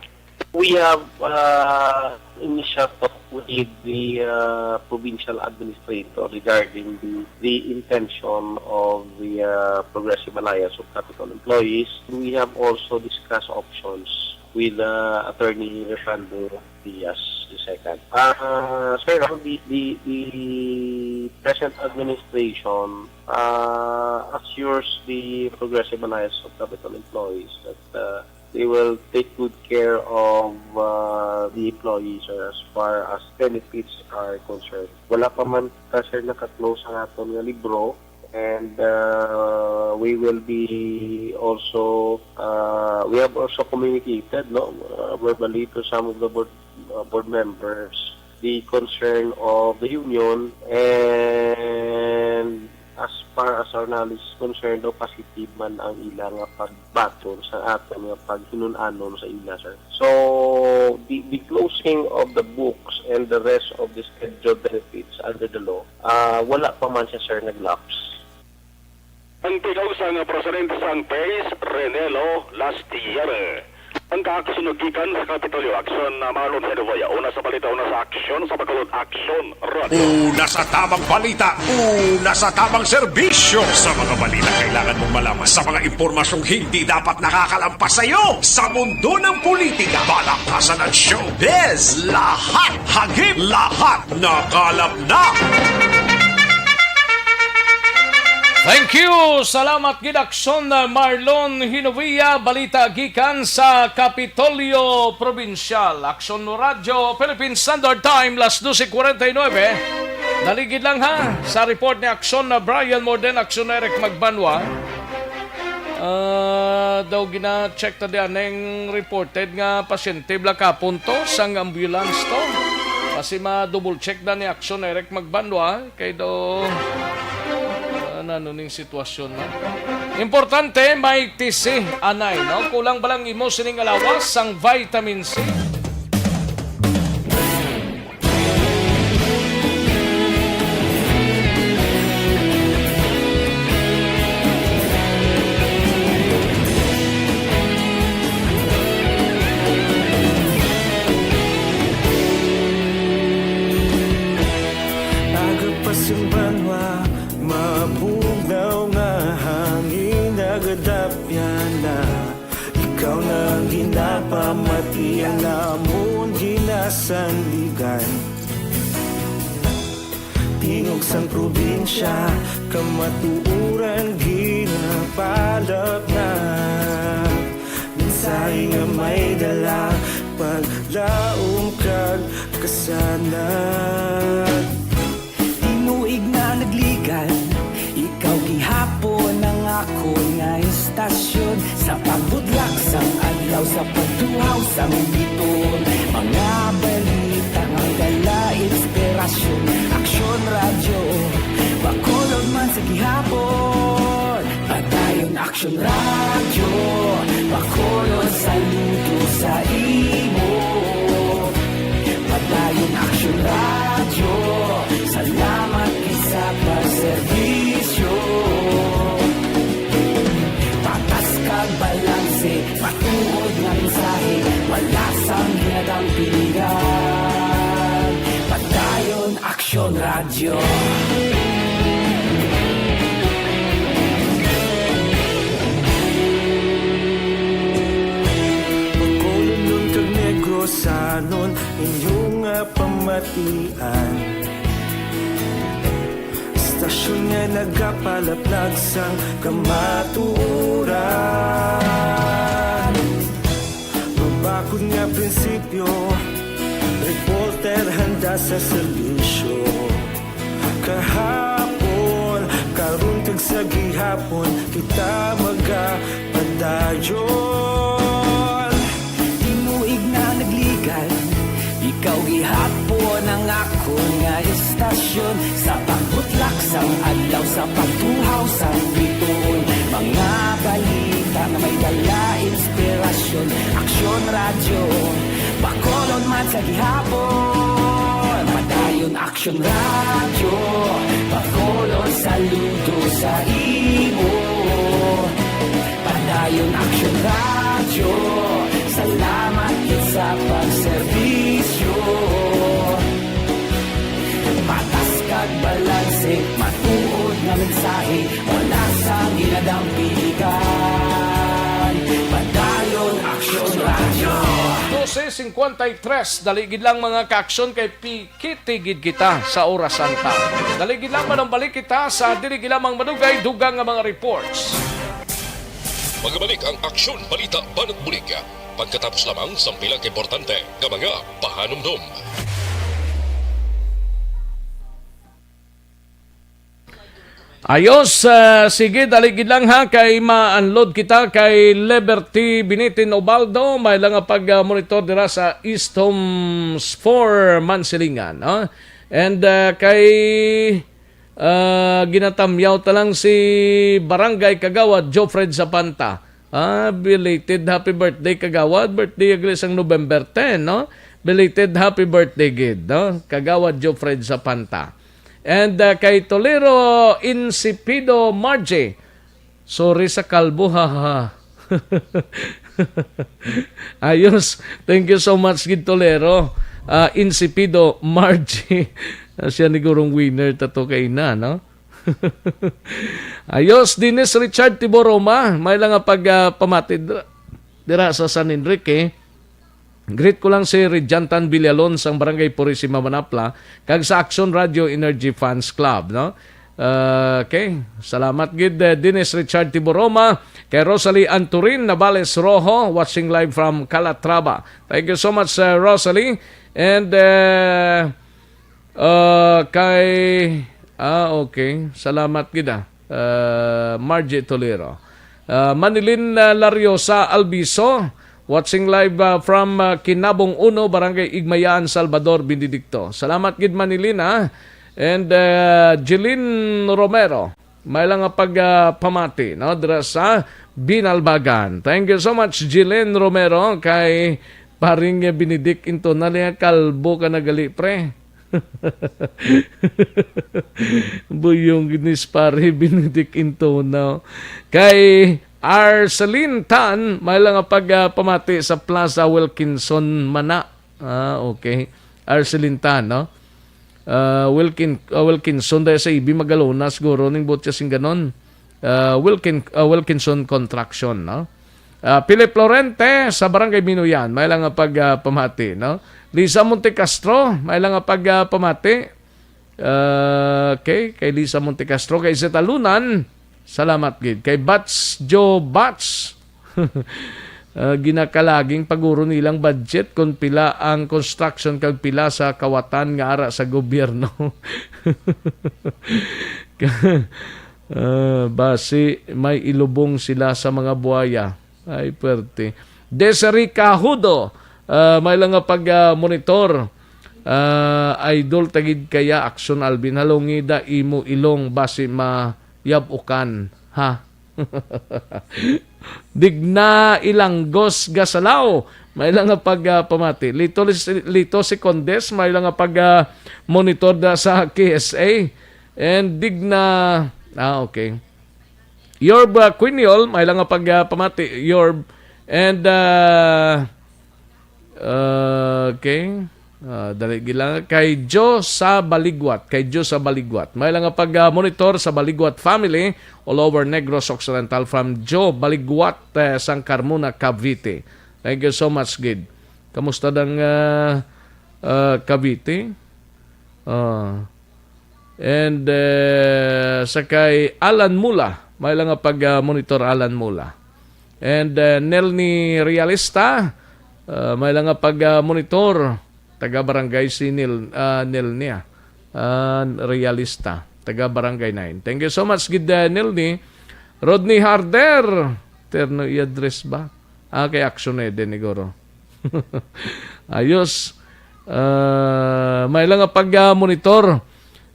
We have uh, initial talk with the uh, provincial administrator regarding the, the intention of the uh, Progressive Alliance of Capitol Employees. We have also discussed options with uh, Attorney Refrando Diaz the second. Uh, sir, no, the, the, the present administration uh, assures the Progressive Alliance of Capitol Employees that uh, they will take good care of uh, the employees, sir, as far as benefits are concerned. Wala pa man ta, sir, naka-close ang aton nga libro, and uh, we will be also uh, we have also communicated, no, uh, verbally to some of the board uh, board members the concern of the union, and as far as our knowledge is concerned, daw positive man ang ila nga pagbaton sa aton nga paghinun-anon sa ila, sir. So, the, the closing of the books and the rest of the scheduled benefits under the law, ah, wala pa man siya, sir, nag-lapse. Ang tigawsa nga presidente sang PACE, Renelo Lastiere. Ang kaaksyon nga gikan sa Kapitolyo Aksyon na Marlon Genovia. Una sa balita, una sa aksyon, sa Bacolod Aksyon Radio. Una sa tamang balita, una sa tamang serbisyo. Sa mga balita kailangan mong malaman, sa mga impormasyong hindi dapat nakakalampas sa iyo, sa mundo ng politika, palakasan at showbiz, lahat hagip, lahat nakalap na. Thank you! Salamat gid, Aksyon Marlon Hinovia. Balita gikan sa Kapitolyo Probinsyal. Aksyon Radyo, Philippine Standard Time, las doce cuarenta y nueve. Dali gid lang, ha, sa report ni Aksyon Brian Morden, Aksyon Eric Magbanwa. Ah, daw gina-check ta di aning reported nga pasyente bala kahapon to, sang ambulance to. Kasi ma-double check na ni Aksyon Eric Magbanwa, kay daw, ah, nano ning sitwasyon na. Importante, may T C, anay, no? Kulang ba lang imo sining alawas sang vitamin C? Aga pa sing banwa, mabugnaw nga hangin nagadapyan na. Ikaw na ang ginapamati, ang amon ginasandigan. Tingog sang probinsya, kamatuoran ginapalapnap. Mensahe nga may dala, paglaom kag kasanag. Tinuig na nagligan, ikaw gihapon ang akon nga istasyon. Sa pagbudlak sang adlaw, sa pagtuhaw sang biton, mga balita nga dala inspirasyon. Aksyon Radyo, Bacolod man sa gihapon. Padayon Aksyon Radyo, Bacolod, saludo sa imo. Padayon Aksyon Radyo, salamat gid sa pagserbisyo. Patas kag balanse, matuod nga mensahe, wala sang ginadampingan. Padayon Aksyon Radyo. Bacolodnon kag Negrosanon, inyo nga pamatian. Istasyon nga nagapalaplag sang kamatuoran. Mabakod nga prinsipyo, reporter handa sa serbisyo. Kahapon, karon kag sa gihapon, kita magapadayon. Tinuig na nagligan, ikaw gihapon ang akon nga istasyon. Sa pagbutlak sang adlaw, sa pagtuhaw sang bituon, mga balita nga may dala inspirasyon. Aksyon Radyo, Bacolod man sa gihapon. Padayon Aksyon Radyo, Bacolod, saludo sa imo. Padayon Aksyon Radyo, salamat gid sa Mula sa ginadang pilikan, Padayon Aksyon Radio. Dose cincuenta y tres, dali gid lang, mga kaaksyon, kay pikiti gid kita sa orasan ta. Dali gid lang, manumbalik kita sa dili gid lamang madugay, dugang nga mga reports. Magabalik ang Aksyon Balita Banat Bulig pagkatapos lamang sang pila ka importante nga mga pahanumdom. Ayos, ah, sige, dali gid lang ha, kay ma-unload kita kay Liberty Binitin Ubaldo, may lang nga pag-, ah, monitor dira sa East Homes four Mansilingan, no? And, ah, kay, ah, ginatamyaw ta lang si Barangay Kagawad Jofred Zapanta. Ah, belated happy birthday, Kagawad. Birthday agli sang November ten, no? Belated happy birthday gid, no? Kagawad Jofred Zapanta. And, uh, kay Tolero Insipido Margie. Sorry sa kalbo, ha, ha. Ayos. Thank you so much, gid Tolero. Uh, Insipido Margie. Ah, siya ni gurong winner ta to kay na, no? Ayos, Dennis Richard Tiboroma. May lang nga pag, uh, pamati dira, dira sa San Enrique. Greet ko lang si Rejantan Villalon sang Barangay Purisima, Manapla, kag sa Action Radio Energy Fans Club, no? Ah, okay. Salamat gid, eh, Dennis Richard Tiboroma, kay Rosalie Anturin Navales Rojo, watching live from Calatrava. Thank you so much, uh, Rosalie. And, uh, uh, kay, ah, okay. Salamat gid, ah. Uh, Margie Tolero. Uh, Manilin, uh, Lariosa Albiso, watching live, uh, from, uh, Kinabong Uno, Barangay Igmayaan, Salvador, Benedicto. Salamat gid, Manilin, ha. And, uh, Jeline Romero, may lang nga pag, uh, pamati, no, dira sa Binalbagan. Thank you so much, Jeline Romero, kay paring Benedict Intona. Kalbo ka na gali, pre. Buyong gid ni si Pare Benedict Intona. Kay Arceline Tan, may lang nga pag, ah, pamati sa Plaza Wilkinson, Mana. Ah, okay. Arceline Tan, no? Ah, Wilkin-, ah, Wilkinson, dahil sa Ibi Magalona, siguro, ning butya sing ganon. Ah, Wilkin-, ah, Wilkinson Contraction, no? Ah, Philip Lorente sa Barangay Binuyan, may lang nga pag, ah, pamati, no? Lisa Montecastro, may lang nga pag, ah, pamati. Ah, okay, kay Lisa Montecastro, kay Zeta Lunan, salamat gid. Kay Bats Joe Bats, ah, ginakalaging paguro nilang budget kung pila ang construction kag pila sa kawatan nga ara sa gobyerno. Ah, basi may ilubong sila sa mga buaya. Ay, pwerte. Desiree Cajudo, ah, may lang nga pag, ah, monitor. Ah, idol, tagid kaya Action Alvin. Halungida imo ilong, basi mayabukan. Ha? Digna Ilanggos Gasalaw, may lang nga pag, ah, pamati. Lito, Lito Secondes, may lang nga pag, ah, monitor da sa K S A. And Digna, ah, okay. Yorb, uh, Quiniol, may lang nga pag, uh, pamati, Yorb. And, uh, uh, okay. Uh, dali gila. Kay Joe sa Baligwat. Kay Joe sa Baligwat. May lang nga pag, uh, monitor sa Baligwat family all over Negros Occidental from Joe Baligwat, uh, sang Carmona, Cavite. Thank you so much, gid. Kamusta dang, uh, uh, Cavite? Uh, And, eh, sa kay Alan Mula, may lang nga pag, ah, monitor, Alan Mula. And, eh, Nelny Realista, ah, may lang nga pag, ah, monitor, taga barangay si Nel, ah, Nelny, ah. Ah, Realista, taga barangay nine. Thank you so much, gid, ah, Nelny. Rodney Harder, terno i-address ba? Ah, kay Action Eden, siguro. Ayos. Ah, may lang nga pag, ah, monitor,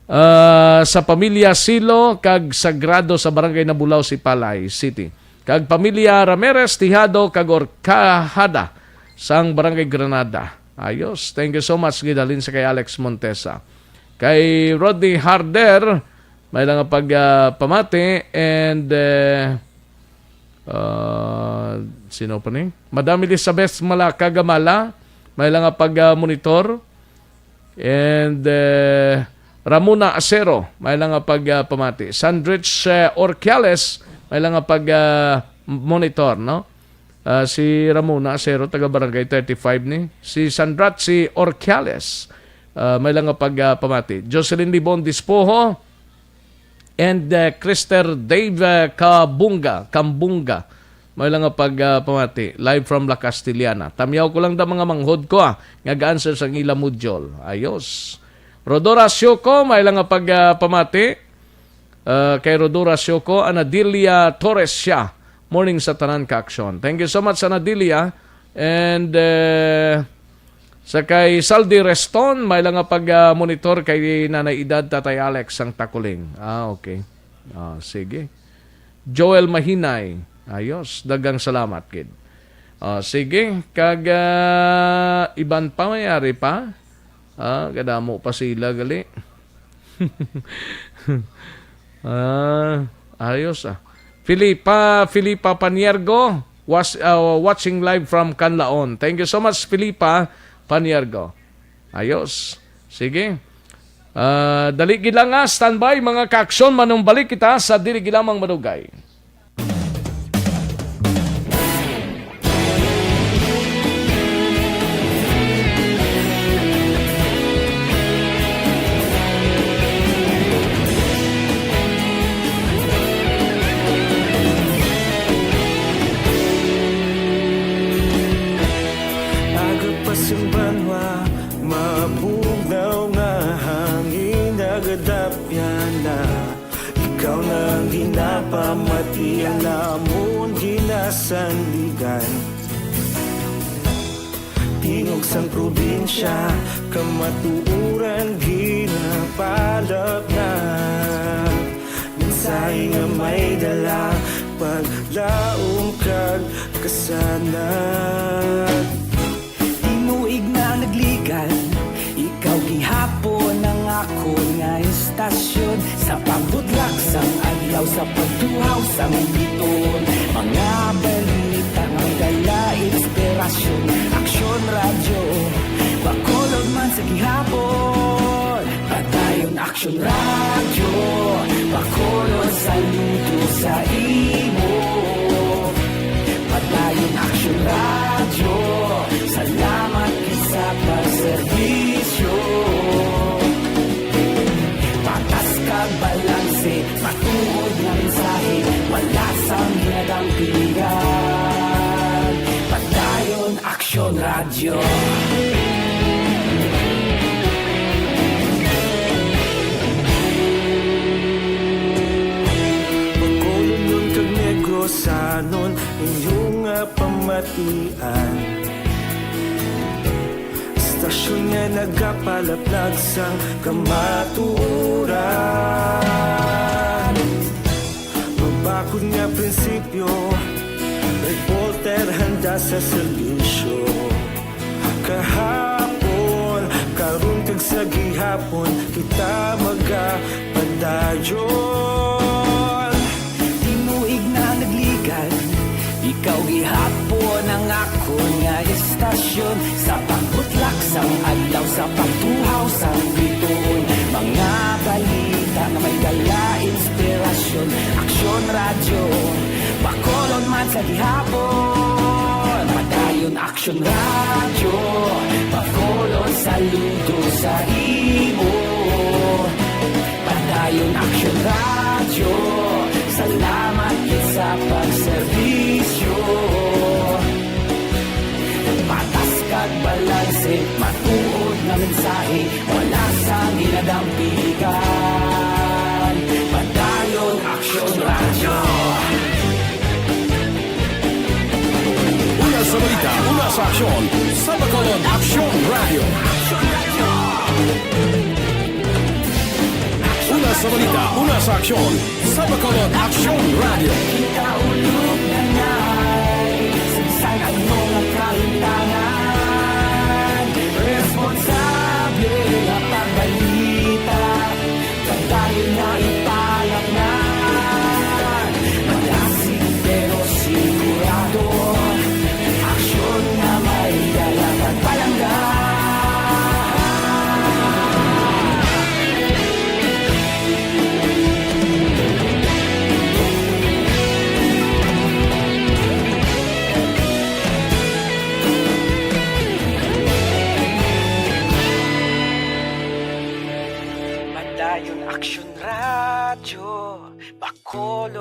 ah, sa pamilya Silo kag Sagrado sa Barangay Nabulaw, Sipalay City. Kag pamilya Ramirez, Tijado kag Orcajada sang Barangay Granada. Ayos. Thank you so much, gid halin sa kay Alex Montesa. Kay Rodney Harder, may lang nga pag, ah, pamati, and, eh, ah, sino pa ni? Madam Elizabeth Malaka Gamala, may lang nga pag, ah, monitor. And, eh, Ramona Acero, may lang nga pag, ah, pamati. Sandrich, eh, Orquiales, may lang nga pag, ah, monitor, no? Ah, si Ramona Acero, taga Barangay thirty-five ni. Si Sandrachi Orquiales, ah, may lang nga pag, ah, pamati. Jocelyn Libon Dispoho, and, uh, Christer Dave, uh, Kabunga, Kambunga. May lang nga pag, uh, pamati, live from La Castellana. Tamyaw ko lang da mga manghod ko, ah, nga ga-answer sang ila module. Ayos. Rodora Sioko, may lang nga pag, uh, pamati. Uh, kay Rodora Sioko, Anadilia Torres siya. Morning sa tanan ka aksyon. Thank you so much, Anadilia. And, uh, sa kay Saldi Reston, may lang nga pag, ah, monitor kay Nanay Edad, Tatay Alex, ang Takuling. Ah, okay. Ah, sige. Joel Mahinay. Ayos. Daghang salamat, kid. Ah, sige. Kag, ah, iban pa, may ari pa? Ah, kadamo pa sila, gali. Ah, ayos, ah. Filipa, Filipa Paniergo, was, ah, watching live from Canlaon. Thank you so much, Filipa Paniergo. Ayos. Sige. Ah, dali gid lang, ah, standby, mga kaaksyon, manumbalik kita sa dili gid lamang madugay. Aga pa sing banwa, mabugnaw nga hangin, nagadapyan na. Ikaw na ang ginapamati, ang namon ginasandigan. Tingog sang probinsya, kamatuoran ginapalapnag. Mensahe nga may dala, paglaom kag kasanag. Tinuig na nagligan, ikaw gihapon ang akon nga istasyon. Sa pagbutlak sang adlaw, sa pagtuhaw sang biton, mga balita nga may dala inspirasyon. Aksyon Radyo, Bacolod man sa gihapon. Padayon Aksyon Radyo, Bacolod, saludo sa imo. Padayon Aksyon Radyo, salamat gid sa pagserbisyo. Patas kag balanse, matuod nga mensahe, wala sang ginadampigan. Padayon Aksyon Radyo. Bacolodnon kag Negrosanon, inyo nga pamatian. Istasyon nga nagapalaplag sang kamatuoran. Mabakod nga prinsipyo, reporter handa sa serbisyo. Kahapon, karon kag sa gihapon, kita magapadayon. Tinuig na nagligan, ikaw gihapon ang akon nga istasyon. Sa pagbutlak sang adlaw, sa pagtuhaw sang biton, mga balita nga may dala inspirasyon. Aksyon Radyo, Bacolod man sa gihapon. Padayon Aksyon Radyo, Bacolod, saludo sa imo. Padayon Aksyon Radyo, salamat gid sa pagserbisyo. Patas kag balanse, matuod nga mensahe, wala sang ginadampigan. Padayon Aksyon Radyo. Una sa balita, una sa aksyon, sa Bacolod Aksyon Radyo. Una sa balita, una sa aksyon, sa Bacolod Aksyon Radyo. Kita ulog na ngay, sa bisan ano nga kalimtangan, responsable nga pagbalita. Padayon na ipalapngan, malasig pero sigurado, aksyon nga may dala kag palangga.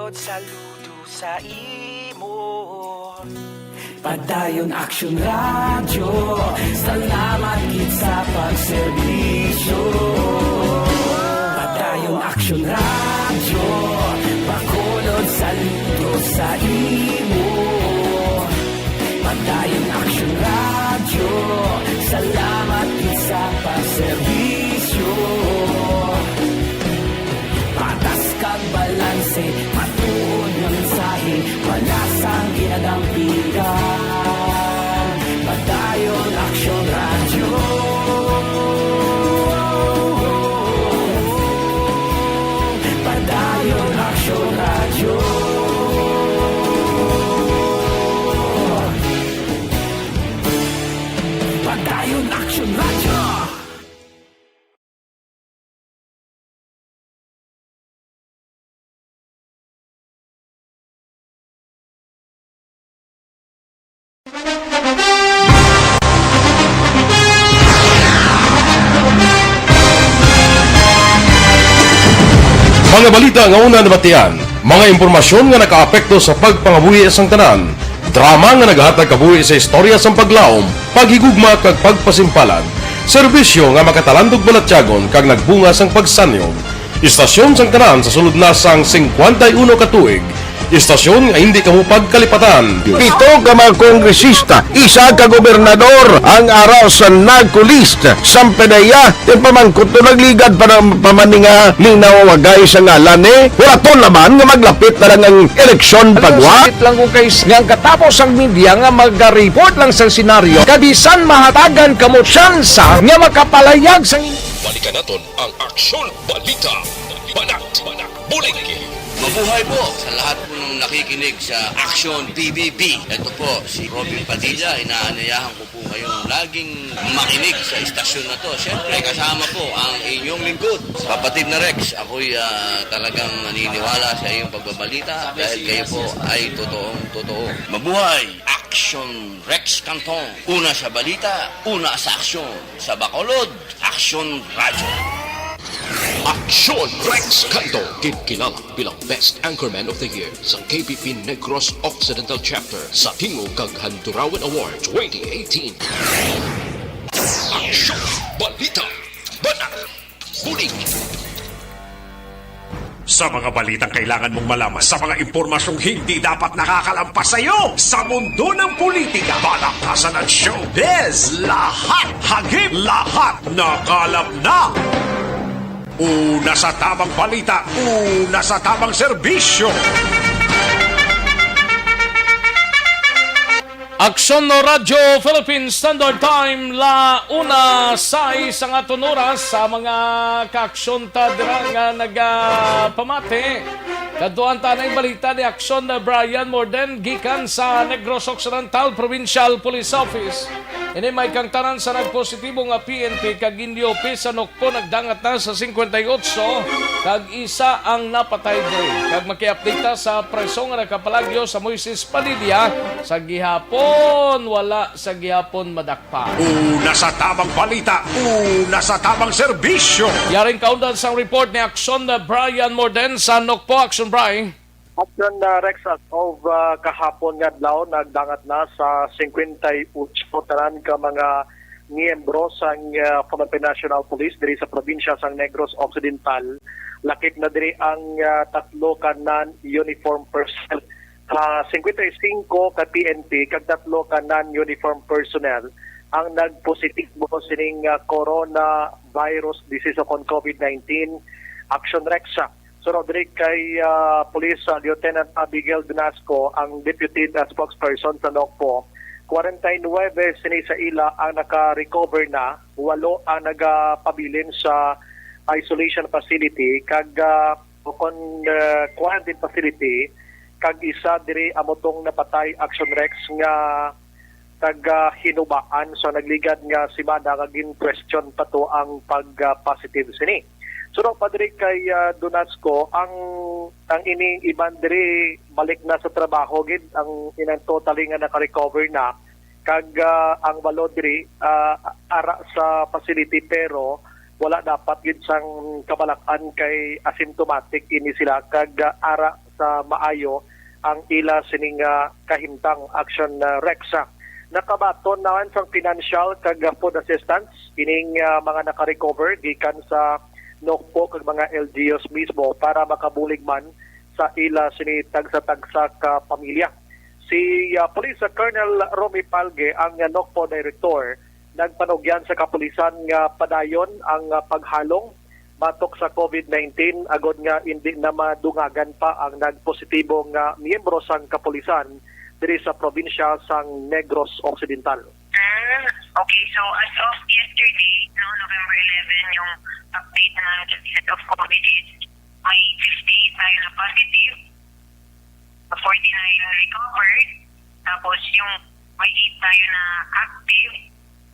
Saludo sa imo. Padayon Action Radio, salamat gid sa pagserbisyo. Padayon Action Radio, Bacolod, saludo sa imo. Padayon Action Radio, salamat gid sa pagserbisyo. Patas kag balanse, matuod nga mensahe, wala sang ginadampigan. Padayon Action Radio. Padayon Action Radio. Padayon Action Radio. Mga balita nga una nabatian, mga impormasyon nga nakaapekto sa pagpangabuhi sang tanan, drama nga nagahatag kabuhi sa istorya sang paglaom, paghigugma kag pagpasimpalan, serbisyo nga makatalandog balatyagon kag nagbunga sang pagsanyog. Istasyon sang tanan sa sulod na sang singkwenta y uno ka tuig. Istasyon nga hindi kamo pagkalipatan. Pito ka mga kongresista, isa ka gobernador ang ara sa NAGCO list. Sang PDEA, ti pamangkot to nagligad pa na, pa man ni nga linawagay sa ngalan ni. Wala to naman nga maglapit na lang ang eleksyon. Alam mo, pagwa. Sakit lang kung kay s-, nga ang katapos ang media nga mag-report lang sa senaryo, kabisan mahatagan kamo tsansa nga makapalayag sa Balikan naton ang Aksyon Balita. Banat, banat, bulig. Mabuhay po sa lahat po ng nakikinig sa Action P B B. Ito po si Robin Padilla. Inaanyayahan ko po kayong laging makinig sa istasyon na to. Siyempre, kasama po ang inyong lingkod, Kapatid na Rex. Ako'y, ah, talagang naniniwala sa iyong pagbabalita dahil kayo po ay totoong totoo. Mabuhay! Action Rex Cantong. Una sa balita, una sa aksyon. Sa Bacolod, Action Radio. Action Rex Cantong, ginkilala bilang Best Anchorman of the Year sa K P P Negros Occidental Chapter sa Tingog kag Handurawan Award twenty eighteen. Action Balita. Banat. Bulig. Sa mga balitang kailangan mong malaman, sa mga impormasyong hindi dapat nakakalampas sa iyo, sa mundo ng politika, balakasan at showbiz, lahat hagip, lahat nakalap na. Una sa tamang balita, una sa tamang serbisyo. Aksyon Radyo Philippine Standard Time, la una sais ang aton oras. Sa mga kaaksyon ta dira nga nagapamati, kadtuan ta ang balita ni Aksyon Brian Morden gikan sa Negros Occidental Provincial Police Office. Ini may kangtanan sa nagpositibo nga P N P kag ginyupi sa Nocpo nagdangat na sa singkwenta y otso, kag isa ang napatay diri. Kag maki-update ta sa preso nga nakapalagyo sa Moises Padilla sa gihapon, wala sa gihapon madakpan. Una sa tamang balita, una sa tamang serbisyo. Yaring kaundan sang report ni Aksyon Brian Morden sa Nocpo. Aksyon, Brian. Aksyon, uh, Rex, as of, uh, kahapon nga adlaw, nagdangat na sa singkwenta y otso tanan ka mga miyembro sang, uh, Philippine National Police diri sa probinsya sang Negros Occidental. Lakip na diri ang, uh, tatlo ka non-uniform personnel. Uh, singkwenta y singko ka P N P kag tatlo ka non-uniform personnel ang nagpositibo sining, uh, coronavirus disease o kon COVID nineteen. Aksyon, Rex, uh, Suno diri kay, ah, Police, ah, Lieutenant Abigail Dunasco, ang deputy, ah, spokesperson sa Nocpo, kwarenta y nuebe sini sa ila ang naka-recover na, walo ang nagapabilin sa isolation facility, kag, ah, o kon, ah, quarantine facility, kag isa diri amo tong napatay, Action Rex, nga taga Hinubaan sa nagligad nga semana nga gin-question pa to ang pag-positive sini. Suno pa diri kay, ah, Dunasco, ang, ang ining iban diri balik na sa trabaho gid, ang inang totally nga naka-recover na, kag, ah, ang walo diri, ah, ara sa facility pero wala dapat gid sang kabalak-an kay asymptomatic ini sila kag, ah, ara sa maayo ang ila sining, ah, kahimtang, Action, ah, Rex. Ah, nakabaton naman sang financial kag, ah, food assistance ining, ah, mga naka-recover gikan sa NOCPO kag mga L G Us mismo para makabulig man sa ila sini tagsa-tagsa ka pamilya. Si, ah, Police Colonel Romy Palge, ang, ah, NOCPO Director, nagpanugyan sa kapulisan nga padayon ang, ah, paghalong batok sa COVID nineteen agod nga indi na madungagan pa ang nagpositibo nga miyembro sang kapulisan diri sa probinsya sang Negros Occidental. Ah, okay. So, as of yesterday, no, November eleven, yung update na set of COVID is may fifty-eight tayo na positive, forty-nine recovered, tapos yung may eight tayo na active,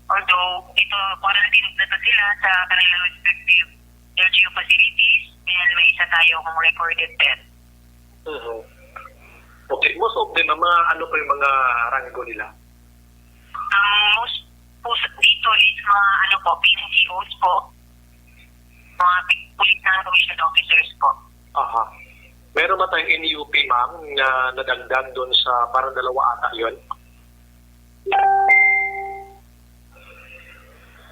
although ito, quarantine na to sila sa kanilang respective L G U facilities, and may isa tayo kung recorded death. Mhm. Okay, most of them, ang mga ano po yung mga ranggo nila? Ang most po sa, dito is mga ano po, P N G Os po, mga pi-, police and commissioned officers po. Aha. Meron ba tayong N U P, ma'am, na nadagdag doon sa parang dalawa ata yun?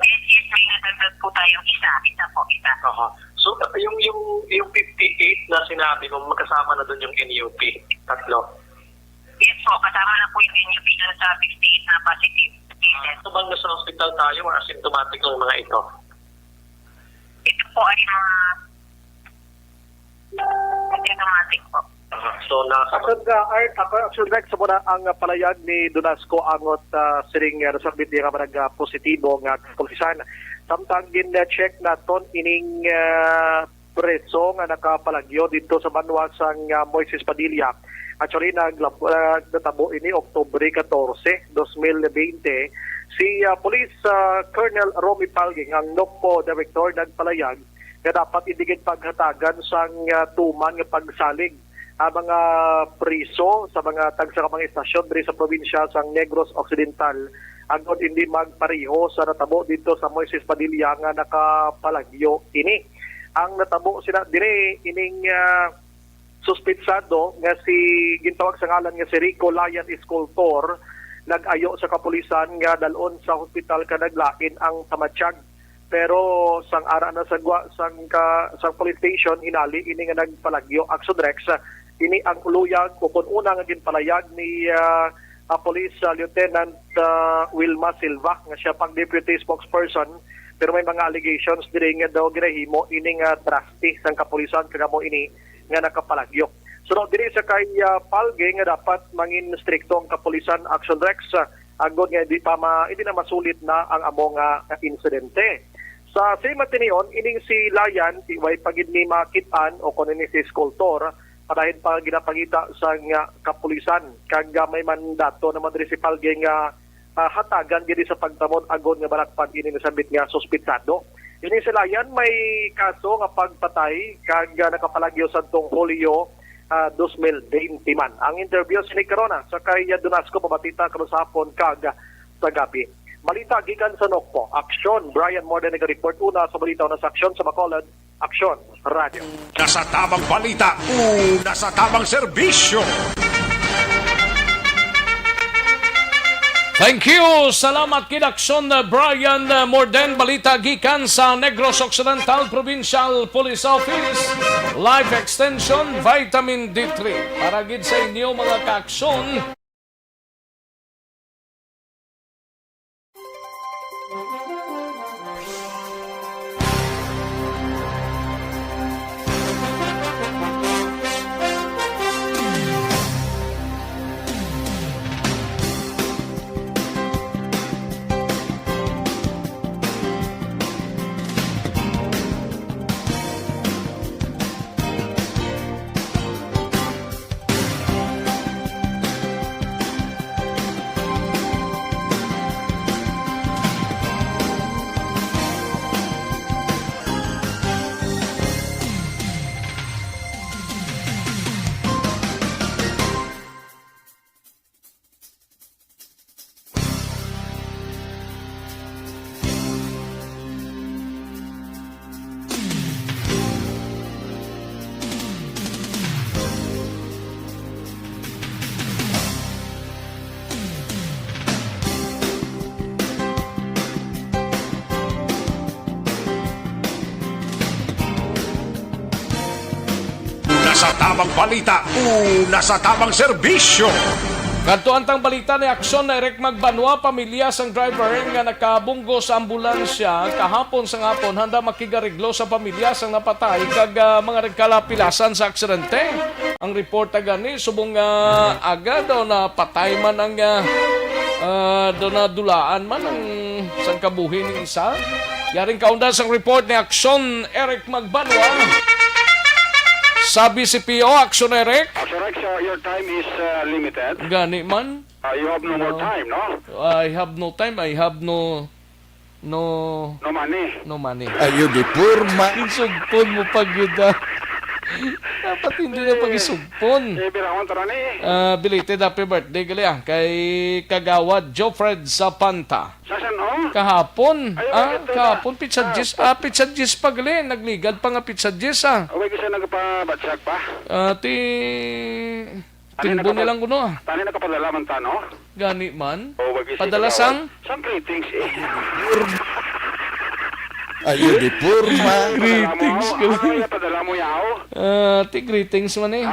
Yes, yes, may nadagdag po tayong isa. Isa po, isa. Aha. So, yung, yung, yung fifty-eight na sinabi mo, magkasama na doon yung N U P? Tatlo? Yes po, kasama na po yung N U P dun sa fifty-eight na positive cases. Ano bang nasa hospital tayo or asymptomatic ang mga ito? Ito po ay mga asymptomatic po. Aha. So, na- Action, uh, Art, ako, Action Rex, sa muna ang, uh, palayag ni Donasco Angot, uh, siring, uh, nasambit niya nga manag, uh, positibo nga kapulisan. Samtang gin-check naton ining, uh, preso nga nakapalagyo dito sa banwa sang, uh, Moises Padilla. Actually, nag-, uh, natabo ini Oktubre catorce, dos mil veinte. Si, uh, Police, uh, Colonel Romy Palging, ang NOCPO Director, nagpalayag nga dapat indi gid paghatagan sang, ah, tuman nga pagsalig ang mga priso sa mga tagsa ka mga estasyon diri sa probinsya sang Negros Occidental, agod indi magpareho sa natabo dito sa Moises Padilla nga nakapalagyo ini. Ang natabo sina diri ining, ah, suspitsado nga si, gintawag sa ngalan nga si Rico Layan Escultor, nag-ayo sa kapulisan nga dalon sa hospital kag naglain ang tamatyag. Pero sang ara na sa gwa sang ka, sa police station, hinali ini nga nagpalagyo, Action Rex, ini ang uluyag o kun una nga ginpalayag ni, ah, ah, Police, ah, Lieutenant, ah, Wilma Silva, nga siya pang deputy spokesperson, pero may mga allegations diri nga daw ginahimo ini nga traste sang kapulisan kag amo ini nga nakapalagyo. Suno diri sa kay, ah, Palge nga dapat mangin strikto ang kapulisan, Action Rex, ah, agod nga hindi pa ma-, hindi na masulit na ang amo nga, ah, insidente. Sa same tinion, ining si Layan, di way pa gid ni makit-an o kung ini si Escultor, padayon pa ginapangita sa nga kapulisan. Kag, ah, may mandato naman diri si Palge nga ah, hatagan gid sa pagtamod agod nga malakpan ini nasambit nga suspitsado. Ini si Layan may kaso nga pagpatay kag, ah, nakapalagyo sadtong Hulyo, ah, dos mil bente man. Ang interview sini karona sa kay, ah, Donasco, pabatita karon sa hapon kag sa gabi. Balita gikan sa NOCPO. Aksyon, Brian Morden naga-report una sa balita una sa Aksyon sa Bacolod. Aksyon Radio. Nasa tamang balita, una sa tamang serbisyo. Thank you. Salamat kid Aksyon, uh, Brian, uh, Morden. Balita gikan sa Negros Occidental Provincial Police Office. Life Extension, Vitamin D three. Para gid sa inyo, mga kaaksyon. Sa tamang balita, una sa tamang serbisyo. Kadto ang tang balita ni Aksyon Eric Magbanwa, pamilya sang driver nga nakabunggo sa ambulansya kahapon sang hapon, handa makigareglo sa pamilya sang napatay kag, ah, mga nagkalapilasan sa aksidente. Ang report na gani, subong nga aga daw napatay man ang, ah, ah, daw nadulaan man ang sang kabuhi ni isa. Yaring kaunda sang report ni Aksyon Eric Magbanwa. Sabi si P O, Aksyon Eric. Aksyon Eric, so your time is, uh, limited. Gani man. Uh, you have no more No. time, no? I have no time. I have no, no, No money. No money. Ayo di purma. Insugpon mo pa gyud, ah. Dapat hindi na Eh, pagisugpon. Eh, birahon ta na ni. Ah, belated happy birthday gali, ah, kay Kagawad Jofred Sapanta. Sa san, oh? Kahapon. Ay, ah, wait, ito na. Kahapon, pitsa Ah, diyes. Ah, pitsa diyes pa gali. Nagligad pa nga pitsa diyes, ah. Away, kasi nagpabatsag pa? Ah, ti-, Ano, tinbo nagkapag-, nilang kuno, ah. Tani nakapadala man ta, no? Gani man. Oh, wag, kasi Padala nagawad. sang? Sang greetings, eh. Ayo di purma. Padala mo, Greetings, oh. Ano gali. yung padala mo, yaw? Ah, ti greetings man, eh.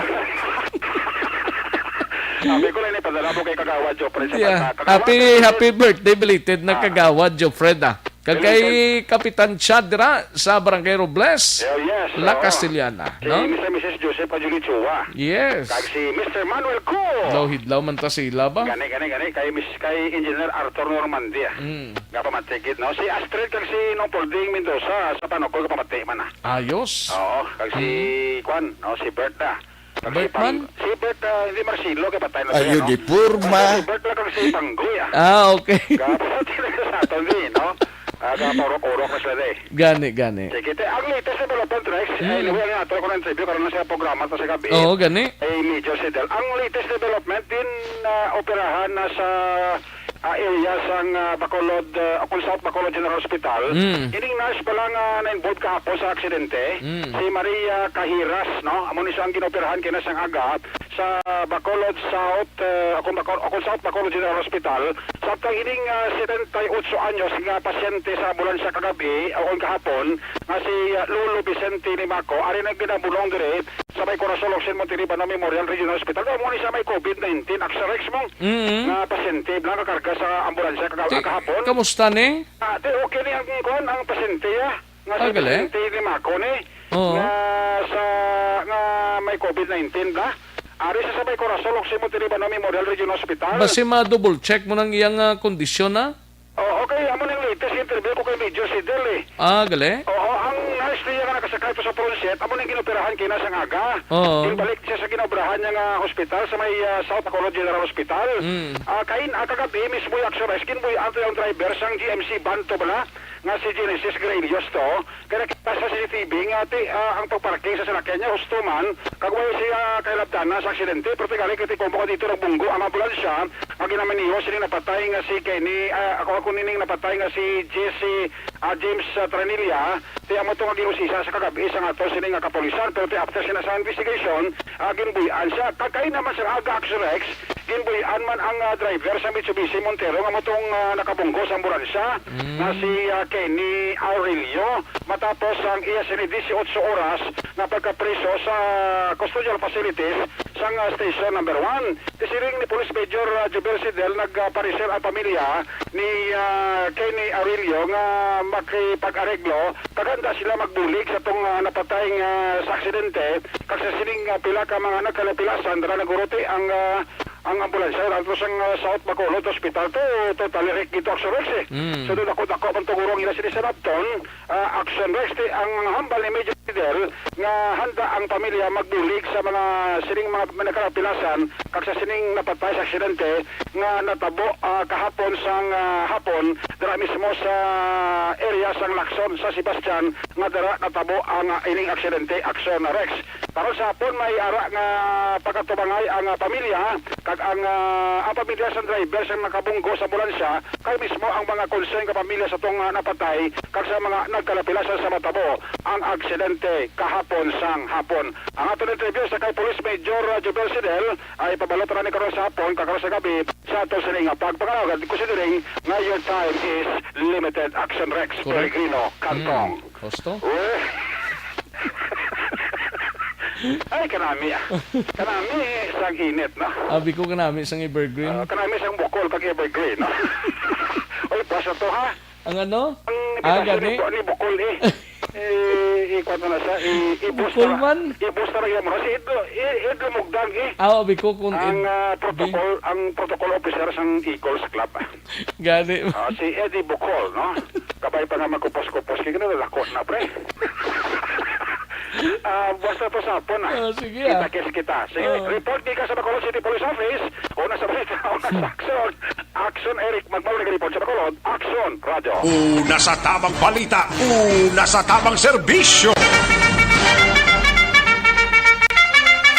Sabi ko lang, ipadala mo kay Kagawad Jofred sa Yeah. Pagka. Kagawad Happy, Jofred. happy birthday, belated na Ah. Kagawad Jofred, ah. Kag kay Belated. Kapitan Chad dira sa Barangay Robles, Oh, yes, La oo. Castellana, Si no? Mister and Missus Joseph Pajuli Chua. Yes. Kag si Mister Manuel Co. Daw hidlaw man ta sila ba? Gani, gani, gani. Kay Miss, kay Engineer Arthur Normandia. Mm. Nga pamatigid, no? Si Astrid kag si Nong Polding Mendoza sa Panukol, kapamati man, ah. Ayos. Oo, kag si Mm. Kwan, no? Si Berta. Kag si Bertman? Pang-, si Bert, ah, hindi Marcelo, kay patay na Ayo siya, no? di purma. Basta si Bert lang kag si Panggoy, ah. Ah, okay. Kapatid na sa aton, di, no? Ah, kapaurok-urok na sila, di. Gani, gani. Sige, te, ang latest development, Rex, Mm. anyway, ang ato ko na interview, karon na sa programa ta sa gabi. Oo, gani. Ay, Major Sidel. Ang latest development din, ah, operahan na sa, ah, area sang, ah, Bacolod, ah, kung South Bacolod General Hospital. Mm. Ining nurse pala nga na-involve kahapon sa aksidente, Mm. si Maria Cahiras, no? Amo ni siya ang ginaoperahan kina sang aga sa Bacolod South, ah, kung Bacol-, kung South Bacolod General Hospital. Samtang ining, ah, setenta y ocho anyos nga pasyente sa ambulansya kagabi, o kung kahapon, nga si, ah, Lolo Vicente Limaco, ari na ginabulong diri sa may Corazon Locsin Montelibano Memorial Regional Hospital. Daw mo ni siya may covid nineteen, Aksyon Rex mo, Mm. nga pasyente, nga kakarga sa ambulansya kag-, Ti-, kahapon. kamusta ni? Ah, ti, okay ni ang, kuwan, ang pasyente, ah. Nga si Ah, gali? Pasyente ni Mako ni, Oo. nga sa, nga may covid nineteen ba? Ari sa, sa may Corazon Locsin Montelibano Memorial Regional Hospital. Basi ma-double check mo nang iyang, ah, kondisyon, ah? Oo, okay. Amo nang latest interview ko kay Major Sidel, eh. Ah, gali? Oo, ang nurse niya nga nakasakay pa sa Pronset, amo nang ginoperahan kina sang aga. Oo. Ginbalik siya sa ginaobrahan niya nga hospital sa may, ah, South Bacolod General Hospital. Mm. Ah, kain, ah, kagabi mismo yung Aksyon Rex, ginbuy-an to yung driver sang G M C van to bala, nga si Genesis Grelius to. Kaya nakita sa C C T V nga ti, ah, ang pagparking sa salakyan niya, husto man, kag wala siya kailabtanan sa aksidente, pero tigali kay ti kumbaga dito nagbunggo ang ambulansya, nga ginamaniho sining napatay nga si Kenny, ah, ako, ako nining napatay nga si Jesse, ah, James, ah, Tranilla, ti amo to nga ginusisa sa kagabi sa nga to sini nga kapulisan, pero ti after sina sa investigation, ah, ginbuy-an siya. Kag kain naman sa aga, Aksyon Rex, ginbuy-an man ang, ah, driver sa Mitsubishi Montero nga amo tong, ah, nakabunggo sa ambulansya, Mm. nga si, ah, Kenny Aurelio, matapos ang iya sini dieciocho oras nga pagkapriso sa custodial facilities sang, ah, Station Number One. Ti siring ni Police Major, ah, Jubel Sidel, nagpareser ang pamilya ni, ah, Kenny Aurelio nga makipag-areglo kag handa sila magbulig sa tong, ah, napatay nga sa aksidente kag sa sining, ah, pila ka mga nagkalapilasan. Dala na guro ti ang, ah, ang ambulansya ato sang, ah, South Bacolod Hospital to, totally wreck gid to, Aksyon Rex, eh. Mm. So, dako-dako man to guro ang ila sini sa Nabton, ah, Aksyon Rex, ti ang hambal ni Major Fidel nga handa ang pamilya magbulig sa mga sining mga nagkalapilasan kag sa sining napatay sa aksidente nga natabo, ah, kahapon sang, ah, hapon dira mismo sa area sang Lacson sa Sebastian nga dira natabo ang, ah, ining aksidente, Aksyon Rex. Karon sa hapon may ara nga pagkatubangay ang, ah, pamilya kag ang, ah, ang pamilya sang driver sang nakabunggo sa ambulansya kag mismo ang mga concern nga pamilya sa tong, ah, napatay kag sa mga nagkalapilasan sa matabo ang aksidente kahapon sang hapon. Ang aton interview sa kay Police Major, ah, Jubel Sidel ay pabalot ra ni karon sa hapon kag karon sa gabi sa aton sini nga pagpangalaw, considering nga your time is limited. Aksyon Rex. Correct. Peregrino Cantong. Mm. Husto? Well, Ay, kanami, ah. Kanami, eh, sang init, no? Abi ko kanami sang evergreen. Ah, kanami sang bukol kag evergreen, no? Oy, basta to, ha? Ang ano? Ang Ah, reputasyon gani? ni Bu-, ni Bukol, eh. Eh, ikuan mo na siya, i-, i-boost Bukol na, man? i-boost na lang yan mo. Si Edlo, i-, Edlo Mugdang, eh. Ah, abi ko kung Ang, ed-, ah, bi- protocol, ang protocol officer sang Eagles Club, ah. Gani. Ah, si Eddie Bukol, no? Kabay pa nga magkupos-kupos, kaya na lalakot na, pre. Ah, basta to sa hapon, ah. Ah, sige, ah. Kita-kits kita. Sige, Oh. report gikan sa Bacolod City Police Office. Una sa balita, una sa aksyon. Aksyon, Eric Magmao, nag-report sa Bacolod. Aksyon, Radyo. Una sa tamang balita, una sa tamang serbisyo.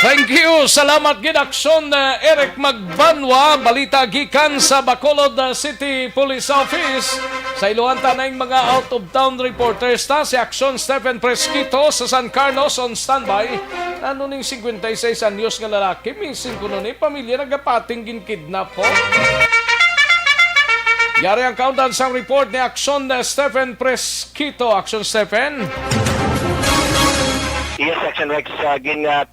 Thank you. Salamat gid, Aksyon, uh, Eric Magbanwa. Balita gikan sa Bacolod, uh, City Police Office. Sa iluhan ta na yung mga out-of-town reporters ta, si Aksyon Stephen Presquito sa San Carlos on standby. Ano ning cincuenta y seis anyos nga lalaki? Missing kuno ni pamilya, nagapating ginkidnap po. Yari ang kaundan sang report ni Aksyon, uh, Stephen Presquito. Aksyon, Stephen. Yes, Action Rex, uh, gin, uh,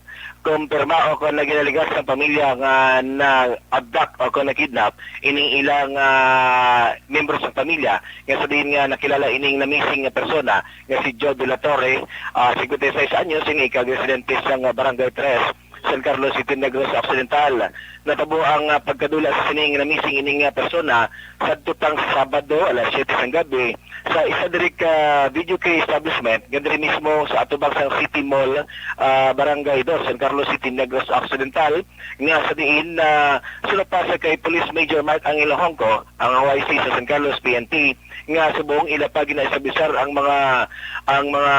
kumpirma o kon ginaligas sang pamilya nga na-abduct o kon na-kidnap ining ilang, ah, membro sa pamilya nga sa diin nga nakilala ining na-missing nga persona nga si Joe de la Torre, ah, cincuenta y seis anyos, ini kag residente sang Barangay Tres, San Carlos City, Negros Occidental. Natabo ang, ah, pagkadula sa sining na-missing ining, ah, persona sadto pang Sabado alas siyete sang gabi sa isa diri ka video key establishment nga diri mismo sa atubang sang City Mall, ah, Barangay Dos, San Carlos City, Negros Occidental, nga sa diin, ah, suno pa sa kay Police Major Mark Angelo Hongco, ang O I C sa San Carlos P N P, nga subong ila pa ginaestablisar ang mga, ang mga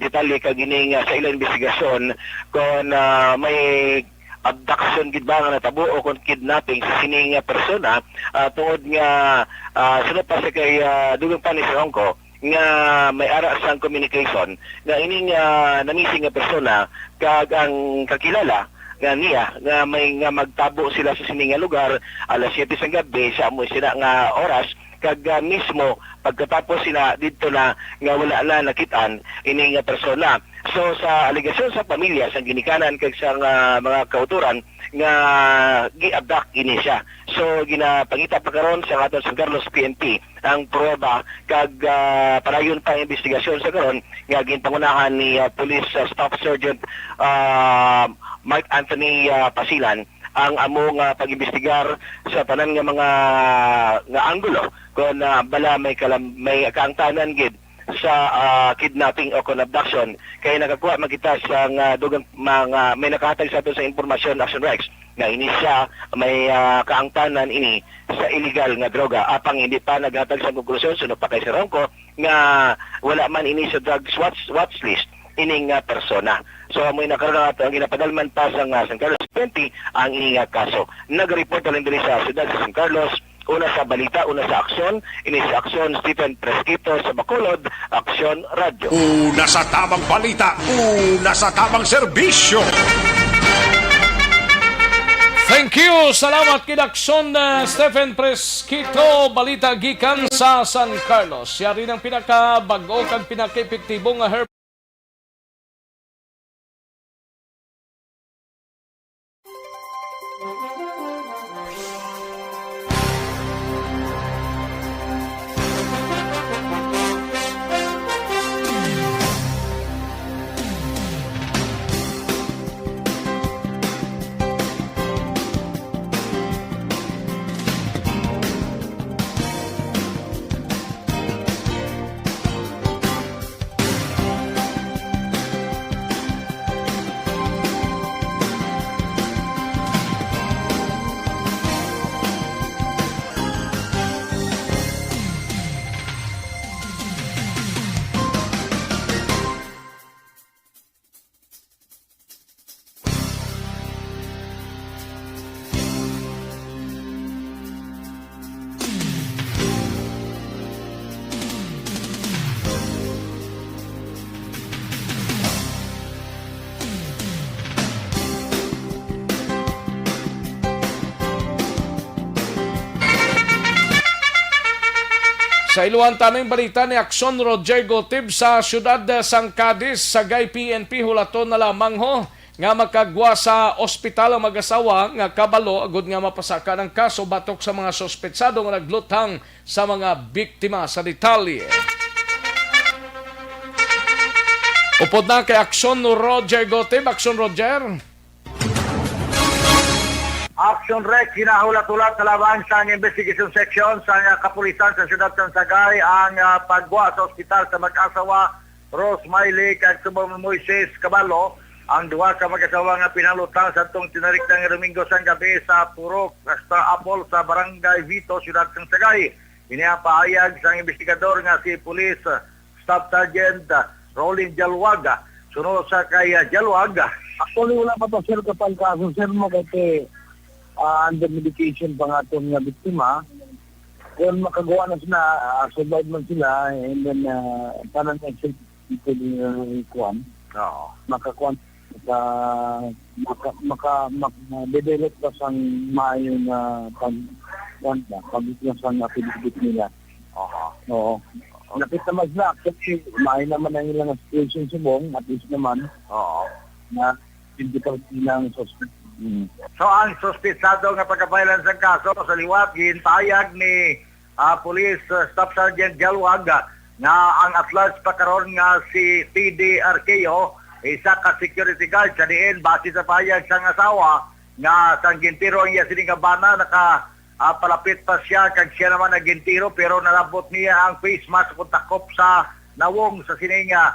detalye kag ining, ah, sa ilang investigasyon kon, ah, may abduction gid ba nga natabo o kon kidnapping sa sining, ah, persona, ah, tungod nga, ah, suno pa sa kay, ah, dugang pa ni Sir Hongco nga may ara sang communication nga ining, ah, na-missing nga persona kag ang kakilala nga niya nga may, nga magtabo sila sa sini nga lugar alas siyete sang gabi sa amo sina nga oras, kag, ah, mismo pagkatapos sina didto na nga wala na nakit-an ini nga persona. So, sa alegasyon sa pamilya, sa ginikanan kag sa, ah, mga kautoran nga gi-abduct ini siya. So, ginapangita pa karon sa aton San Carlos P N P ang pruweba kag, ah, padayon pa ang investigasyon sa karon nga ginpangunahan ni, ah, Police, ah, Staff Sergeant, ah, Mark Anthony, ah, Pasilan ang amo nga pag-imbestigar sa tanan nga mga, nga anggulo kon, ah, bala may kalam-, may kaangtanan gid sa, ah, kidnapping o kon abduction, kay nakakuha man kita sa nga dugang mga may nakahatag sa ato sa impormasyon, Action Rex, nga ini siya may, ah, kaangtanan ini sa illegal nga droga. Apang hindi pa naghatag sa konklusyon, suno pa kay Sir Hongco, nga wala man ini sa drugs watch, watch list ining, ah, persona. So, amoy nakaroon nga ato ang ginapadalman pa sa nga San Carlos P N P ang ini nga kaso. Nag-report na lang diri sa siyudad sa San Carlos, una sa balita, una sa aksyon, ini sa aksyon, Stephen Presquito sa Bacolod, Aksyon Radyo. Una sa tamang balita, una sa tamang serbisyo. Thank you. Salamat kid Aksyon, uh, Stephen Presquito. Balita gikan sa San Carlos. Yari ng pinakabag-o kag pinakaepektibo nga herb Sa iluhan ta ning balita ni Aksyon Roger Gotib sa siyudad sang Cadiz, sa Gay P N P, hulaton na lamang ho nga makagwa sa ospital ang mag-asawa nga kabalo agud nga mapasaka ang kaso batok sa mga suspetsado nga nagluthang sa mga biktima. Sa detalye, upod na kay Aksyon Roger Gotib. Aksyon, Roger. Action Rec, hinahulat-hulat na lamang sang Investigation Section sang, ah, kapulisan sa siyudad sang Sagay ang, ah, pagwa sa ospital sa mag-asawa Rose Miley kag Subong Moises Caballo, ang duha ka mag-asawa nga pinalutang sa tong tinarik nga Domingo sang gabi sa Purok Star Apple sa Barangay Vito, siyudad sang Sagay. Ini ang pahayag sang investigador nga si Police Staff Sergeant, ah, Rolin Jalwag. Suno sa kay, ah, Jalwag. Actually, wala pa to, sir, kapag kaso, sir, mo kay, ah, under medication pa nga aton nga biktima. Kung makagawa na sila, ah, survive man sila, and then, ah, tanan na sila, people, ah, kuwan, Oo. makakuwan, maka, maka, maka, maka-develop pa sang maayo nga pag, kuwan ba, pag-, sang affidavit nila. Aha. Oo. Okay. Nakita mas na, actually, maayo naman ang ilang situation subong, at least naman, Oo. na hindi pa ilang suspect. Mm. So, ang suspetsado nga pagka-file sang kaso sa liwat, ginpahayag ni, ah, Police, ah, Staff Sergeant Jalwag, ah, nga ang at large pa karon nga si T D Arqueo, isa ka security guard sa diin, base sa pahayag sang asawa, nga sang gintiro ang iya sini nga bana, naka, ah, palapit pa siya kag siya naman nagintiro, pero nalabot niya ang face mask ug takop sa nawong sa sini nga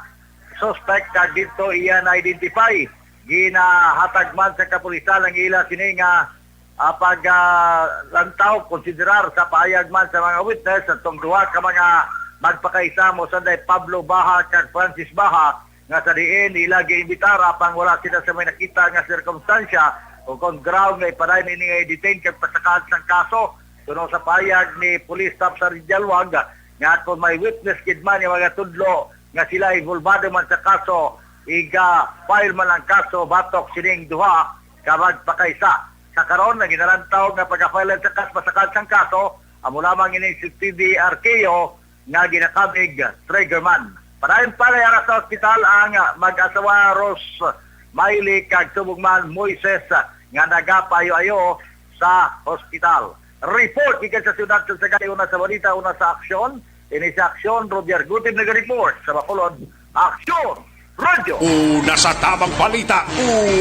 suspect, kag didto iya na-identify. Ginahatag man sa kapulisan ang ila sini nga, ah, pag, ah, lantaw, konsiderar sa pahayag man sa mga witness, atong duha ka mga magpakaisa, mo sanday Pablo Baha kag Francis Baha, nga sa diin ila giimbitar apang wala sila sa may nakita nga sirkumstansya o kon ground nga ipadayon ini nga i-detain kag pasakaan sang kaso. Suno sa pahayag ni Police Staff Sergeant Jalwag, nga kon may witness gid man nga magatudlo nga sila involbado man sa kaso, iga-file man ang kaso batok sining duha ka magpakaisa. Sa karon, ang ginalantaw nga pagka-file sa kas-, pasakaan sang kaso, amo lamang ining si T D Arqueo nga ginakamig triggerman. Padayon pa, nayara sa ospital ang mag-asawa Rose Miley kag subong man Moises nga nagapayo-ayo sa ospital. Report gikan sa siyudad sa Sagay, una sa balita, una sa aksyon. Ini sa aksyon, Roger Gutib naga-report. Sa Bacolod, Aksyon Radyo. Una sa tamang balita,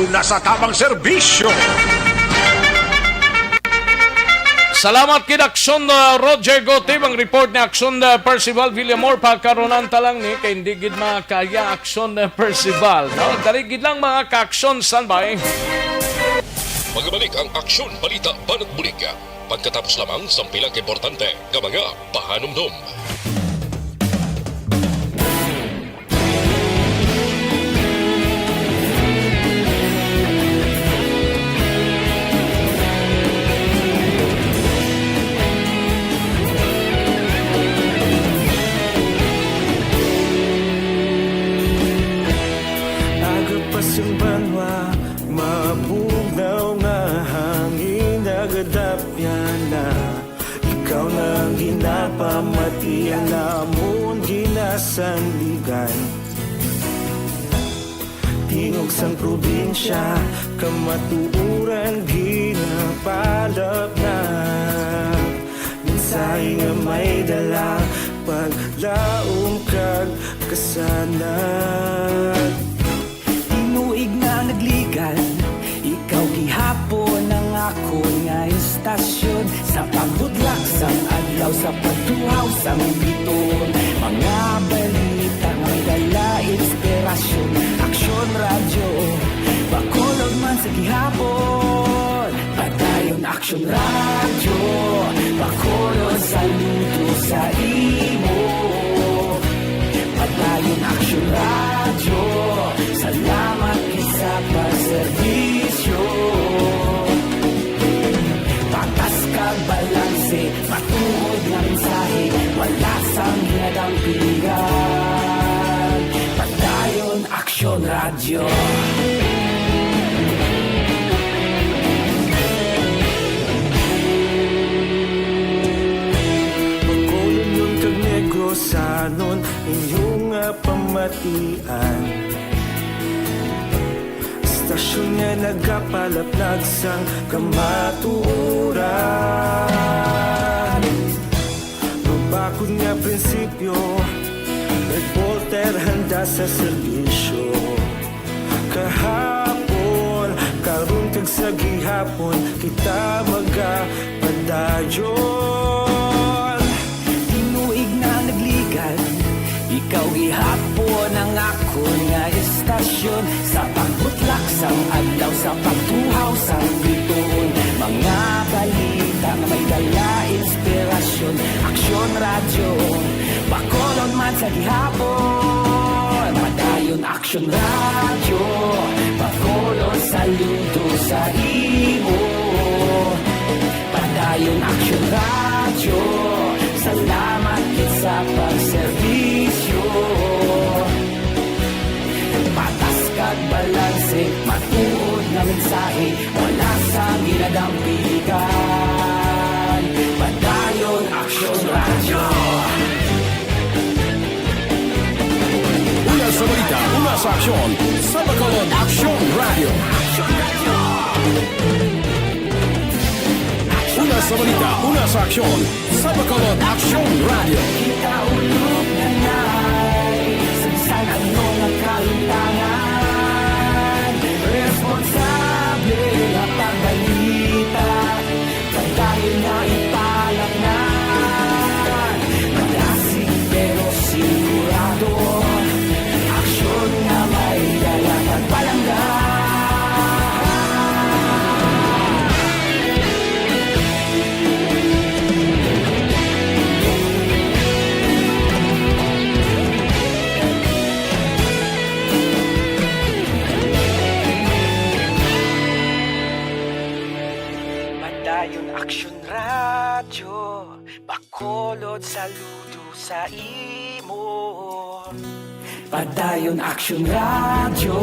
una sa tamang serbisyo. Salamat kid Aksyon, uh, Roger Gotib. Ang report ni Aksyon, uh, Percival Villamor. Pakaronan ta lang ni kay hindi gid makaya Aksyon, uh, Percival. No? Dali gid lang, mga ka-aksyon, standby. Magbalik ang Aksyon Balita Banat Bulig pagkatapos lamang sang pila ka importante nga mga pahanumdom. Aga pa sang banwa, mabugnaw nga hangin nagadapyan na. Ikaw na ang ginapamati, ang amon ginasandigan. Tingog sang probinsya, kamatuoran ginapalapnat. Mensahe nga may dala, paglaom kag kasanag. Tinuig nga nagligan, ikaw gihapon ang akon nga istasyon. Sa pagbudlak sang adlaw, sa pagtuhaw sang biton, mga balita nga may dala inspirasyon. Aksyon Radyo, Bacolod man sa gihapon. Padayon Aksyon Radyo, Bacolod, saludo sa imo. Padayon Aksyon Radyo, salamat gid sa pagserbisyo. Patas kag balanse, matuod nga mensahe, wala sang ginadampigan. Padayon Aksyon Radyo. Bacolodnon kag Negrosanon, inyo nga pamatian. Hasta Aksyon nga nagapalaplag sang kamatuoran. Mabakod nga prinsipyo, reporter handa sa serbisyo. Kahapon, karon kag sa gihapon, kita magapadayon. Tinuig na nagligad, ikaw gihapon ang akon nga istasyon. Sa pagbutlak sang adlaw, sa pagtuhaw sang bituon, mga balita nga may dala inspirasyon. Aksyon Radyo, Bacolod man sa gihapon. Padayon Aksyon Radyo, Bacolod, saludo sa imo. Padayon Aksyon Radyo, salamat gid sa pagserbisyo. Patas kag balanse, matuod nga mensahe, wala sang ginadampigan. Padayon Aksyon Radyo. Una sa balita, una sa aksyon, sa Bacolod Aksyon Radyo. Una sa balita, una sa aksyon, sa Bacolod Aksyon Radyo. Kita ulog na nay, sa bisan ano nga kahimtangan, responsable nga pagbalita, padayon nga ipalaknan. Malasig pero sigurado, aksyon nga may dala kag palangga. Padayon Aksyon Radyo, Bacolod, saludo sa imo. Padayon Aksyon Radyo,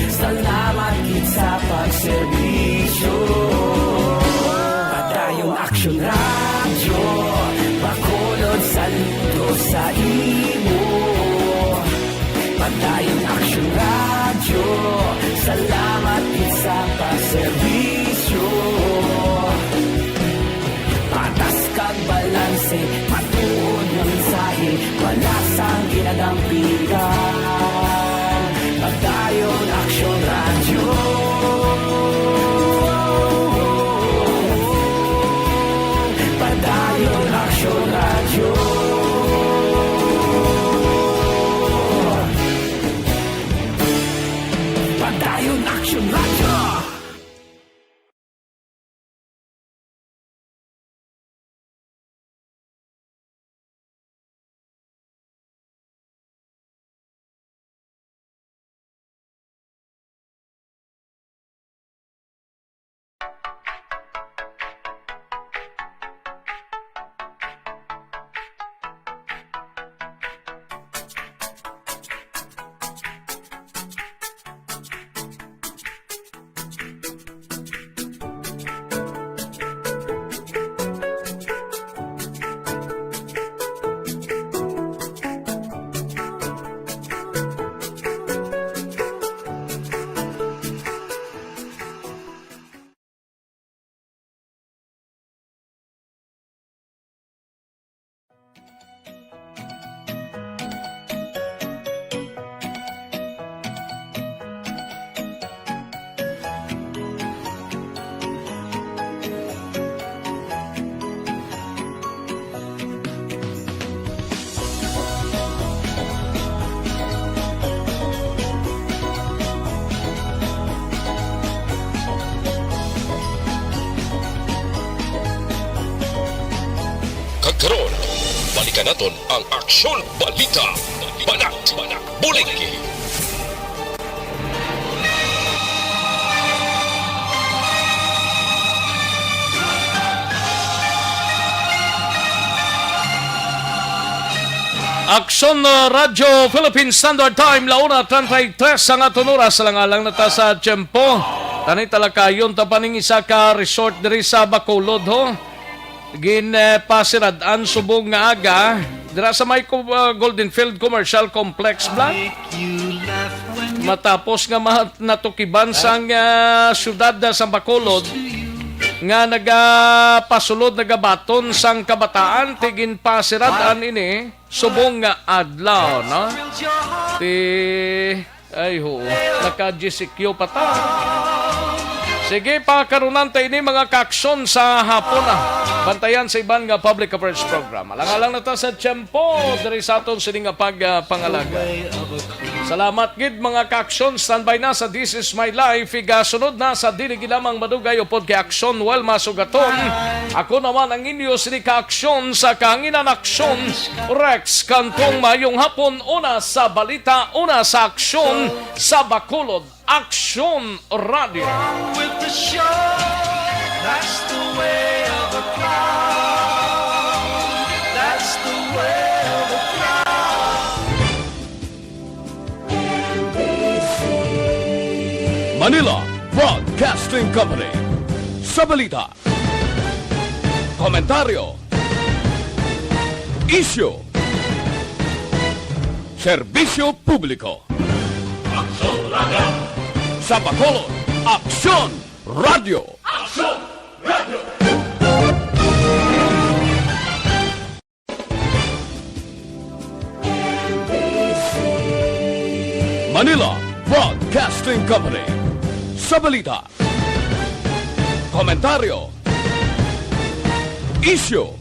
salamat gid sa pagserbisyo. Padayon Aksyon Radyo, Bacolod, saludo sa imo. Padayon Aksyon Radyo, salamat gid sa pagserbisyo. Patas kag balanse, matuod nga mensahe, wala sang ginadampigan. Padayon Aksyon Radyo. Padayon Aksyon Radyo. Padayon Aksyon Radyo. Kag karon, balikan naton ang Aksyon Balita. Banat, bulig. Aksyon, uh, Radyo Philippine Standard Time, la una treinta y tres ang aton oras. Alang-alang na ta sa tiyempo. Tani talakayon ta pa ning isa ka resort diri sa Bacolod, ho. Gin, eh, pasirad-an subong nga aga dira sa may co-, uh, Golden Field Commercial Complex, Bla. Matapos nga ma-, natukiban sang, ah, siyudad sa Bacolod nga nagapasulod, nagabaton sang kabataan, tiginpasirad-an ini subong nga adlaw, no? Ti, ay, ho, naka-G C Q pa ta. Sige, pakarunan ta ini, mga kaaksyon, sa hapon na. Bantayan sa iban nga public affairs program. Alang-alang na ta sa tiyempo diri sa aton sini nga pag, ah, pangalaga. Salamat gid, mga kaaksyon. Standby na sa This Is My Life. Igasunod na sa dili gid lamang madugay upod kay Aksyon Well Masugaton. Ako naman ang inyo sini kaaksyon sa kahanginan, Aksyon Rex Cantong. Mayong hapon, una sa balita, una sa aksyon sa Bacolod. Aksyon Radio. With the show, that's the way of a clown. That's the way of a clown. Manila Broadcasting Company. Sa balita, komentaryo, isyu, serbisyo publiko. Aksyon Radio. Sa Bacolod, Aksyon Radio. Aksyon Radio. Manila Broadcasting Company. Sa balita, komentaryo, isyu,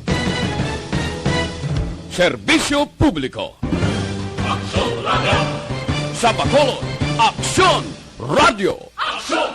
serbisyo publiko. Aksyon Radio. Sa Bacolod, Aksyon Radio. Aksyon